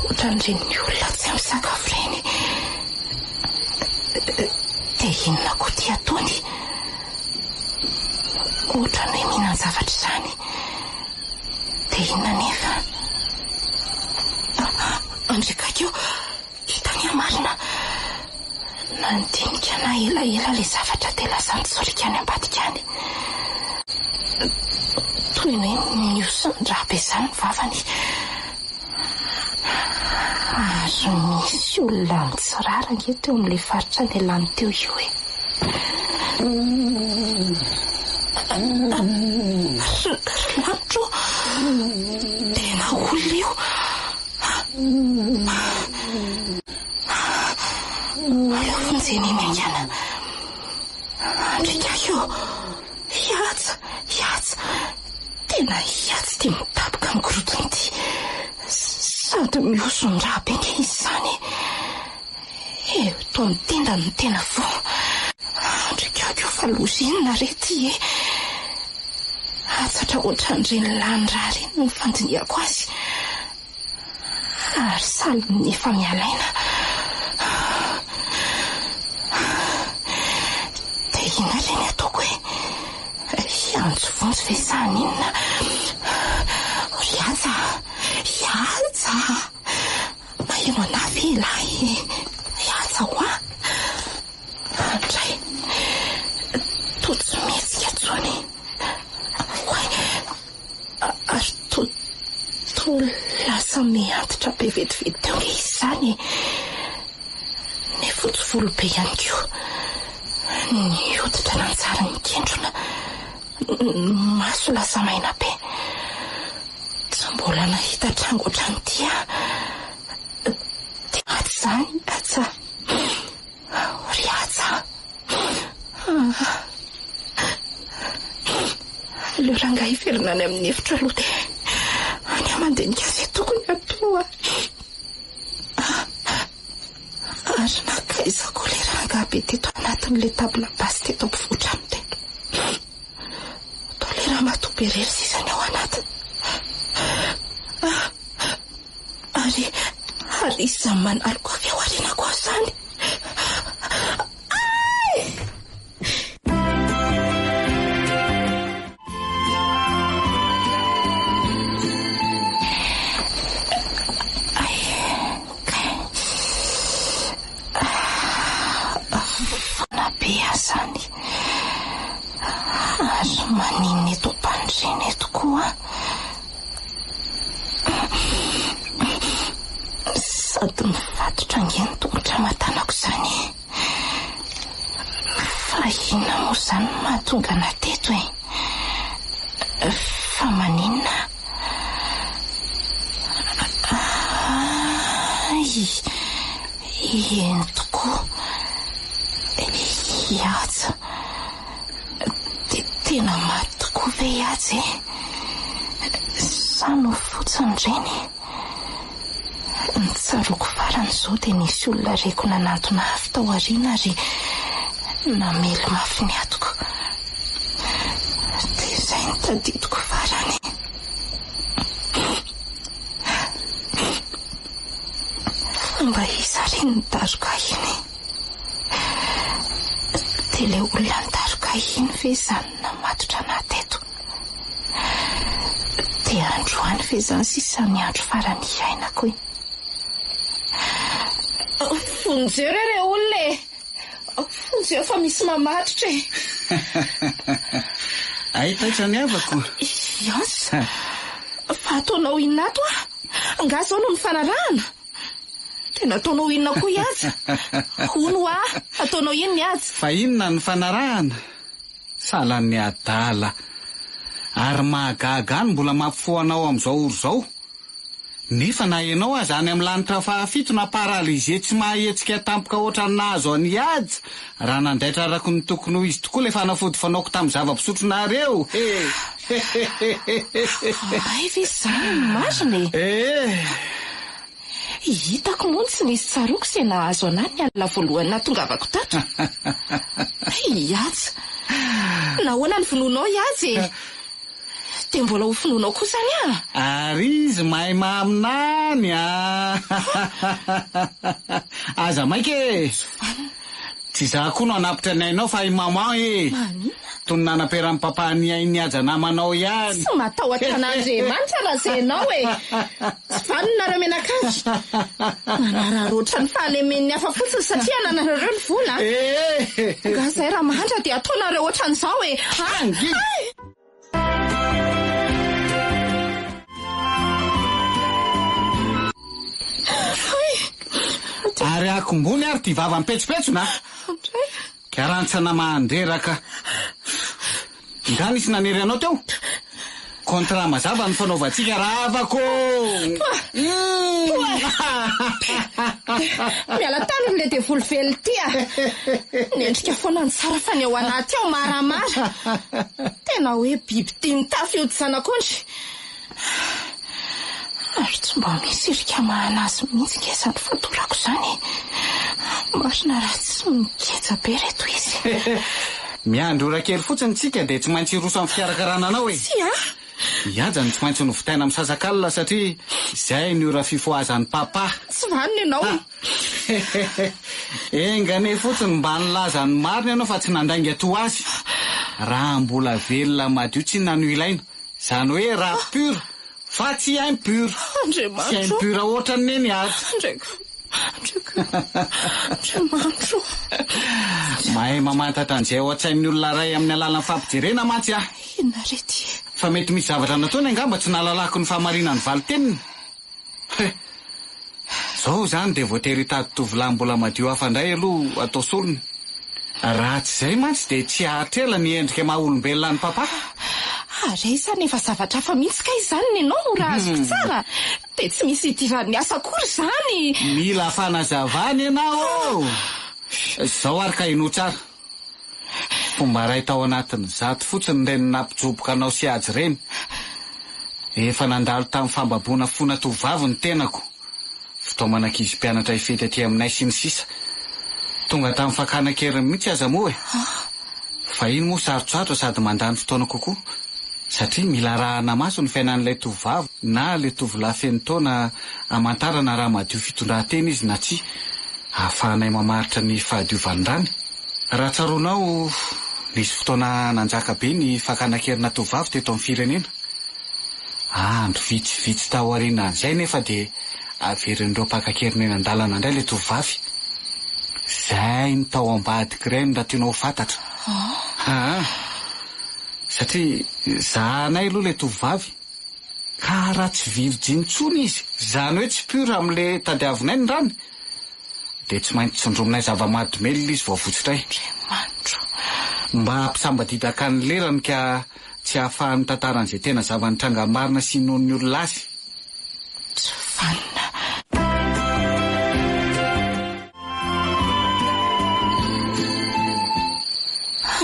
Speaker 4: Ohatran'ireny olona tsy ampy sakafo ireny. Dia inona koa ity ataony? Ohatran'ny hoe mihinan-javatra izany. Dia inona anefa? Andriakaiky io! Hitany aho marina. Nandinika anà elaela ilay zavatra dia lasa nitsoriaka any ambadika any. Toy ny hoe nihoson-drà be izany ny vavany. Ary nisy olona nitsirara ange teo amin'ilay faritra nialany teo io e. Ry lanitro ô! Tena olona io! Aleo vonjena eny haingana. Andrikahy ô! Hihaja! Hihaja! Tena hihaja ity midaboka amin'ny gorodona ity. Sady mihoson-drà be ange izy izany e! Eto amin'ny tendany no tena voa. Andrikahy ô fa loza inona re ity e! Hatsatra ohatran'ireny lany rà ireny ny fandinihako azy. Ary salin'ny efa miala aina. Dia inona re ny ataoko e? Hiantso vonjy ve sa haninona? Ry Haja a! Haja a! Maheno anà ve ialahy e? Haja hoa! Andray! Toa tsy mihetsika intsony. Oay! Ary toa toa lasa mihantitra be vetivety teo ange izy izany e! Ny fotsy volo be ihany koa. Ny hoditra nanjary nikentrona. Ny maso lasa maina be. Tsy mbola nahita tranga ohatran'ity aho. Dia maty izany Haja. Ry Haja a! Aleo rangahy hiverina any amin'ny efitra aloha dia any aho mandinika izay tokony hatao a! Ary nankaiza koa ilay rangahy be teto anatin'ilay table basse teto ampovoan-trano teto? Toa ilay ramatoa be irery sisa ny ao anatiny. Ary, ary iza manaloka avy ao aorianako ao izany? Ay! Ay, kay. Foana be aho izany. Ary maninona eto am-pandriana eto koa? Sady mifatotra ange ny tongotra aman-tanako izany e. Fa inona moa izany no mahatonga anà teto e? Fa maninona? Hay! Eny tokoa. Hihaja. Dia tena maty tokoa ve i Haja e? Sa nofy fotsiny ireny? Ny tsaroako farany izao dia nisy olona reko nanantona avy tao aoriana ary namely mafy ny hatoko. Dia izay no tadidiko farany. Fa mba iza ary iny nidaroka ahy iny e? Dia ilay olona nidaroka ahy iny ve izany namatotra anà teto? Dia androany ve izany sisa ny andro farany hiainako e? Vonjeo re re olona e! Vonjeo fa misy mamatotra e!
Speaker 5: Hay taitra ny havako.
Speaker 4: Ias! Fa ataonao inona ato aho? Angaha izao no nifanarahana? Tena ataonao inona koa i Haja? Hono hoa, ataonao inona i Haja?
Speaker 5: Fa inona no nifanarahana? Sahalan'ny adala. Ary mahagaga ahy ny mbola mampifoha anao amin'izao ora izao. Nefa na ianao aza any amin'ny lanitra fahafito na paralysé tsy mahahetsika tampoka ohatran'ny nahazo an'i Haja raha nandaitra araka ny tokony ho izy tokoa ilay fanafody fanaoko tamin'ny zava-pisotronareo he!
Speaker 4: Hay ve izany no marina e?
Speaker 5: Ee.
Speaker 4: Hitako moa ny tsy nisy tsaroako izay nahazo anà ny alina voalohany nahatongavako tato. I Haja. Nahoana no vonoinao i Haja e? Dia mbola ho finoanao koa izany ah?
Speaker 5: Ary izy mahay maminany ah! Aza maika e! Tsy izaho koa no hanapitra ny ainao fa i maman e!
Speaker 4: Maninona?
Speaker 5: Toy ny nanaperan'i papa ny ain'i Haja namanao ihany.
Speaker 4: Tsy matahotra an'Andriamanitra raha izay ianao e! Tsy vanona nareo mianakavy. Manararaotra ny fahalemen'ny hafa fotsiny satria anananareo ny vola.
Speaker 5: Ee!
Speaker 4: Angaha izay raha mahantra dia ataonareo ohatran'izao e!
Speaker 5: Angina! Ary akombony ary ty vava mipetsopetsona a! Karantsana mandreraka. Nga nisy nanery anao teo? Contrat mazava ny fanaovantsika ravako ô!
Speaker 4: Miala taniny le devoly velona ity a! Ny endrika foana no tsara fa ny ao anaty ao maramara. Tena hoe biby tia mitafy hodi-janak'ondry. Ary tsy mba misy irika mahana azy mihitsy nge izany fatorako izany e! Marina raha tsy mikeja be reto izy.
Speaker 5: Miandry ora kely fotsiny tsika dia tsy maintsy hiroso amin'ny fikarakarana anao e!
Speaker 4: Tsia!
Speaker 5: I Haja no tsy maintsy novitaina misasak'alina satria izay ny ora fifohazan'i Papa.
Speaker 4: Tsy vanona ianao e!
Speaker 5: Enga anie fotsiny mba nilaza ny marina ianao fa tsy nandainga toa azy. Raha mbola velona madio tsinona no ilaina. Izany hoe raha pur fa tsy impur. Tsy impur ohatran'i Neny Haja.
Speaker 4: Andriamanitro ô!
Speaker 5: Mahay mamantatra an'izay ao an-tsain'ny olona iray amin'ny alalan'ny fampijerena mantsy aho.
Speaker 4: Inona re ity?
Speaker 5: Fa mety misy zavatra nataony angamba tsy nahalalako ny fahamarinan'ny valin-teniny. He! Izao izany dia voatery hitady tovolahy mbola madio hafa indray aloha atao solony. Raha tsy izay mantsy dia tsy haharitra ela ny endrika maha olombelona an'i Papa.
Speaker 4: Ary aiza anefa zavatra hafa mihitsy kay izany nenao raha azoko tsara? Dia tsy misy idiran'ny asa akory izany!
Speaker 5: Mila fanazavana ianao ô! Izao ary ka henoy tsara. Fomba iray tao anatin'ny zato fotsiny ireny nampijoboka anao sy Hajo ireny. Efa nandalo tamin'ny fambaboana fona tovovavy ny tenako. Fitaomana ankizy mpianatra hifety aty aminay sy ny sisa Tonga tamin'ny fakana an-keriny mihitsy aza moa e! Fa iny moa sarotsarotra sady mandany fotoana kokoa satria mila arahana maso ny fiainan'ilay tovovavy na ilay tovolahy feno taona hamantarana raha madio fitondran-tena izy na tsia, ahafahanay mamaritra ny fahadiovan'ny rany. Raha tsaroanao, nisy fotoana nanjaka be ny fakana an-kerina tovovavy teto amin'ny firenena. Andro vitsivitsy taorianan'izay anefa dia averin'ireo mpaka an-keriny eny an-dalana indray ilay tovovavy. Izay no tao ambadik'ireny raha tianao ho fantatra. Aa! Satria zahanay aloha ilay tovovavy ka raha tsy virjiny intsony izy, izany hoe tsy pure amin'ilay tadiavinay ny rany, dia tsy maintsy tsindrominay zava-mahadomelina izy vao avotsotray.
Speaker 4: Andriamanitro.
Speaker 5: Mba hampisambadidaka ny lerany ka tsy hahafahany mitantara an'izay tena zava-nitranga marina sy inoan'ny olona azy.
Speaker 4: Tsy vanona.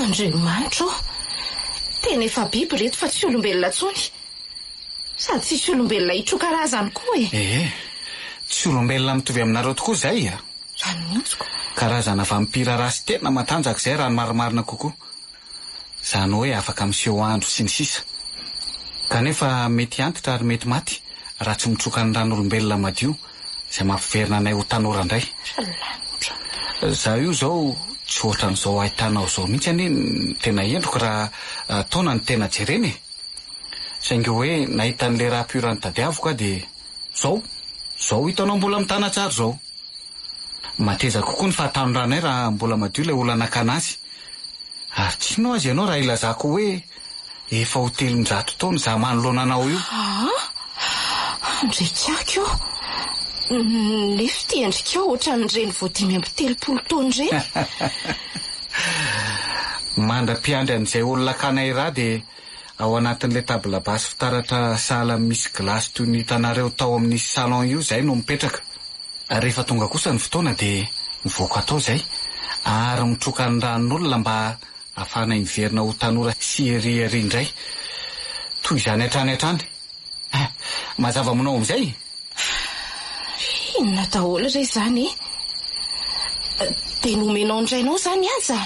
Speaker 4: Andriamanitro ô! Tena efa biby ireto fa tsy olombelona intsony. Sady tsisy olombelona hitroka razany koa e!
Speaker 5: Ee, tsy olombelona mitovy aminareo tokoa izay a!
Speaker 4: Izany mihitsy ko!
Speaker 5: Karazana vampira ratsy tena matanjaka izay raha ny marimarina kokoa. Izany hoe afaka miseho andro sy ny sisa. Kanefa mety antitra ary mety maty raha tsy mitroka ny ran'olombelona madio izay mampiverina anay ho tanora indray.
Speaker 4: Lanitra.
Speaker 5: Izaho io izao tsy ohatran'izao ahitanao izao mihitsy anie ny tena endriko raha taona no tena jerena e! Saingy hoe nahita an'ilay raha pur notadiaviko aho dia zao, zao hitanao mbola mitana tsara zao. Mateza kokoa ny fahatanoranay raha mbola madio ilay olona nakana azy. Ary tsy hino aza ianao raha ilazako hoe efa ho 300 taona izaho manoloana anao io.
Speaker 4: Aa! Andriakiaky ô! Nefa ity endrikao ohatran'ireny vao 35 taona ireny.
Speaker 5: Mandra-piandry an'izay olona hakana iray dia Ao anatin'ilay table basse fitaratra sahala amin'ny misy glace toy ny hitanareo tao amin'ny salon io izay no mipetraka. Rehefa tonga kosa ny fotoana dia mivoaka tao izay ary mitroka ny ranon'olona mba hahafahanay miverina ho tanora sy ery ery indray. Toy izany hatrany hatrany. Eh! Mazava aminao amin'izay?
Speaker 4: Inona daholo re izany e? Dia nomenao ny rainao izany aza?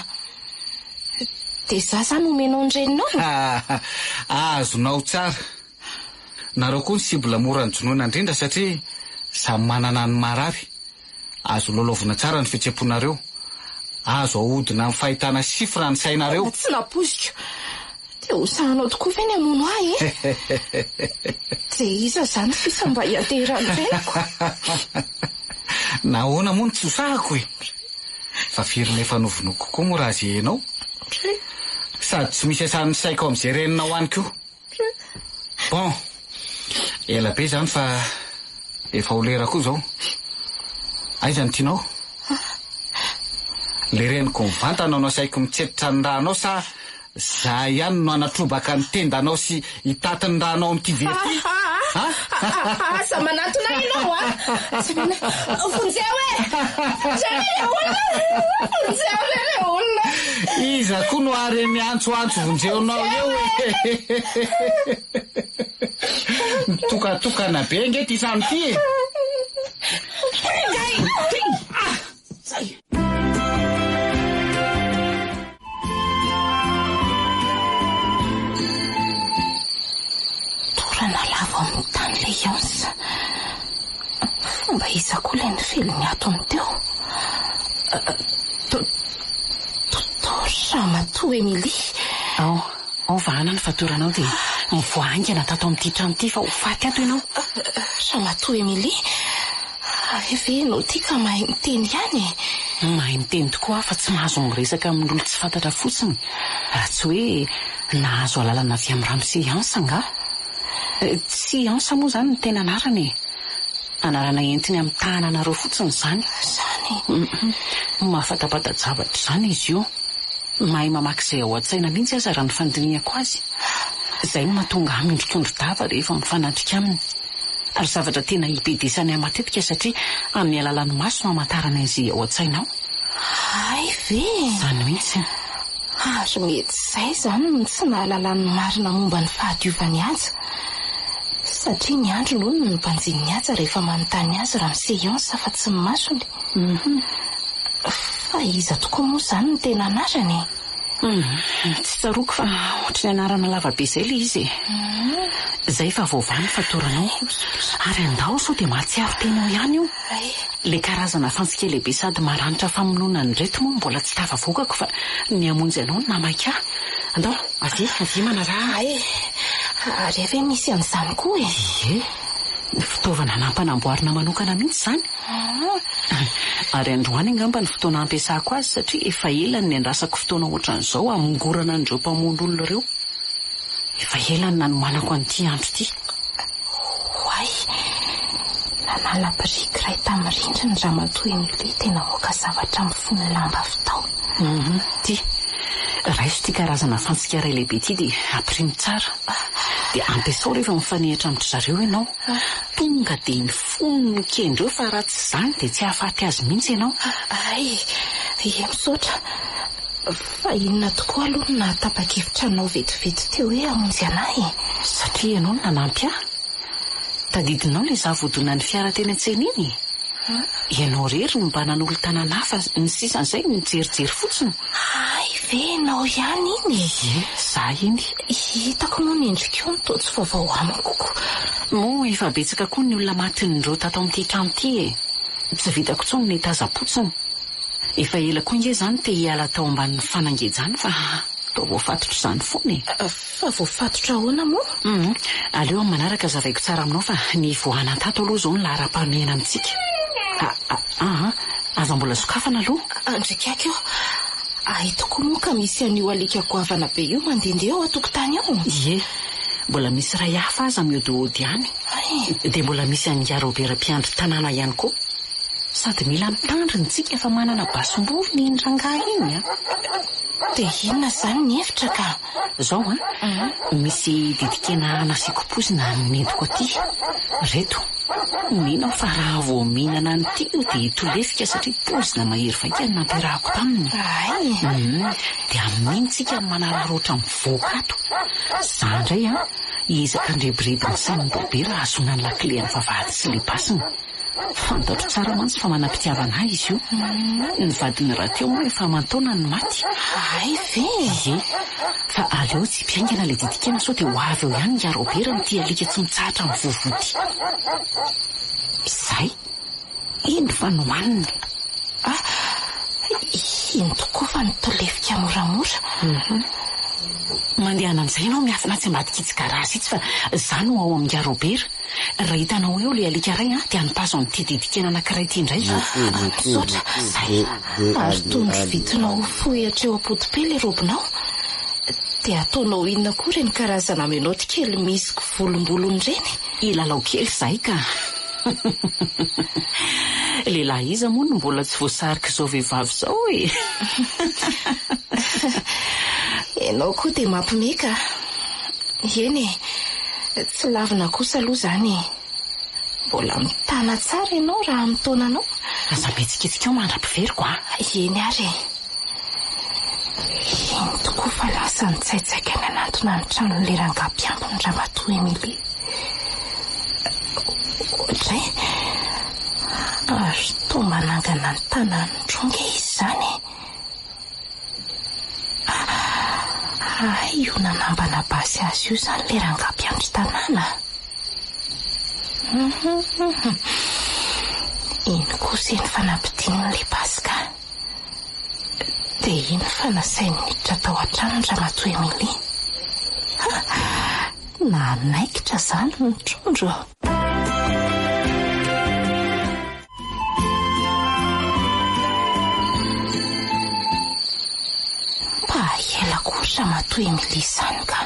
Speaker 4: Dia izaho izany omenao ny reninao?
Speaker 5: Ha! Azonao tsara. Nareo koa ny cible mora nojonoina indrindra satria samy manana ny marary. Azo lalaovina tsara ny fihetsem-ponareo. Azo ahodina amin'ny fahitana chiffre ny sainareo.
Speaker 4: Tsy nampoiziko. Dia ho sahanao tokoa ve ny hamono ahy e? Dia iza izany sisa mba hianteheran'ny reniko?
Speaker 5: Nahoana moa no tsy ho sahako e? Fa firy no efa novonoiko koa moa raha zehenao? Sady tsy misy asan'ny saiko amin'izay reninao any koa. Bon, ela be izany fa efa ho lera koa izao. Aiza no tianao? Le reniko mivantana no asaiko mitsetra ny rànao sa za ihany no hanatrobaka ny tendanao sy hitaty ny rànao amin'ity vera ity?
Speaker 4: Aza manatona ahy ianao a! Vonjeo e! Vonjeo re le olona! Vonjeo re le olona!
Speaker 5: Iza koa no ary miantsoantso vonjeonao eo e! Mitokatokana be ange ity trano ity e!
Speaker 4: ilay Hans. Fomba iza koa ilay nifeliny atony teo? Docteur Ramatoa Emilie.
Speaker 2: Ao, ao vahana ny fatoranao dia mivoaha haingana tato amin'ity trano ity fa ho faty ato ianao.
Speaker 4: Ramatoa Emilie, hay ve ianao ity ka mahay miteny ihany e?
Speaker 2: Mahay miteny tokoa aho fa tsy mahazo miresaka amin'olon-tsy fantatra fotsiny raha tsy hoe nahazo alalana avy amin'i Ramose Hans angaha. Tsy Hans moa izany no tena anarany e. Anarana entiny hamitahana anareo fotsiny izany.
Speaker 4: Izany?
Speaker 2: Mahafatapata-javatra izany izy io. Mahay mamaky izay ao an-tsaina mihitsy aza raha ny fandinihako azy. Izay no mahatonga ahy miondrikondri-dava rehefa mifanatrika aminy. Ary zavatra tena ibedesany ahy matetika satria amin'ny alalan'ny maso no hamantarana izay ao an-tsainao.
Speaker 4: Hay ve e!
Speaker 2: Izany mihitsy.
Speaker 4: Ary mety izay izany no tsy nahalalany ny marina momba ny fahadiovan'i Haja. Satria ny androny hono no banjinin'i Haja rehefa manontany azy raha mi-séance fa tsy ny masony. Fa iza tokoa moa izany no tena anarany e?
Speaker 2: Humm, tsy tsaroako fa ohatry ny anarana lava be izay ilay izy e. Izay fa voavaha ny fatoranao. Ary andao sao dia mahatsiaro tena ao ihany io. Ilay karazana fantsika lehibe sady maranitra famonoana an'ireto moa mbola tsy tafavoakako fa ny hamonjy anao no nahamaika ahy. Andao, avia, avia manaraha ahy.
Speaker 4: Hay, ary hay ve misy an'izany koa e?
Speaker 2: Ie, fitaovana nampanamboarina manokana mihitsy izany. Ary androany angamba ny fotoana hampiasako azy satria efa ela no niandrasako fotoana ohatran'izao hamongorana an'ireo mpamono olona ireo. Efa ela no nanomanako an'ity andro ity.
Speaker 4: Oay! Nanala biriky iray tamin'ny rindrina Ramatoa Emilie dia namoaka zavatra mifono lamba avy tao.
Speaker 2: Hum, ity. Raiso ity karazana fantsika iray lehibe ity dia ampirimo tsara. Dia ampiasao rehefa mifanehitra amin-dry zareo ianao. Tonga dia ny fony no kendreo fa raha tsy izany dia tsy hahafaty azy mihitsy ianao.
Speaker 4: Hay, ie misaotra. Fa inona tokoa aloha no nahatapa-kevitra anao vetivety teo hoe hamonjy an'ahy e?
Speaker 2: Satria ianao no nanampy ahy. Tadidinao ilay izaho voadonan'ny fiara teny an-tsena iny e? Ianao irery no mba nanolo-tanana ahy fa ny sisan'izay nijerijery fotsiny.
Speaker 4: Hay ve ianao ihany iny e?
Speaker 2: Ie, izaho iny.
Speaker 4: Hitako moa ny endrikao no toa tsy vaovao amiko ko.
Speaker 2: Moa efa betsaka koa ny olona matin'ireo tato amin'ity trano ity e! Tsy vitako intsony ny hitazam-potsiny. Efa ela koa ange izaho no te hiala tao ambanin'ny fanangejana fa toa voafatotra izany foana e!
Speaker 4: Fa voafatotra ahoana moa?
Speaker 2: Hum, aleo amin'ny manaraka hazavaiko tsara aminao fa ny hivoahana tato aloha izao no laharam-pahamehana amintsika. A, a, aa, aza mbola sokafana aloha.
Speaker 4: Andrikaiky ô! Hay tokoa moa ka misy an'io alika goavana be io mandehandeha ao an-tokotany ao.
Speaker 2: Ie, mbola misy iray hafa aza mihodihody any. Dia mbola misy an'ingahy Robert mpiandry tanàna ihany koa. Sady mila mitandrina isika fa manana basim-borona iny rangahy iny an!
Speaker 4: Dia inona izany ny hevitra ka?
Speaker 2: Izao an, misy didin-kena nasiako poizina nentiko aty. Ireto. Mino aho fa raha vao mihinana an'ity io dia hitolefika satria poizina mahery vaika no nampiarahako taminy.
Speaker 4: Hay!
Speaker 2: Dia amin'iny tsika no manararaotra mivoaka ato. Izaho indray an, hiezaka handrebireby ny sain'i Robert hahazoana ny lakile an'ny vavahady sy ilay basiny. Fantatro tsara mantsy fa manam-pitiavana ahy izy io. Ny vadiny rahateo moa efa aman-taonany no maty.
Speaker 4: Hay ve?
Speaker 2: Ie. Fa aleo tsy mpiaingana ilay didikena sao dia ho avy eo ihany ingahy Robert amin'ity alika tsy mitsahatra mivovoa ity. Izay. Iny fa nohaniny.
Speaker 4: Ah, iny tokoa fa nitolefika moramora.
Speaker 2: Mandehana amin'izay ianao miafina atsy ambadik'itsy garage itsy fa izaho no ao amin'ingahy Robert. Raha hitanao eo ilay alika iray an, dia anipazo an'ity didikena anankiray ity indray.
Speaker 4: Misaotra.
Speaker 2: Izay.
Speaker 4: Ary toy ny rovitinao ho fohy hatreo am-poto-pe ilay robinao. Dia ataonao inona koa ireny karazana menottes kely misy volombolony ireny?
Speaker 2: Hilalao kely izahay ka. Lehilahy iza moa no mbola tsy voasarik'izao vehivavy izao e?
Speaker 4: Ianao koa dia mampime ka. Eny e, tsy lavina kosa aloha izany e. Mbola mitana tsara ianao raha amin'ny taonanao.
Speaker 2: Aza mihetsiketsika eo mandra-piveriko a!
Speaker 4: Eny ary e. Iny tokoa fa lasa nitsaitsaika nanantona ny tranon'ilay rangahy mpiambina Ramatoa Emilie. Oadray! Ary toa manangana ny tanany indroa ange izy izany e! Hay io nanambana basy azy io izany ilay rangahy mpiandry tanàna? Iny kosa iny fa nampidininy ilay basy ka. Dia iny fa nasainy niditra tao an-tranony Ramatoa Emilie. Ha! Nanaikitra izany ny trondro. Mba ela koa ry Ramatoa Emilie izany ka.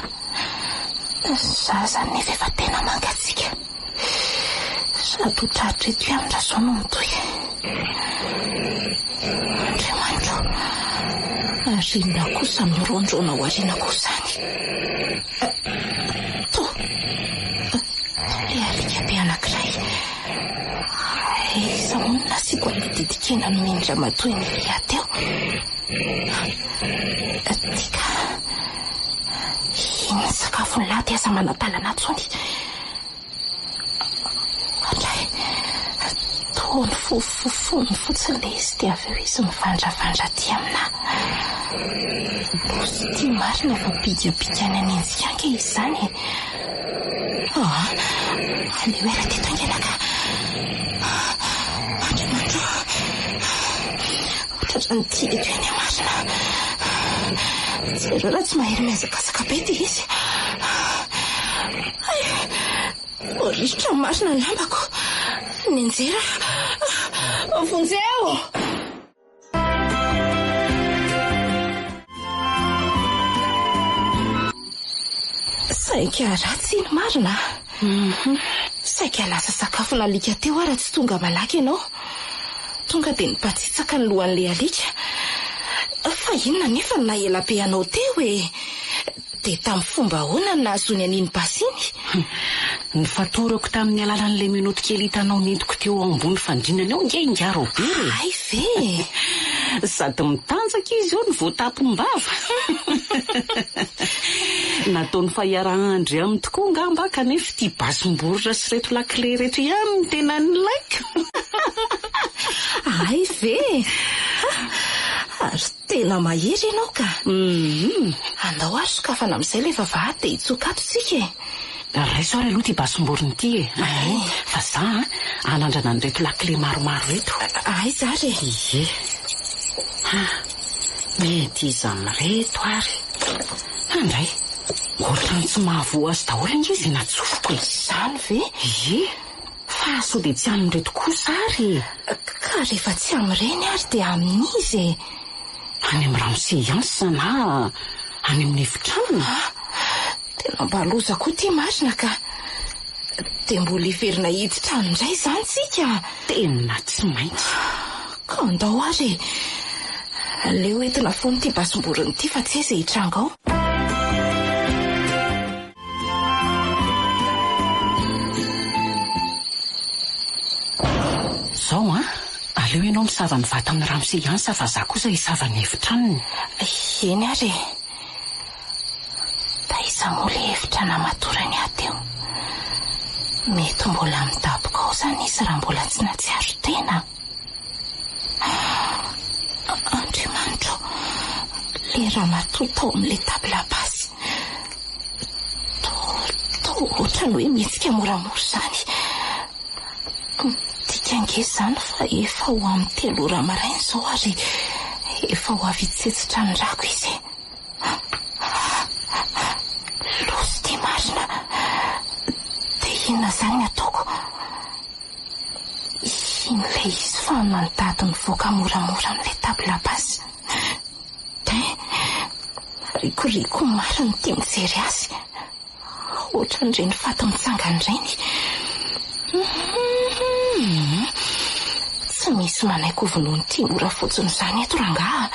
Speaker 4: Za izany nefa efa tena mangatsiaka. Sady ho tratra eto ihany raha izao no mitohy. Andriamanitra ô! Ary inona kosa miroandroana ao aoriana kosa izany? Toa, toa ilay alika be anankiray. Aiza moa no nasiako an'ilay didin-kena nomen-dRamatoa Emilia teo? Ty ka. Iny sakafon'ny lahy dia aza manadalana intsony. Ohatray, toa nifofofofony fotsiny ilay izy dia avy eo izy mivandravandra aty aminà. Loza ity marina fa bikabikany hanenjika ange izy izany e. Aa, aleo hiala teto haingana ka. Andriamanitra ô, tratran'ity eto ihany aho marina. Jereo raha tsy mahery mihazakazaka be ity izy. Hay! Voaritra marina ny lambako. Nianjera aho. Vonjeo! Saika ratsy iny marina a! Saika lasa sakafon'alika teo aho raha tsy tonga malaky ianao. Tonga dia nipatsitsaka ny lohan'ilay alika. Fa inona anefa no naha ela be anao teo e? Dia tamin'ny fomba ahoana no nahazoany an'iny basy iny?
Speaker 2: Nofatorako tamin'ny alalan'ilay menotte kely hitanao nentiko teo ambony fandrinana eo ange ingahy Raobera e!
Speaker 4: Hay ve e!
Speaker 2: Sady mitanjaka izy eo no voatapim-bava. Nataony fa hiara-handry aminy tokoa angamba aho kanefa ity basim-borona sy ireto lakile ireto ihany no tena nilaiko.
Speaker 4: Hay ve e! Ary Tena mahery ianao ka!
Speaker 2: Hum.
Speaker 4: Andao ary sokafana amin'izay ilay vavahady dia hitsoka ato tsika e!
Speaker 2: Raiso ary aloha ity basim-borona ity e! Fa za an, hanandrana an'ireto lakile maromaro ireto.
Speaker 4: Aiza ary e?
Speaker 2: Ie. Ha, mety iza amin'ireto ary? Andray, ohatran'ny tsy mahavoa azy daholo ange izay natsofoko e!
Speaker 4: Izany ve?
Speaker 2: Ie. Fa sao dia tsy amin'ireto kosa ary e?
Speaker 4: Ka rehefa tsy amin'ireny ary dia amin'iza e?
Speaker 2: Any amin'ny ramose Hans na any amin'ny efitranony?
Speaker 4: Ah! Tena mba loza koa ity marina ka! Dia mbola hiverina hiditra any indray izany tsika?
Speaker 2: Tena tsy maintsy.
Speaker 4: Ka andao ary e! Aleo entina foana ity basim-borona ity fa tsy hay izay hitranga ao.
Speaker 2: Zao an, aleo ianao misava ny vatan'i ramose Hansa fa za kosa hisava ny efitranony.
Speaker 4: Eny ary e. Taiza moa ilay efitra namatorany ahy teo? Mety mbola midaboka ao izany izy raha mbola tsy nahatsiaro tena. Andriamanitra ô, ilay ramatoa tao amin'ilay table basse. Toa, toa ohatran'ny hoe mihetsika moramora izany. Midika ange izany fa efa ho amin'ny telo ora maraina izao ary efa ho avy hitsetsitra ny rako izy e. Loza ity marina. Dia inona izany ny ataoko? Iny ilay izy fa mandady mivoaka moramora amin'ilay table basse. Hein! Rikoriko marina ity mijery azy. Ohatran'ireny faty mitsangana ireny. Hum! Tsy misy manaiky ho vonoin'ity mora fotsiny izany eto rangaha.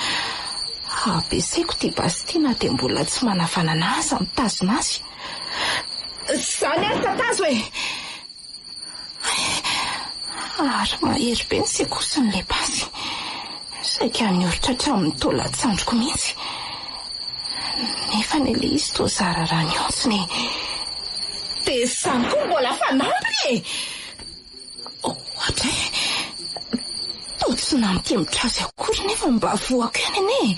Speaker 4: Ampiasaiko ity basy ity na dia mbola tsy manavanana aza mitazona azy. Izany ary tatazo e! Ary mahery be ny sekosin'ilay basy. Saika nioritra hatramin'ny taolan-tsandriko mihitsy. Nefa anie ilay izy toa zara raha nihontsina e. Dia izany koa mbola fanampiny e! Ohatra e! Toa tsy nampiemotra azy akory nefa mba voako ihany anie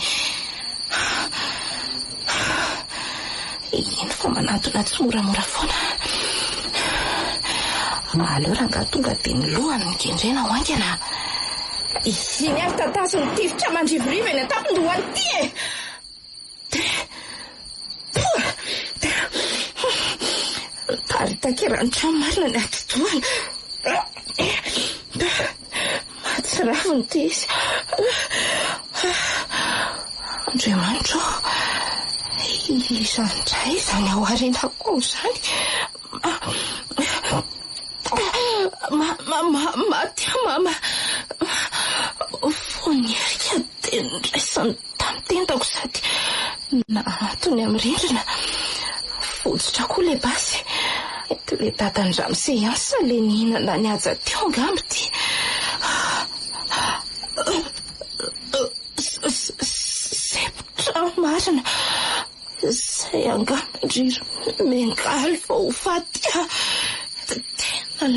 Speaker 4: e! Iny fa manantona tsimoramora foana. Aleo rangahy tonga dia ny lohany no kendrena ho haingana. Iny ary tatazo ny tifitra mandrivorivo eny an-tampon-dohany ity e! Miparitaka eran'ny trano marina ny atidohany. Mahatsiravina ity izy. Andriamanitra ô, iza indray izany ao aorianako ao izany? Maty aho mama. Vao niherika dia niraisany tamin'ny tendako sady nahantony amin'ny rindrina. Votsotra koa ilay basy. Ilay dadan'i ramose ihany sa ilay nihinana ny haja teo angamba ity. Sempotra marina. Izay angamba ry Miangaly vao ho faty ah. Tena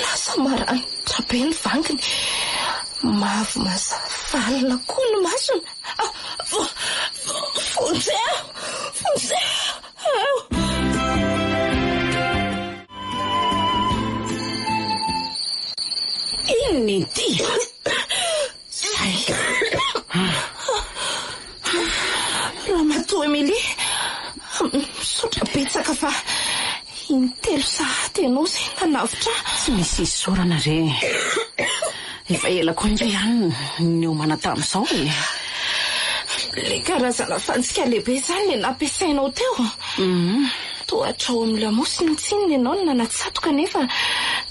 Speaker 4: lasa maranitra be ny vanginy. Mavo mazava alina koa ny masony. Vonjeo! Vonjeo!
Speaker 2: Inona ity? Zay.
Speaker 4: Ramatoa Emilie, misaotra betsaka fa intelo sahady ianao izay nanavotra ahy.
Speaker 2: Tsy misy isaorana re. Efa ela koa ange ihany no niomana tamin'izao e.
Speaker 4: Ilay karazana fantsika lehibe izany ilay nampiasainao teo? Toa hatrao amin'ny lamosiny tsinona ianao no nanatsatoka nefa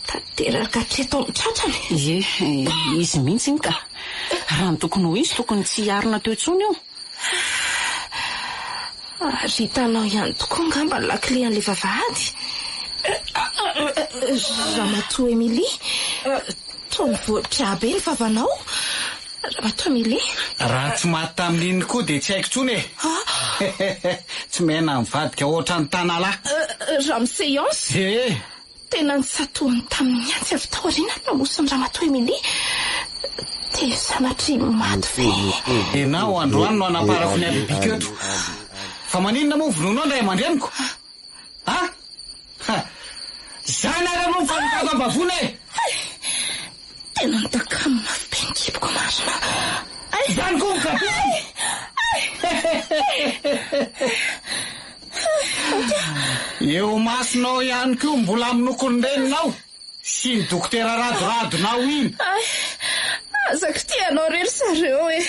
Speaker 4: tanteraka hatreto amin'ny tratrany.
Speaker 2: Ie, izy mihitsy iny ka. Raha ny tokony ho izy tokony tsy hiarina teo intsony io.
Speaker 4: Ary hitanao ihany tokoa angamba ny lakile an'ilay vavahady? Ramatoa Emilie, toa mivoatra be ny vavanao. Ramatoa Emilie.
Speaker 5: Raha tsy maty tamin'iny koa dia tsy haiko intsony e! Tsy mena mivadika ohatran'ny tanalahy.
Speaker 4: Ramose Hans.
Speaker 5: Ee.
Speaker 4: Tena nitsatohany tamin'ny antsy avy tao aoriana ny lamosin'i Ramatoa Emilie. Dia sanatria maty ve?
Speaker 5: Ianao androany no anaparako ny alibiko eto. Fa maninona moa vonoinao ny ray aman-dreniko? A! Ha! Zany ary aloha ny fanotako am-bavony e!
Speaker 4: Hay! Tena nitakamo mafy be ny kiboko marina. Hay!
Speaker 5: Zany koa ny kapila!
Speaker 4: Hay! Hay!
Speaker 5: Eo masonao ihany koa mbola hamonoako ny reninao sy iny dokotera radoradonao iny.
Speaker 4: Hay! Aza kitihanao re ry zareo e!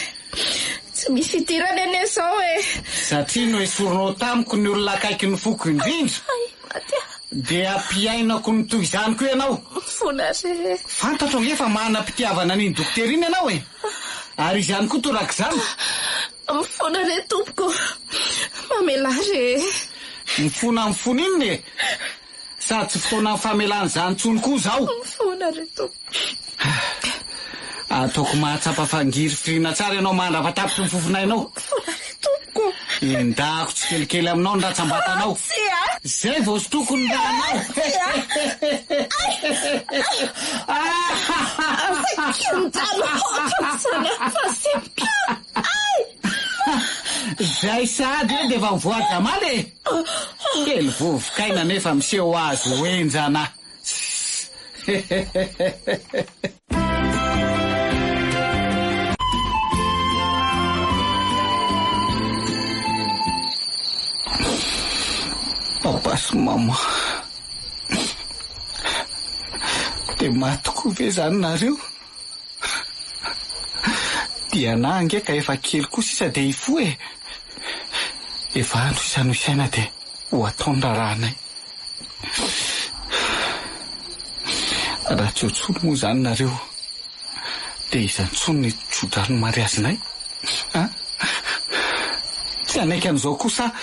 Speaker 4: Tsy misy idirany anie izao e!
Speaker 5: Satria noesorinao tamiko ny olona akaiky ny foko indrindra,
Speaker 4: Hay, maty aho.
Speaker 5: dia ampiainako ny toy izany koa ianao.
Speaker 4: Mifona re.
Speaker 5: Fantatro ange fa manam-pitiavana an'iny dokotera iny ianao e! Ary izy ihany koa torak'izany.
Speaker 4: Mifona re tompoko. Mamelà re.
Speaker 5: Mifona mifona inona e? Sady tsy fotoanan'ny famelana izany intsony koa izao.
Speaker 4: Mifona ry Tompo.
Speaker 5: Ataoko mahatsapa fangirifiriana tsara ianao mandra-patapitry ny fofonainao.
Speaker 4: Mifona ry Tompoko.
Speaker 5: Endahako tsikelikely aminao ny ratsambatanao.
Speaker 4: Tsia.
Speaker 5: Izay vao sotroiko ny ranao.
Speaker 4: Tsia. Aza kindana ohatran'izany aho fa sempotra. Ay!
Speaker 5: Izay sahady ve dia efa mivoa-jamaly e? Kely vovok'aina nefa miseho azy ho henjana. Papa sy maman. Dia maty tokoa ve izany nareo? Diana ange ka efa kely koa sisa dia hifoha e! Efa andro sisa no isaina dia ho atao ny raharahanay. Raha tsy eo intsony moa izany nareo dia iza intsony ny tso-drano mariazinay an? Tsy hanaiky an'izao kosa aho.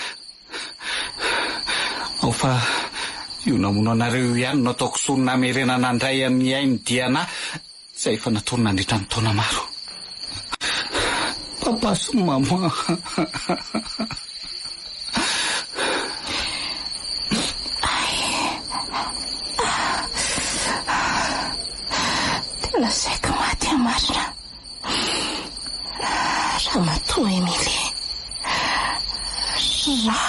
Speaker 5: Ao fa io namono anareo io ihany no ataoko sorona hamerenana indray an'i Ainy Diana izay efa natory nandritra ny taona maro. Papa sy maman.
Speaker 4: Tena saiky maty aho marina. Ramatoa Emilie, ra,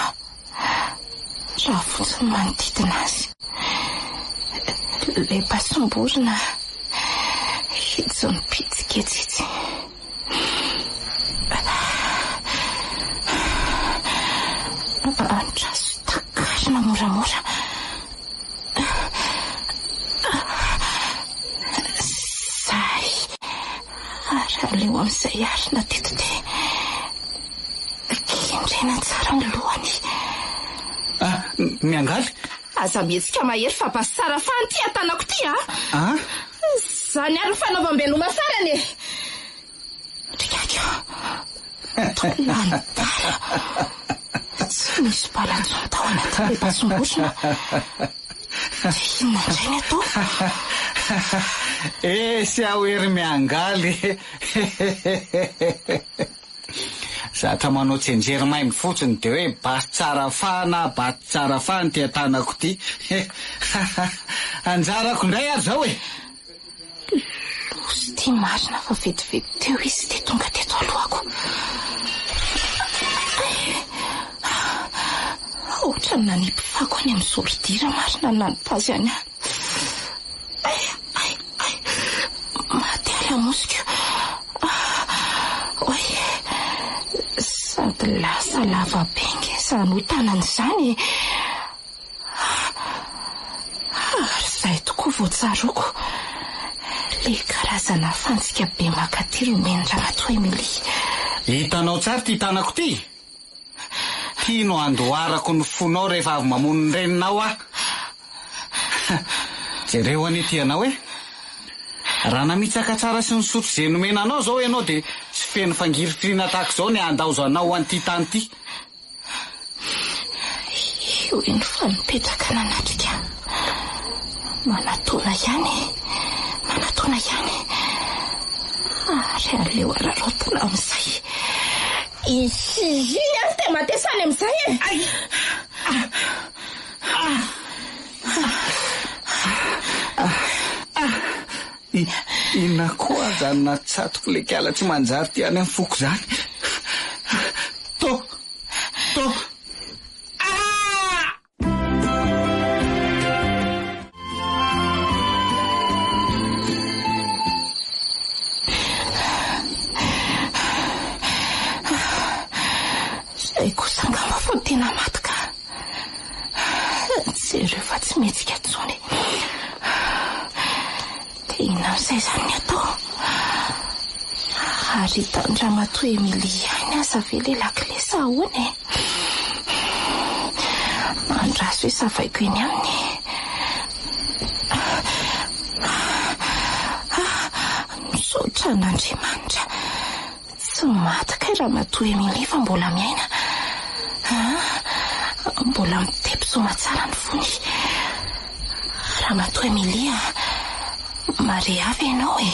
Speaker 4: ra fotsiny manodidina azy. Ilay basim-borona itsy mipitsika etsy itsy. Andraso takarina moramora. Zay. Ary aleo amin'izay arina teto dia kendrena tsara ny lohany.
Speaker 5: Ah, miangaly.
Speaker 4: Aza mihetsika mahery fa basy tsara fahany ity atanako ity a!
Speaker 5: Ah?
Speaker 4: Izany ary ny fanaovam-beloma farany e! Rikako, toa lany bala. Tsy nisy bala intsony tao anatin'ilay basim-borona. Dia inona indray ny atao?
Speaker 5: Esy aho ery miangaly e! Zatra manao tsianjery maimbo fotsiny dia hoe basy tsara fahana basy tsara fahana ity an-tanako ity. Anjarako indray ary izao e!
Speaker 4: Loza ity marina fa vetivety teo izy dia tonga teto alohako. Ohatran'ny nanipy fako any amin'ny zôridira marina ny nanipy azy any aho. Ay, ay, ay. Maty aho lamosiko. Oay. Sady lasa lava be nge izany ho tanana izany e. Ary izay tokoa vao tsaroako. Ilay karazana fantsika be mankaty nomen'i Ramatoa Emilie.
Speaker 5: Hitanao tsara ity tanako ity? Ity no andoharako ny fonao rehefa avy mamono ny reninao aho. Jereo anie ity anao e! Raha namitsaka tsara sy nisotro izay nomena anao izao ianao dia tsy feno fangirifiriana tahaka izao ny handaozanao an'ity tany ity.
Speaker 4: Io eny fa nipetraka nanatrika. Manatona ihany e! Manatona ihany. Ary aleo araraotina amin'izay. Iny ary dia matesa any amin'izay e! Ay!
Speaker 5: Ah! Ah! Ah! Inona koa zany natsatoko le kiala tsy manjary ty any amin'ny foko zany? To! To! Ah!
Speaker 4: Zay kosa angamba vao tena maty ka. Jereo fa tsy mihetsika intsony. Dia inona amin'izay izany ny atao? Ary hitan-dRamatoa Emilie ihany aza ve ilay lakile sa ahoana e? Andraso hisavaiko eny aminy. Misaotra an'Andriamanitra. Tsy maty kay Ramatoa Emilie fa mbola miaina. Ah, mbola mitepo soamatsara ny fony. Ramatoa Emilie a, mareha ve ianao e?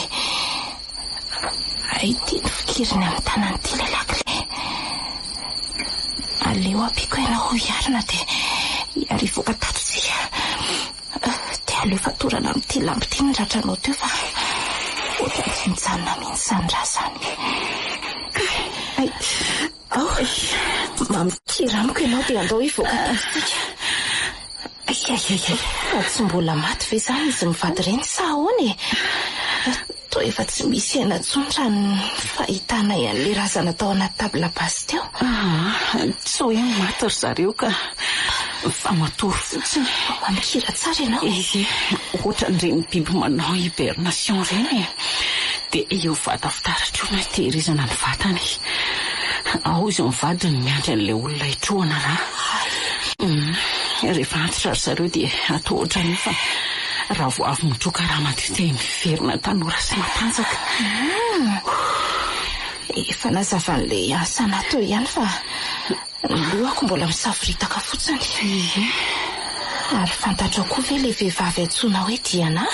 Speaker 4: Hay ity ny fikiriny amin'ny tanany ity ilay lakile. Aleo ampiako ianao hiarina dia hiary hivoaka tato isika. Dia aleo fatorana amin'ity lamba ity ny ratranao teo fa ohatran'ny tsy mijanona mihitsy izany ra izany. Ay, ao, mamikira amiko ianao dia andao hivoaka tato isika. Ay, ay, ay, ay. Fa tsy mbola maty ve izany izy mivady ireny sa ahoana e? Toa efa tsy misy aina intsony raha ny fahitanay an'ilay razana tao anaty table basse teo.
Speaker 2: Aa, tsy hoe maty ry zareo ka, fa matory fotsiny.
Speaker 4: Mamikira tsara ianao.
Speaker 2: Ie, ohatran'ireny biby manao hibernation ireny e. Dia io vata fitaratra io no itehirizana ny vatany. Ao izy mivady no miandry an'ilay olona hitrohana rà. Rehefa antitra ry zareo dia atao ohatran'io fa raha vao avy mitroka rà madio dia miverina tanora sy matanjaka.
Speaker 4: Efa nazavan'ilay asa teo ihany fa ny lohako mbola misavoritaka fotsiny.
Speaker 2: Ie.
Speaker 4: Ary fantatrao koa ve ilay vehivavy antsoina hoe Diana?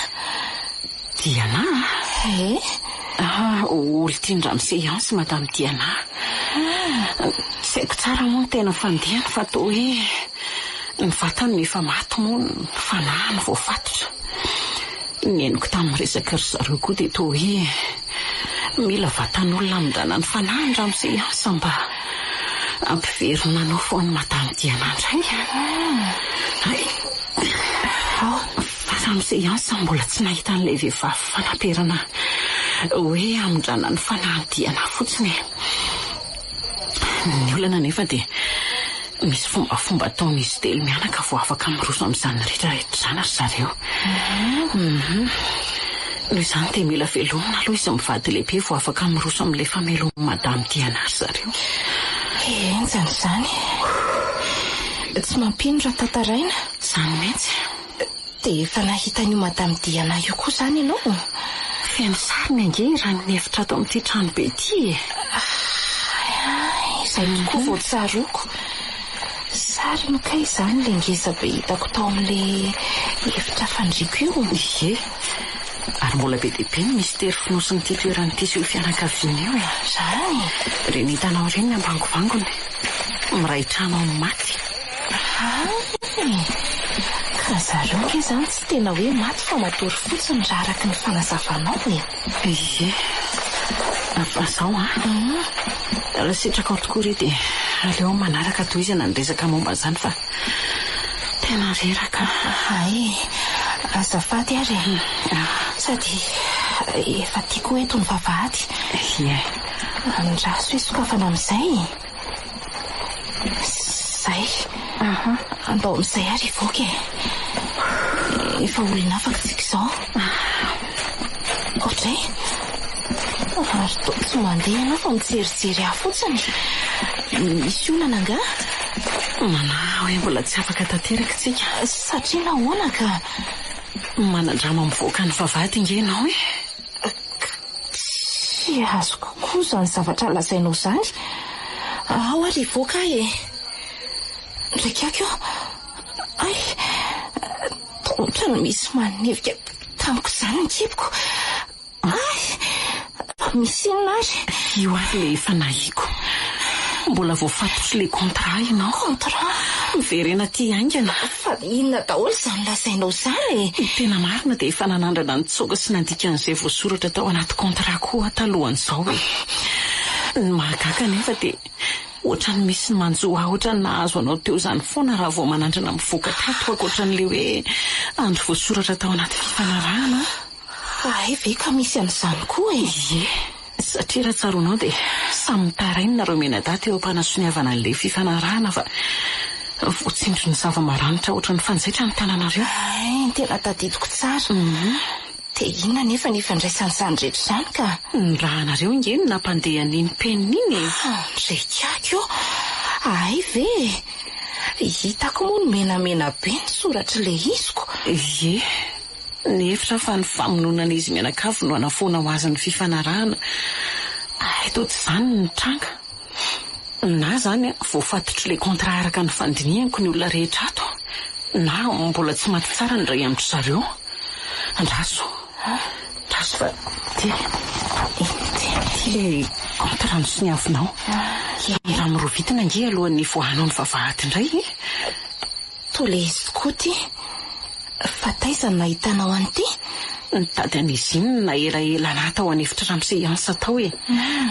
Speaker 2: Diana?
Speaker 4: Ee.
Speaker 2: Ah, olon-tian-dramose ihany sy Madame Diana. Tsy haiko tsara moa ny tena fandehany fa toa hoe ny vatany no efa maty moa ny fanahiny voafatotra. Ny henoko tamin'ny resaky ry zareo koa dia toa hoe mila vatan'olona hamindrana ny fanahiny ramose ihany mba hampiverina nofo an'i Madame Diana indray. Hay!
Speaker 4: Ao.
Speaker 2: Fa Ramose Hans mbola tsy nahita an'ilay vehivavy fanaperana hoe hamindrana ny fanahin'i Diana fotsiny e. Ny olana anefa dia misy fombafomba ataon'izy telo mianaka vao afaka miroso amin'izany rehetra rehetra izany ry zareo. Hum. Noho izany dia mila velomina aloha izy mivady lehibe vao afaka miroso amin'ilay fameloman'i Madame Diana ry zareo.
Speaker 4: Henjana izany. Tsy mampino raha tantaraina.
Speaker 2: Izany mihitsy.
Speaker 4: Dia efa nahita an'io Madame Diana io koa izany ianao?
Speaker 2: Feno sariny ange raha ny efitra ato amin'ity tranobe ity e!
Speaker 4: Hay hay, izay tokoa vao tsaroako. Sariny kay izany ilay ngeza be hitako tao amin'ilay efitra fandriako io?
Speaker 2: Ie. Ary mbola be dia be ny mistery fonosin'ity toerana ity sy io fianakaviana io e!
Speaker 4: Izany?
Speaker 2: Ireny hitanao ireny ny ambangovangony. Miray trano amin'ny maty.
Speaker 4: Hay! Ka zareo ange izany tsy tena hoe maty fa matory fotsiny raha araka ny fanazavanao e!
Speaker 2: Ie. Fa izao an! Raha sitrakao tokoa re dia aleo amin'ny manaraka tohizana ny resaka momba an'izany fa tena reraka aho.
Speaker 4: Hay! Azafady ary e! Sady efa tiako eto ny vavahady.
Speaker 2: Ie.
Speaker 4: Andraso hisokafana amin'izay e! Zay. Andao amin'izay ary hivoaka e. Efa olona afaka tsika izao. Ohatray. Ary toa tsy mandeha ianao fa mijerijery ahy fotsiny. Misy olana angaha?
Speaker 2: Manahy hoe mbola tsy afaka tanteraka isika.
Speaker 4: Satria nahoana ka?
Speaker 2: Manan-drano mivoaka ny vavahady ange ianao e.
Speaker 4: Tsy azoko koa izany zavatra lazainao izany. Ao ary hivoaka aho e. Ndraiky eo. Hay! Toa ohatran'ny misy manevika tamiko izany ny kiboko. Hay! Misy inona ary?
Speaker 2: Io ary ilay efa nahiko. Mbola voafatotry ilay contrat ianao.
Speaker 4: Contrat?
Speaker 2: Miverena aty haingana.
Speaker 4: Fa inona daholo izany lazainao izany e?
Speaker 2: Ny tena marina dia efa nanandrana nitsoaka sy nandika an'izay voasoratra tao anaty contrat koa aho talohan'izao e. Ny mahagaga anefa dia ohatran'ny misy ny manjo ahy ohatran'ny nahazo anao teo izany foana raha vao manandrana mivoaka tato ankoatran'ilay hoe andro voasoratra tao anaty fifanarahana aho.
Speaker 4: Hay ve ka misy an'izany koa e!
Speaker 2: Ie, satria raha tsaroanao dia samy mitaraina nareo mianadahy teo am-panasoniavana an'ilay fifanarahana fa voatsindrin'ny zava-maranitra ohatran'ny fanjaitra ny tananareo.
Speaker 4: Hay, tena tadidiko tsara. Dia inona anefa ny ifandraisan'izany rehetra izany ka?
Speaker 2: Ny rahanareo ange no nampandeha an'iny penina iny e!
Speaker 4: Andriakako ô! Hay ve e! Hitako moa ny menamena be ny soratr'ilay iziko.
Speaker 2: Ie, Nihevitra aho fa ny famonoana an'izy mianakavy no hanafoana ho azy ny fifanarahana, ary toa tsy izany no nitranga. Na izany voafatotr'ilay contrat araka ny fandinihako ny olona rehetra ato, na mbola tsy maty tsara ny iray amin-dry zareo. Andraso, andraso fa ity, ity ilay contrat nosoniavinao. Raha mirovitina ange alohan'ny hivoahanao ny vavahady indray e!
Speaker 4: Toa ilay izy tokoa ity. Fa taiza no nahitanao an'ity?
Speaker 2: Nitady an'izy iny no naelaela anah tao an'efitra ramose Hans tao e!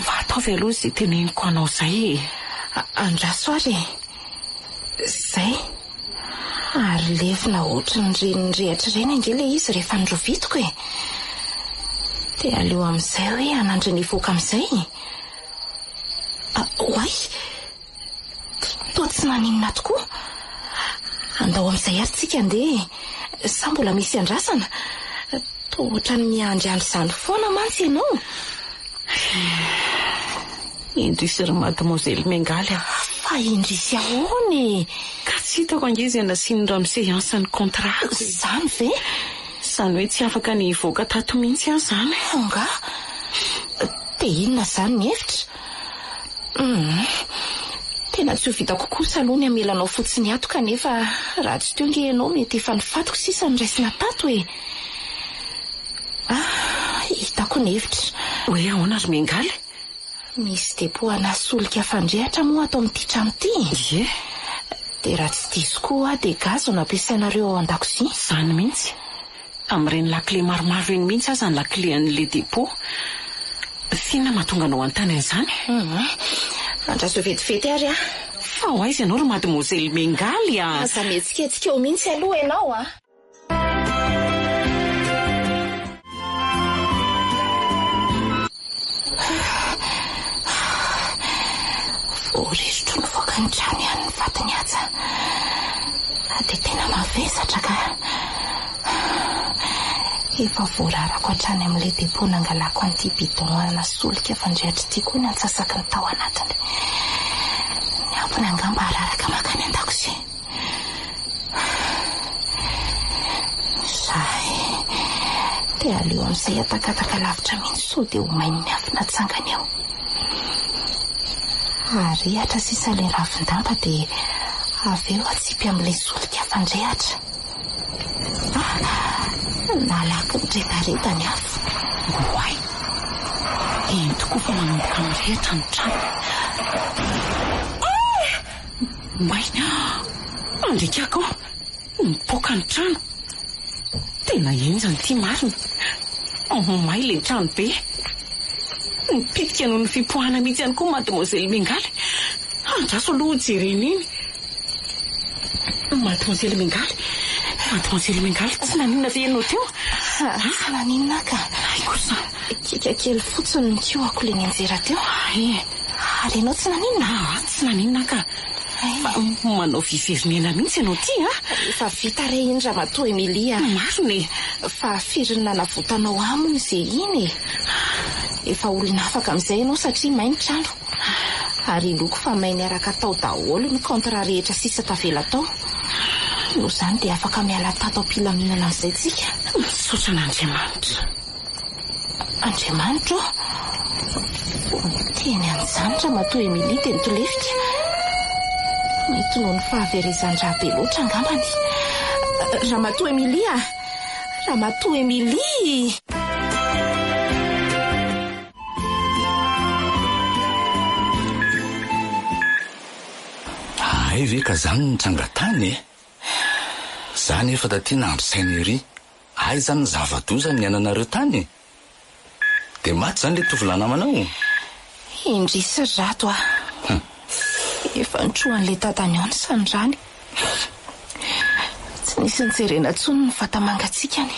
Speaker 2: Fa ataovy aloha izay teneniko anao izay e!
Speaker 4: Andraso ary e! Izay. Ary levona ohatran'ireny nirehatra ireny ange ilay izy rehefa norovitiko e! Dia aleo amin'izay hoe hanandrana hivoaka amin'izay e! Oay! Toa tsy naninona tokoa. Andao amin'izay ary tsika andeha e. Sa mbola misy andrasana? Toa ohatran'ny miandriandry izany foana mantsy ianao.
Speaker 2: Indrisy ry Mademoiselle Miangaly a!
Speaker 4: Fa indrisy ahoana e?
Speaker 2: Ka tsy hitako ange izay nasian'i Ramose Hansa ny contrat-ko e!
Speaker 4: Izany ve?
Speaker 2: Izany hoe tsy afaka ny hivoaka tato mihitsy aho izany.
Speaker 4: Angaha? Dia inona izany ny hevitra? Humm. Tena tsy ho vitako kosa aloha ny hamela anao fotsiny ato kanefa raha tsy teo nge ianao mety efa ny fatiko sisa no raisina tato e! Ah, hitako ny hevitra.
Speaker 2: Hoe ahoana ry Miangaly?
Speaker 4: Misy depot ana solika fandrehatra moa ato amin'ity trano ity e!
Speaker 2: Ie.
Speaker 4: Dia raha tsy diso koa aho dia gaz no ampiasainareo ao an-dakozia.
Speaker 2: Izany mihitsy. Amin'ireny lakile maromaro ireny mihitsy aza ny lakile an'ilay depot. F'inona mahatonga anao hanontany an'izany?
Speaker 4: Hum. Andraso vetivety ary aho.
Speaker 2: Fa ho aiza ianao ry Mademoiselle Mengaly a?
Speaker 4: Aza mihetsiketsika eo mihitsy aloha ianao a! Voarirotro nivoaka ny trano ihany ny fatin'i Haja. Dia tena mavesatra ka. Efa voararako hatrany amin'ilay dépôt nangalako an'ity bidon ana solika fandrehatra ity koa ny antsasaky ny tao anatiny. Ny ambiny angamba hararaka mankany an-dakozia. Zay. Dia aleo amin'izay hatakataka lavitra mihitsy sao dia ho main'ny afo natsangany eo. Arehatra sisa ilay ravin-damba dia avy eo atsipy amin'ilay solika fandrehatra. Ah! Nalaky niredareda ny afo.
Speaker 2: Oay! Eny tokoa fa manomboka mirehitra ny trano. Ah! May! Andriakako! Mipoaka ny trano. Tena henjana ity marina. May ilay trano be. Nipitika noho ny fipoahana mihitsy ihany koa Mademoiselle Miangaly. Andraso aloha hojerena iny. Mademoiselle Miangaly, Mademoiselle Miangaly, tsy naninona ve ianao teo?
Speaker 4: Tsy naninona aho ka.
Speaker 2: Hay kosa.
Speaker 4: Kiaka kely fotsiny ny kihoko ilay nianjera teo.
Speaker 2: Hay.
Speaker 4: Ary ianao tsy naninona?
Speaker 2: Aa, tsy naninona aho ka. Fa manao fiverinena mihitsy ianao ity a!
Speaker 4: Efa vita re iny Ramatoa Emilie a!
Speaker 2: Marina e!
Speaker 4: Fa firy ny nanavotanao ahy moa izay iny e! Efa olona afaka amin'izay ianao satria may ny trano. Ary inoako fa may niaraka tao daholo ny contrat rehetra sisa tavela tao. Noho izany dia afaka miala tato am-pilaminana amin'izay tsika.
Speaker 2: Misaotra an'Andriamanitra.
Speaker 4: Andriamanitra ô! Vao niteny an'izany Ramatoa Emilie dia nitolefika. Mety noho ny fahaverezan-drà be loatra angambany. Ramatoa Emilie a! Ramatoa Emilie!
Speaker 3: Hay ve ka zany no nitranga tany e! Za nefa taty nandry saina ery. Aiza ny zava-doza niainanareo tany e? Dia maty izany ilay tovolahy namanao?
Speaker 4: Indrisy ry Rado a! Efa nitrohan'ilay dadany ao ny sandrany. Tsy nisy nijerena intsony ny vata-mangatsiakany.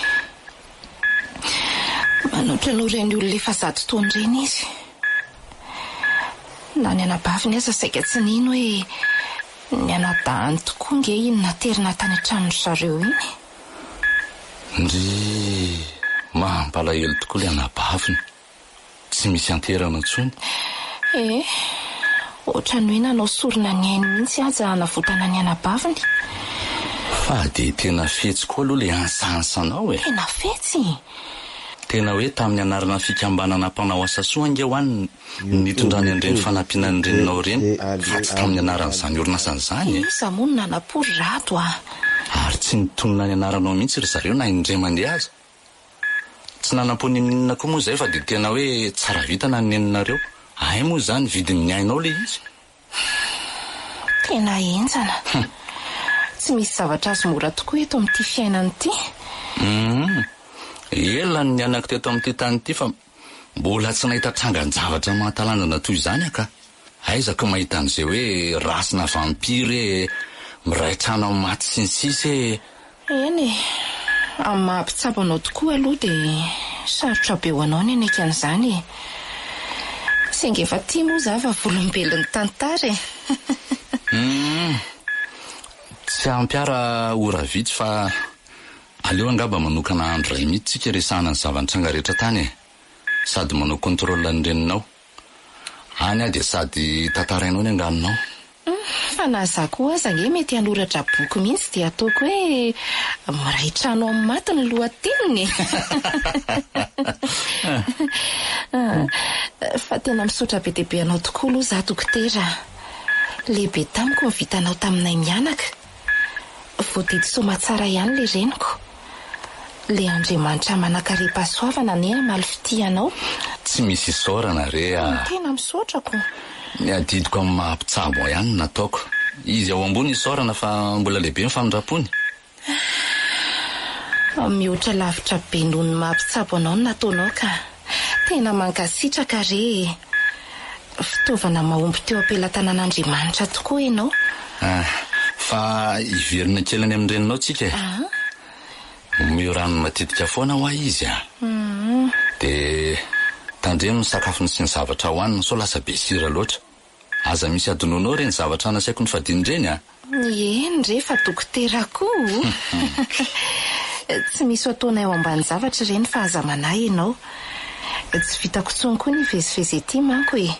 Speaker 4: Manoatra noho ireny olona efa zato taona ireny izy. Na ny anabaviny aza saika tsy nino hoe ny anadahiny tokoa ange iny naterina tany an-tranon-dry zareo iny.
Speaker 3: Ndrii, mampalahelo tokoa ilay anabaviny, tsy misy anterana intsony.
Speaker 4: Eh, ohatran'ny hoe nanao sorona ny ainy mihitsy aza hanavotana ny anabaviny.
Speaker 3: Fa dia tena fetsy koa aloha ilay ansansanao e!
Speaker 4: Tena fetsy?
Speaker 3: Tena hoe tamin'ny anarana fikambanana mpanao asa soa ange ho an Nitondrany an'ireny fanampiana ny reninao ireny fa tsy tamin'ny anaran'izany orinasany izany e!
Speaker 4: Iza moa no nanapory Rado a!
Speaker 3: Ary tsy nitonona ny anaranao mihitsy ry zareo na indray mandeha aza. Tsy nanampo n'inon'inona koa moa izay fa dia tena hoe tsara vintana ny neninareo. Hay moa izany vidin'ny ainao ilay izy.
Speaker 4: Tena henjana. Tsy misy zavatra azo mora tokoa eto amin'ity fiainana ity.
Speaker 3: Hum. Ela no nianako teto amin'ity tany ity fa Mbola tsy nahita trangan-javatra mahatalanjona toy izany aho ka. Aiza ko mahita an'izay hoe race-na vampire e, miray trano amin'ny maty sy ny sisa e.
Speaker 4: Eny e, amin'ny maha mpitsabo anao tokoa aloha dia sarotra be ho anao ny hanaiky an'izany e. Saingy efa tia moa za vavolombelon'ny tantara e.
Speaker 3: Humm, tsy ampy ahy raha ora vitsy fa Aleo angamba manokana andro iray mihitsy tsika hiresahana ny zava-nitranga rehetra tany e! Sady manao contrôle ny reninao. Any aho dia sady tantarainao ny anganonao.
Speaker 4: Humm, fa na za koa aza ange mety hanoratra boky mihitsy dia ataoko hoe miray trano amin'ny maty ny lohateniny e! Fa tena misaotra be dia be anao tokoa aloha za dokotera a! Lehibe tamiko ny vitanao taminay mianaka. Voadidy soamatsara ihany le reniko. Le Andriamanitra manankarem-pahasoavana anie hamaly fitia anao.
Speaker 3: Tsy misy isaorana re a!
Speaker 4: Tena misaotra ko.
Speaker 3: Ny adidiko amin'ny maha mpitsabo ahy ihany no nataoko. Izy ao ambony isaorana fa mbola lehibe ny famindram-pony.
Speaker 4: Ah, mihoatra lavitra be noho ny maha mpitsabo anao ny nataonao ka. Tena mankasitraka re e! Fitaovana mahomby teo am-pelatanan'Andriamanitra tokoa ianao.
Speaker 3: Ah, fa hiverina kely any amin'ny reninao tsika e. Omeo rano matetika foana hoa izy a. Dia tandremo ny sakafony sy ny zavatra hohaniny sao lasa be sira loatra. Aza misy adinoinao ireny zavatra nasaiko nifadiana ireny a!
Speaker 4: Eny re fa dokotera koa o! Tsy misy ho ataonay ao ambany zavatra ireny fa aza manahy ianao. Tsy vitako intsony koa ny hivezivezy ety manko e!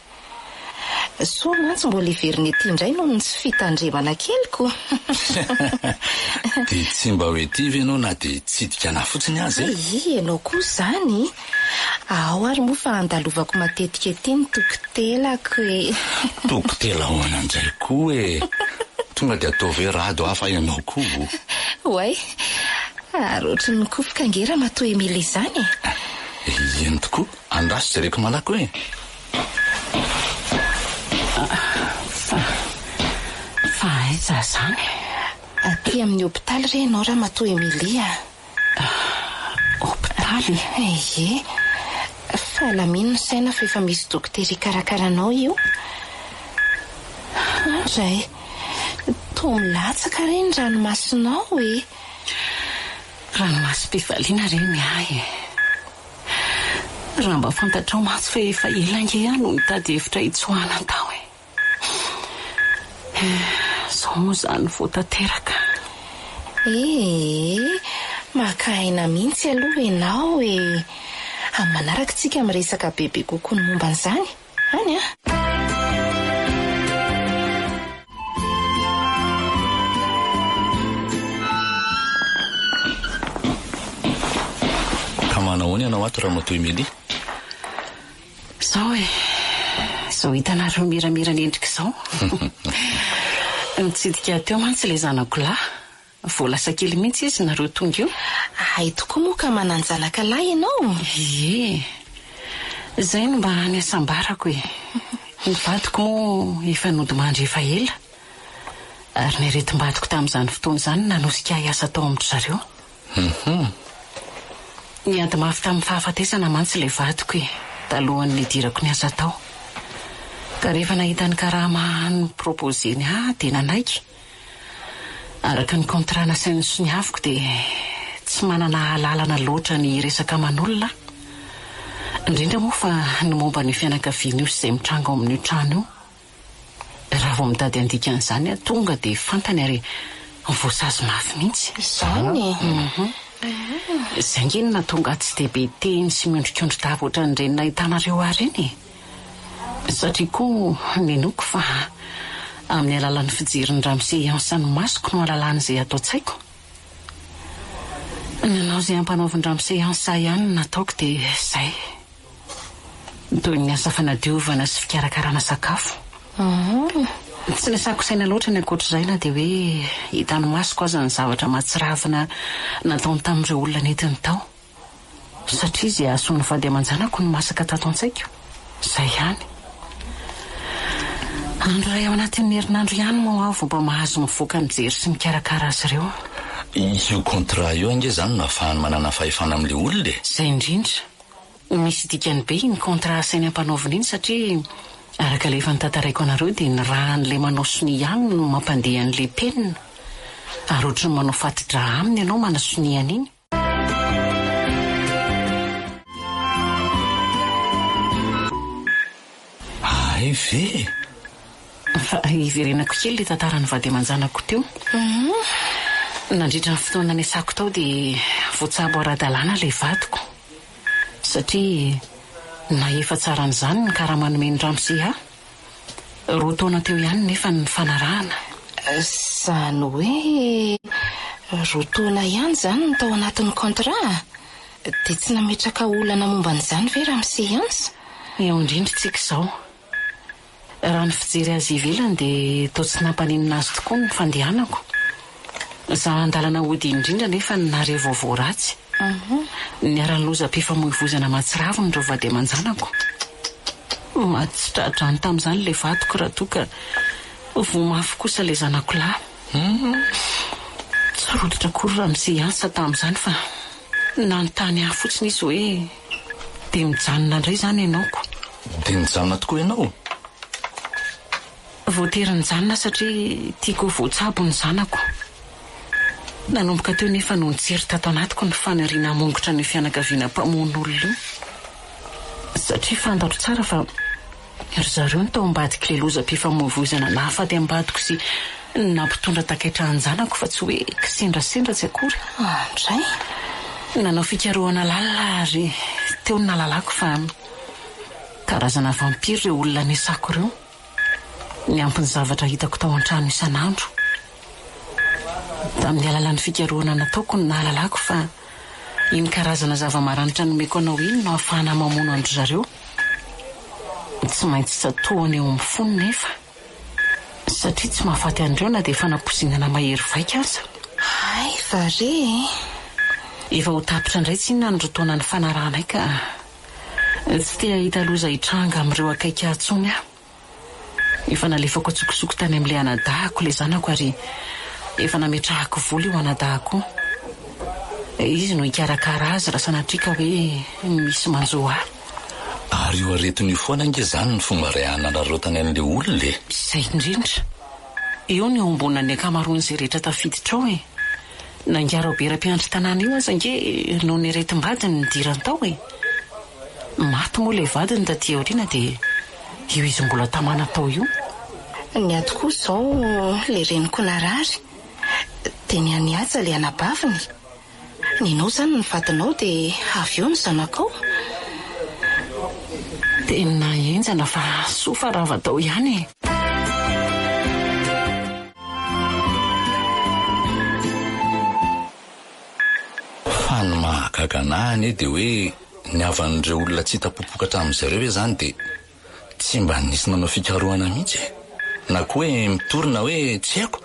Speaker 4: Soa mantsy mbola hiverina ety indray noho ny tsy fitandremana keliko.
Speaker 3: Dia tsy mba ho ety ve ianao na dia hitsidika anà fotsiny aza e?
Speaker 4: Hay, ianao koa izany! Ao ary moa fa andalovako matetika ety ny tokotelako e!
Speaker 3: Tokotela ahoana indray koa e! Tonga dia ataovy hoe rado aho fa ianao koa o!
Speaker 4: Oay! Ary ohatry ny nikofoka ange Ramatoa Emilie izany e!
Speaker 3: Eny tokoa, andraso jereko malaky hoe.
Speaker 2: Fa, fa aiza izany?
Speaker 4: Aty amin'ny hopitaly re ianao Ramatoa Emilie a!
Speaker 2: Hopitaly?
Speaker 4: Ie. Fa alamino ny saina fa efa misy dokotera hikarakara anao io. Andray, toa milatsaka re ny ranomasonao e!
Speaker 2: Ranomasom-pifaliana re ny ahy e! Raha mba fantatrao mantsy fa efa ela ange aho no nitady hevitra hitsoahana tao e. Izao moa izany vao tanteraka.
Speaker 4: Ee, maka aina mihitsy aloha ianao e. Amin'ny manaraka isika miresaka bebe kokoa ny momba an'izany. Any an!
Speaker 3: Ka manahoana ianao ato Ramatoa Emilie?
Speaker 2: Izao e! Izao hitanareo miramira ny endrika izao. Nitsidika ahy teo mantsy ilay zanako lahy. Vao lasa kely mihitsy izy nareo tonga eo.
Speaker 4: Hay tokoa moa ka manan-janaka lahy ianao?
Speaker 2: Ie. Izay no mba hany hasambarako e. Ny vadiko moa efa nodimandry efa ela. Ary ny aretim-badiko tamin'izany fotoana izany no nanosika ahy hiasa tao amin-dry zareo.
Speaker 3: Hum.
Speaker 2: Niady mafy tamin'ny fahafatesana mantsy ilay vadiko e, talohan'ny nidirako niasa tao. Ka rehefa nahita ny karama ni-proposer-ny ahy dia nanaiky. Araka ny contrat nasainy nosoniaviko dia tsy manana alalana loatra ny hiresaka aman'olona aho. Indrindra moa fa ny momba an'io fianakaviana io sy izay mitranga ao amin'io trano io. Raha vao mitady handika an'izany aho tonga dia fantany ary voasazy mafy mihitsy.
Speaker 4: Izany e?
Speaker 2: Hum. Izay ange no nahatonga ahy tsy dia be teny sy miondrikondri-dava ohatran'ireny nahitanareo ahy ireny e. Satria koa ninoako fa amin'ny alalan'ny fijerin'i Ramose Hans ny masoko no ahalalana izay ato an-tsaiko. Nanao izay ampanaovin-dRamose Hans ahy ihany no nataoko dia izay. Toy ny asa fanadiovana sy fikarakarana sakafo. Tsy niasako saina loatra ny ankoatr'izay na dia hoe hitan'ny masoko aza ny zavatra mahatsiravina nataony tamin'ireo olona nentiny tao. Satria izay hahasoa ny vady aman-janako no masaka tato an-tsaiko. Izay ihany. Andro iray ao anatin'ny herinandro ihany moa aho vao mba mahazo mivoaka mijery sy mikarakara azy ireo.
Speaker 3: Io contrat io ange izany no ahafahany manana fahefana amin'ilay olona e!
Speaker 2: Izay indrindra. Misy dikany be iny contrat asainy ampanaovina iny satria araka ilay efa notantaraiko anareo dia ny ràn'ilay manao sonia ihany no mampandeha an'ilay penina. Ary ohatry ny manao fati-drà aminy ianao manasonia an'iny.
Speaker 3: Hay ve?
Speaker 2: Fa hiverenako kely ilay tantaran'ny vady aman-janako teo. Nandritra ny fotoana niasako tao dia voatsabo ara-dalàna ilay vadiko. Satria nahefa tsara an'izany ny karama nomen'i ramose ahy. Roa taona teo ihany nefa ny nifanarahana.
Speaker 4: Izany hoe roa taona ihany izany no tao anatin'ny contrat? Dia tsy nametraka olana momba an'izany ve Ramose Hans?
Speaker 2: Eo indrindra tsika izao. Raha ny fijery azy ivelany dia toa tsy nampaninona azy tokoa ny fandehanako. Za an-dalana hody indrindra anefa no nahare vaovao ratsy. Niharan'ny lozam-pifamoivoizana mahatsiravina ireo vady aman-janako. Maty tsy tra-drano tamin'izany ilay vadiko raha toa ka voa mafy kosa ilay zanako lahy. Tsy rototra akory ramose Hansa tamin'izany fa nanontany ahy fotsiny izy hoe dia mijanona indray izany ianao ko.
Speaker 3: Dia nijanona tokoa ianao?
Speaker 2: Voatery nijanona satria tiako ho voatsabo ny zanako. Nanomboka teo nefa no nitsiry tato anatiko ny faniriana hamongotra an'io fianakaviana mpamono olona io. Satria fantatro tsara fa. Ry zareo no tao ambadik'ilay lozam-pifamoivoizana nahafaty am-badiko sy nampitondra takaitra an-janako fa tsy hoe kisendrasendra tsy akory.
Speaker 4: Andray!
Speaker 2: Nanao fikarohana lalina aho ary teo no nahalalako fa karazana vampire ireo olona nesako ireo. Niampy ny zavatra hitako tao an-trano isan'andro. Tamin'ny alalan'ny fikarohana nataoko no nahalalako fa iny karazana zava-maranitra nomeko anao iny no ahafahana mamono an-dry zareo. Tsy maintsy tsatohana eo amin'ny fony nefa. Satria tsy mahafaty an'ireo na dia fanapoizinana mahery vaika aza.
Speaker 4: Hay va re e!
Speaker 2: Efa ho tapitra indray tsinona ny roa taona nifanarahanay ka tsy te hahita loza hitranga amin'ireo akaiky ahy intsony aho. Efa nalefako an-tsokosoko tany amin'ilay anadahiko ilay zanako ary efa nametrahako vola io anadahiko io. Izy no hikarakara azy raha sanatria ka hoe misy manjo ahy.
Speaker 3: Ary io aretina io foana ange izany ny fomba iray hanararaotany an'ilay olona e!
Speaker 2: Izay indrindra. Eo no iombonan'ny ankamaroan'izay rehetra tafiditra ao e! Na ingahy Raobera mpiandry tanàna io aza ange noho ny aretim-badiny nidirany tao e! Maty moa ilay vadiny taty aoriana dia io izy mbola tamana tao io.
Speaker 4: Ny ato koa izao ilay reniko narary dia ny an'i Haja ilay anabaviny. Nenao izany ny vadinao dia avy eo ny zanakao.
Speaker 2: Tena henjana fa soa fa rava tao ihany e.
Speaker 3: Fa ny mahagaga anah anie dia hoe ny havan'ireo olona tsy hita popoka hatramin'izay ireo ve izany dia tsy mba nisy nanao fikarohana mihitsy e? Na koa hoe mitory na hoe tsy haiko?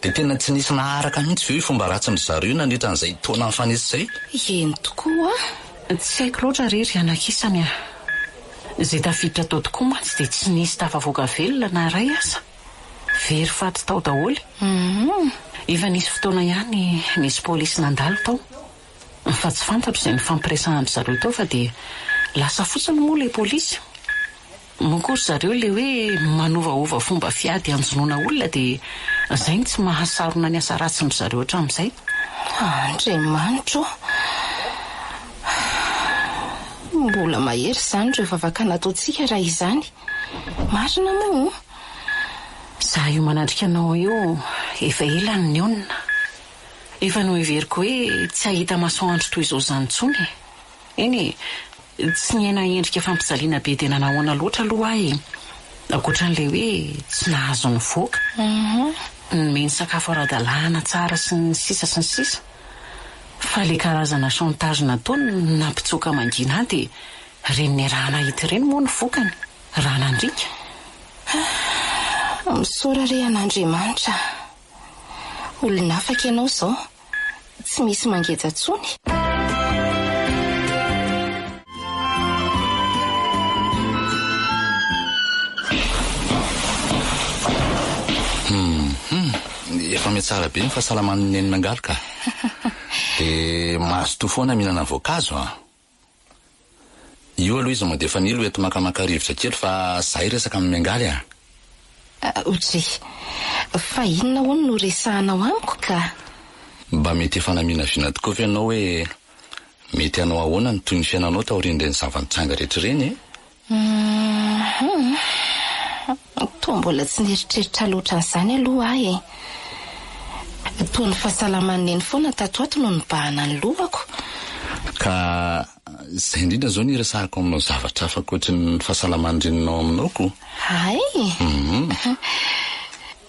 Speaker 3: Dia tena tsy nisy naharaka mihitsy ve io fomba ratsin-dry zareo io nandritra an'izay taona nifanesy izay?
Speaker 4: Eny tokoa
Speaker 2: a! Tsy haiko loatra re ry anakisany a! Izay tafiditra tao tokoa mantsy dia tsy nisy tafavoaka velona na iray aza. Very faty tao daholo. Efa nisy fotoana ihany nisy polisy nandalo tao. Fa tsy fantatro izay nifampiresahan-dry zareo tao fa dia lasa fotsiny moa ilay polisy. Moa koa ry zareo ilay hoe manovaova fomba fiady hanjonoana olona dia izay no tsy mahasarona ny asa ratsin-dry zareo hatramin'izay.
Speaker 4: Andriamanitra ô! Mbola mahery izany ireo vavaka nataontsika raha izany. Marina moa o?
Speaker 2: Za io manatrika anao io efa ela no nionona. Efa noheveriko hoe tsy hahita masoandro toy izao izany intsony e. Eny e, tsy niaina endrika fampijaliana be dia nanahoana loatra aloha aho e. Ankoatra an'ilay hoe tsy nahazo nivoaka, nomeny sakafo ara-dalàna tsara sy ny sisa sy ny sisa. Fa ilay karazana chantage nataony no nampitsoaka mangina ahy dia ireny niaraha-nahita ireny moa no vokany, raha nandriaka.
Speaker 4: Misaora re an'Andriamanitra. Olona afaka ianao izao, tsy misy mangeja intsony.
Speaker 3: Hum hum, efa mihatsara be ny fahasalaman'i Neny Miangaly ka. Dia mazotoa foana mihinana voankazo an. Io aloha izy mandefa an'ilo eto makamaka rivotra kely fa za hiresaka amin'i Miangaly a!
Speaker 4: Oudjy, fa inona hono no resahanao amiko ka?
Speaker 3: Mba mety efa naminavina tokoa ve ianao hoe mety hanao ahoana ny tohin'ny fiainanao taorian'ireny zava-nitranga rehetra ireny e?
Speaker 4: Hum, toa mbola tsy nieritreritra loatra an'izany aloha aho e. Toa ny fahasalaman'i Neny foana tato ato no nibahana ny lohako.
Speaker 3: Ka izay indrindra izao no iresahako aminao zavatra hafa ankoatry ny fahasalaman'ny reninao aminao ko.
Speaker 4: Hay?
Speaker 3: Hum.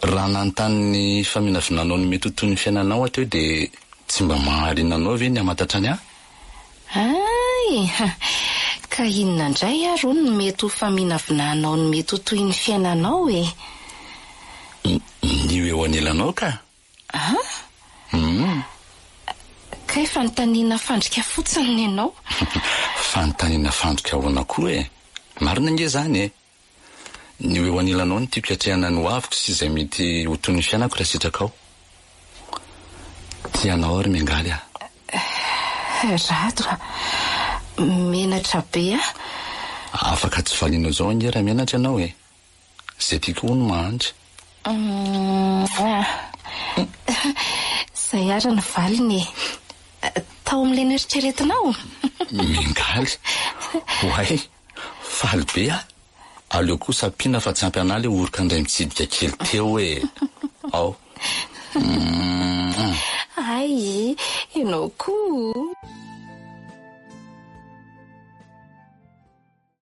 Speaker 3: Raha nanontany ny faminavinanao ny mety ho tohin'ny fiainanao aho teo dia tsy mba mahaliana anao ve ny hamantatra ny ahy?
Speaker 4: Hay! Ka inona indray ary hono no mety ho faminavinanao ny mety ho tohin'ny fiainanao e?
Speaker 3: Ny ho eo anilanao ka!
Speaker 4: An?
Speaker 3: Hum.
Speaker 4: Kay fanontaniana fandrika fotsiny nenao.
Speaker 3: Fanontaniana fandrika ahoana koa e? Marina ange izany e! Ny ho eo anilanao no tiako hiatrehana ny hoaviko sy izay mety ho toy ny fiainako raha sitrakao. Tia anao aho ry Miangaly a!
Speaker 4: Rado a! Menatra be aho.
Speaker 3: Afaka tsy valianao izao ange raha menatra ianao e! Izay tiako hono mahandry.
Speaker 4: Izay ary ny valiny e! Tao amin'ilay noeritreretinao?
Speaker 3: Miangaly! Oay! Faly be aho! Aleo kosa ampiana fa tsy ampy anah le oroka indray mitsidika kely teo e! Ao. Humm.
Speaker 4: Hay, ianao koa.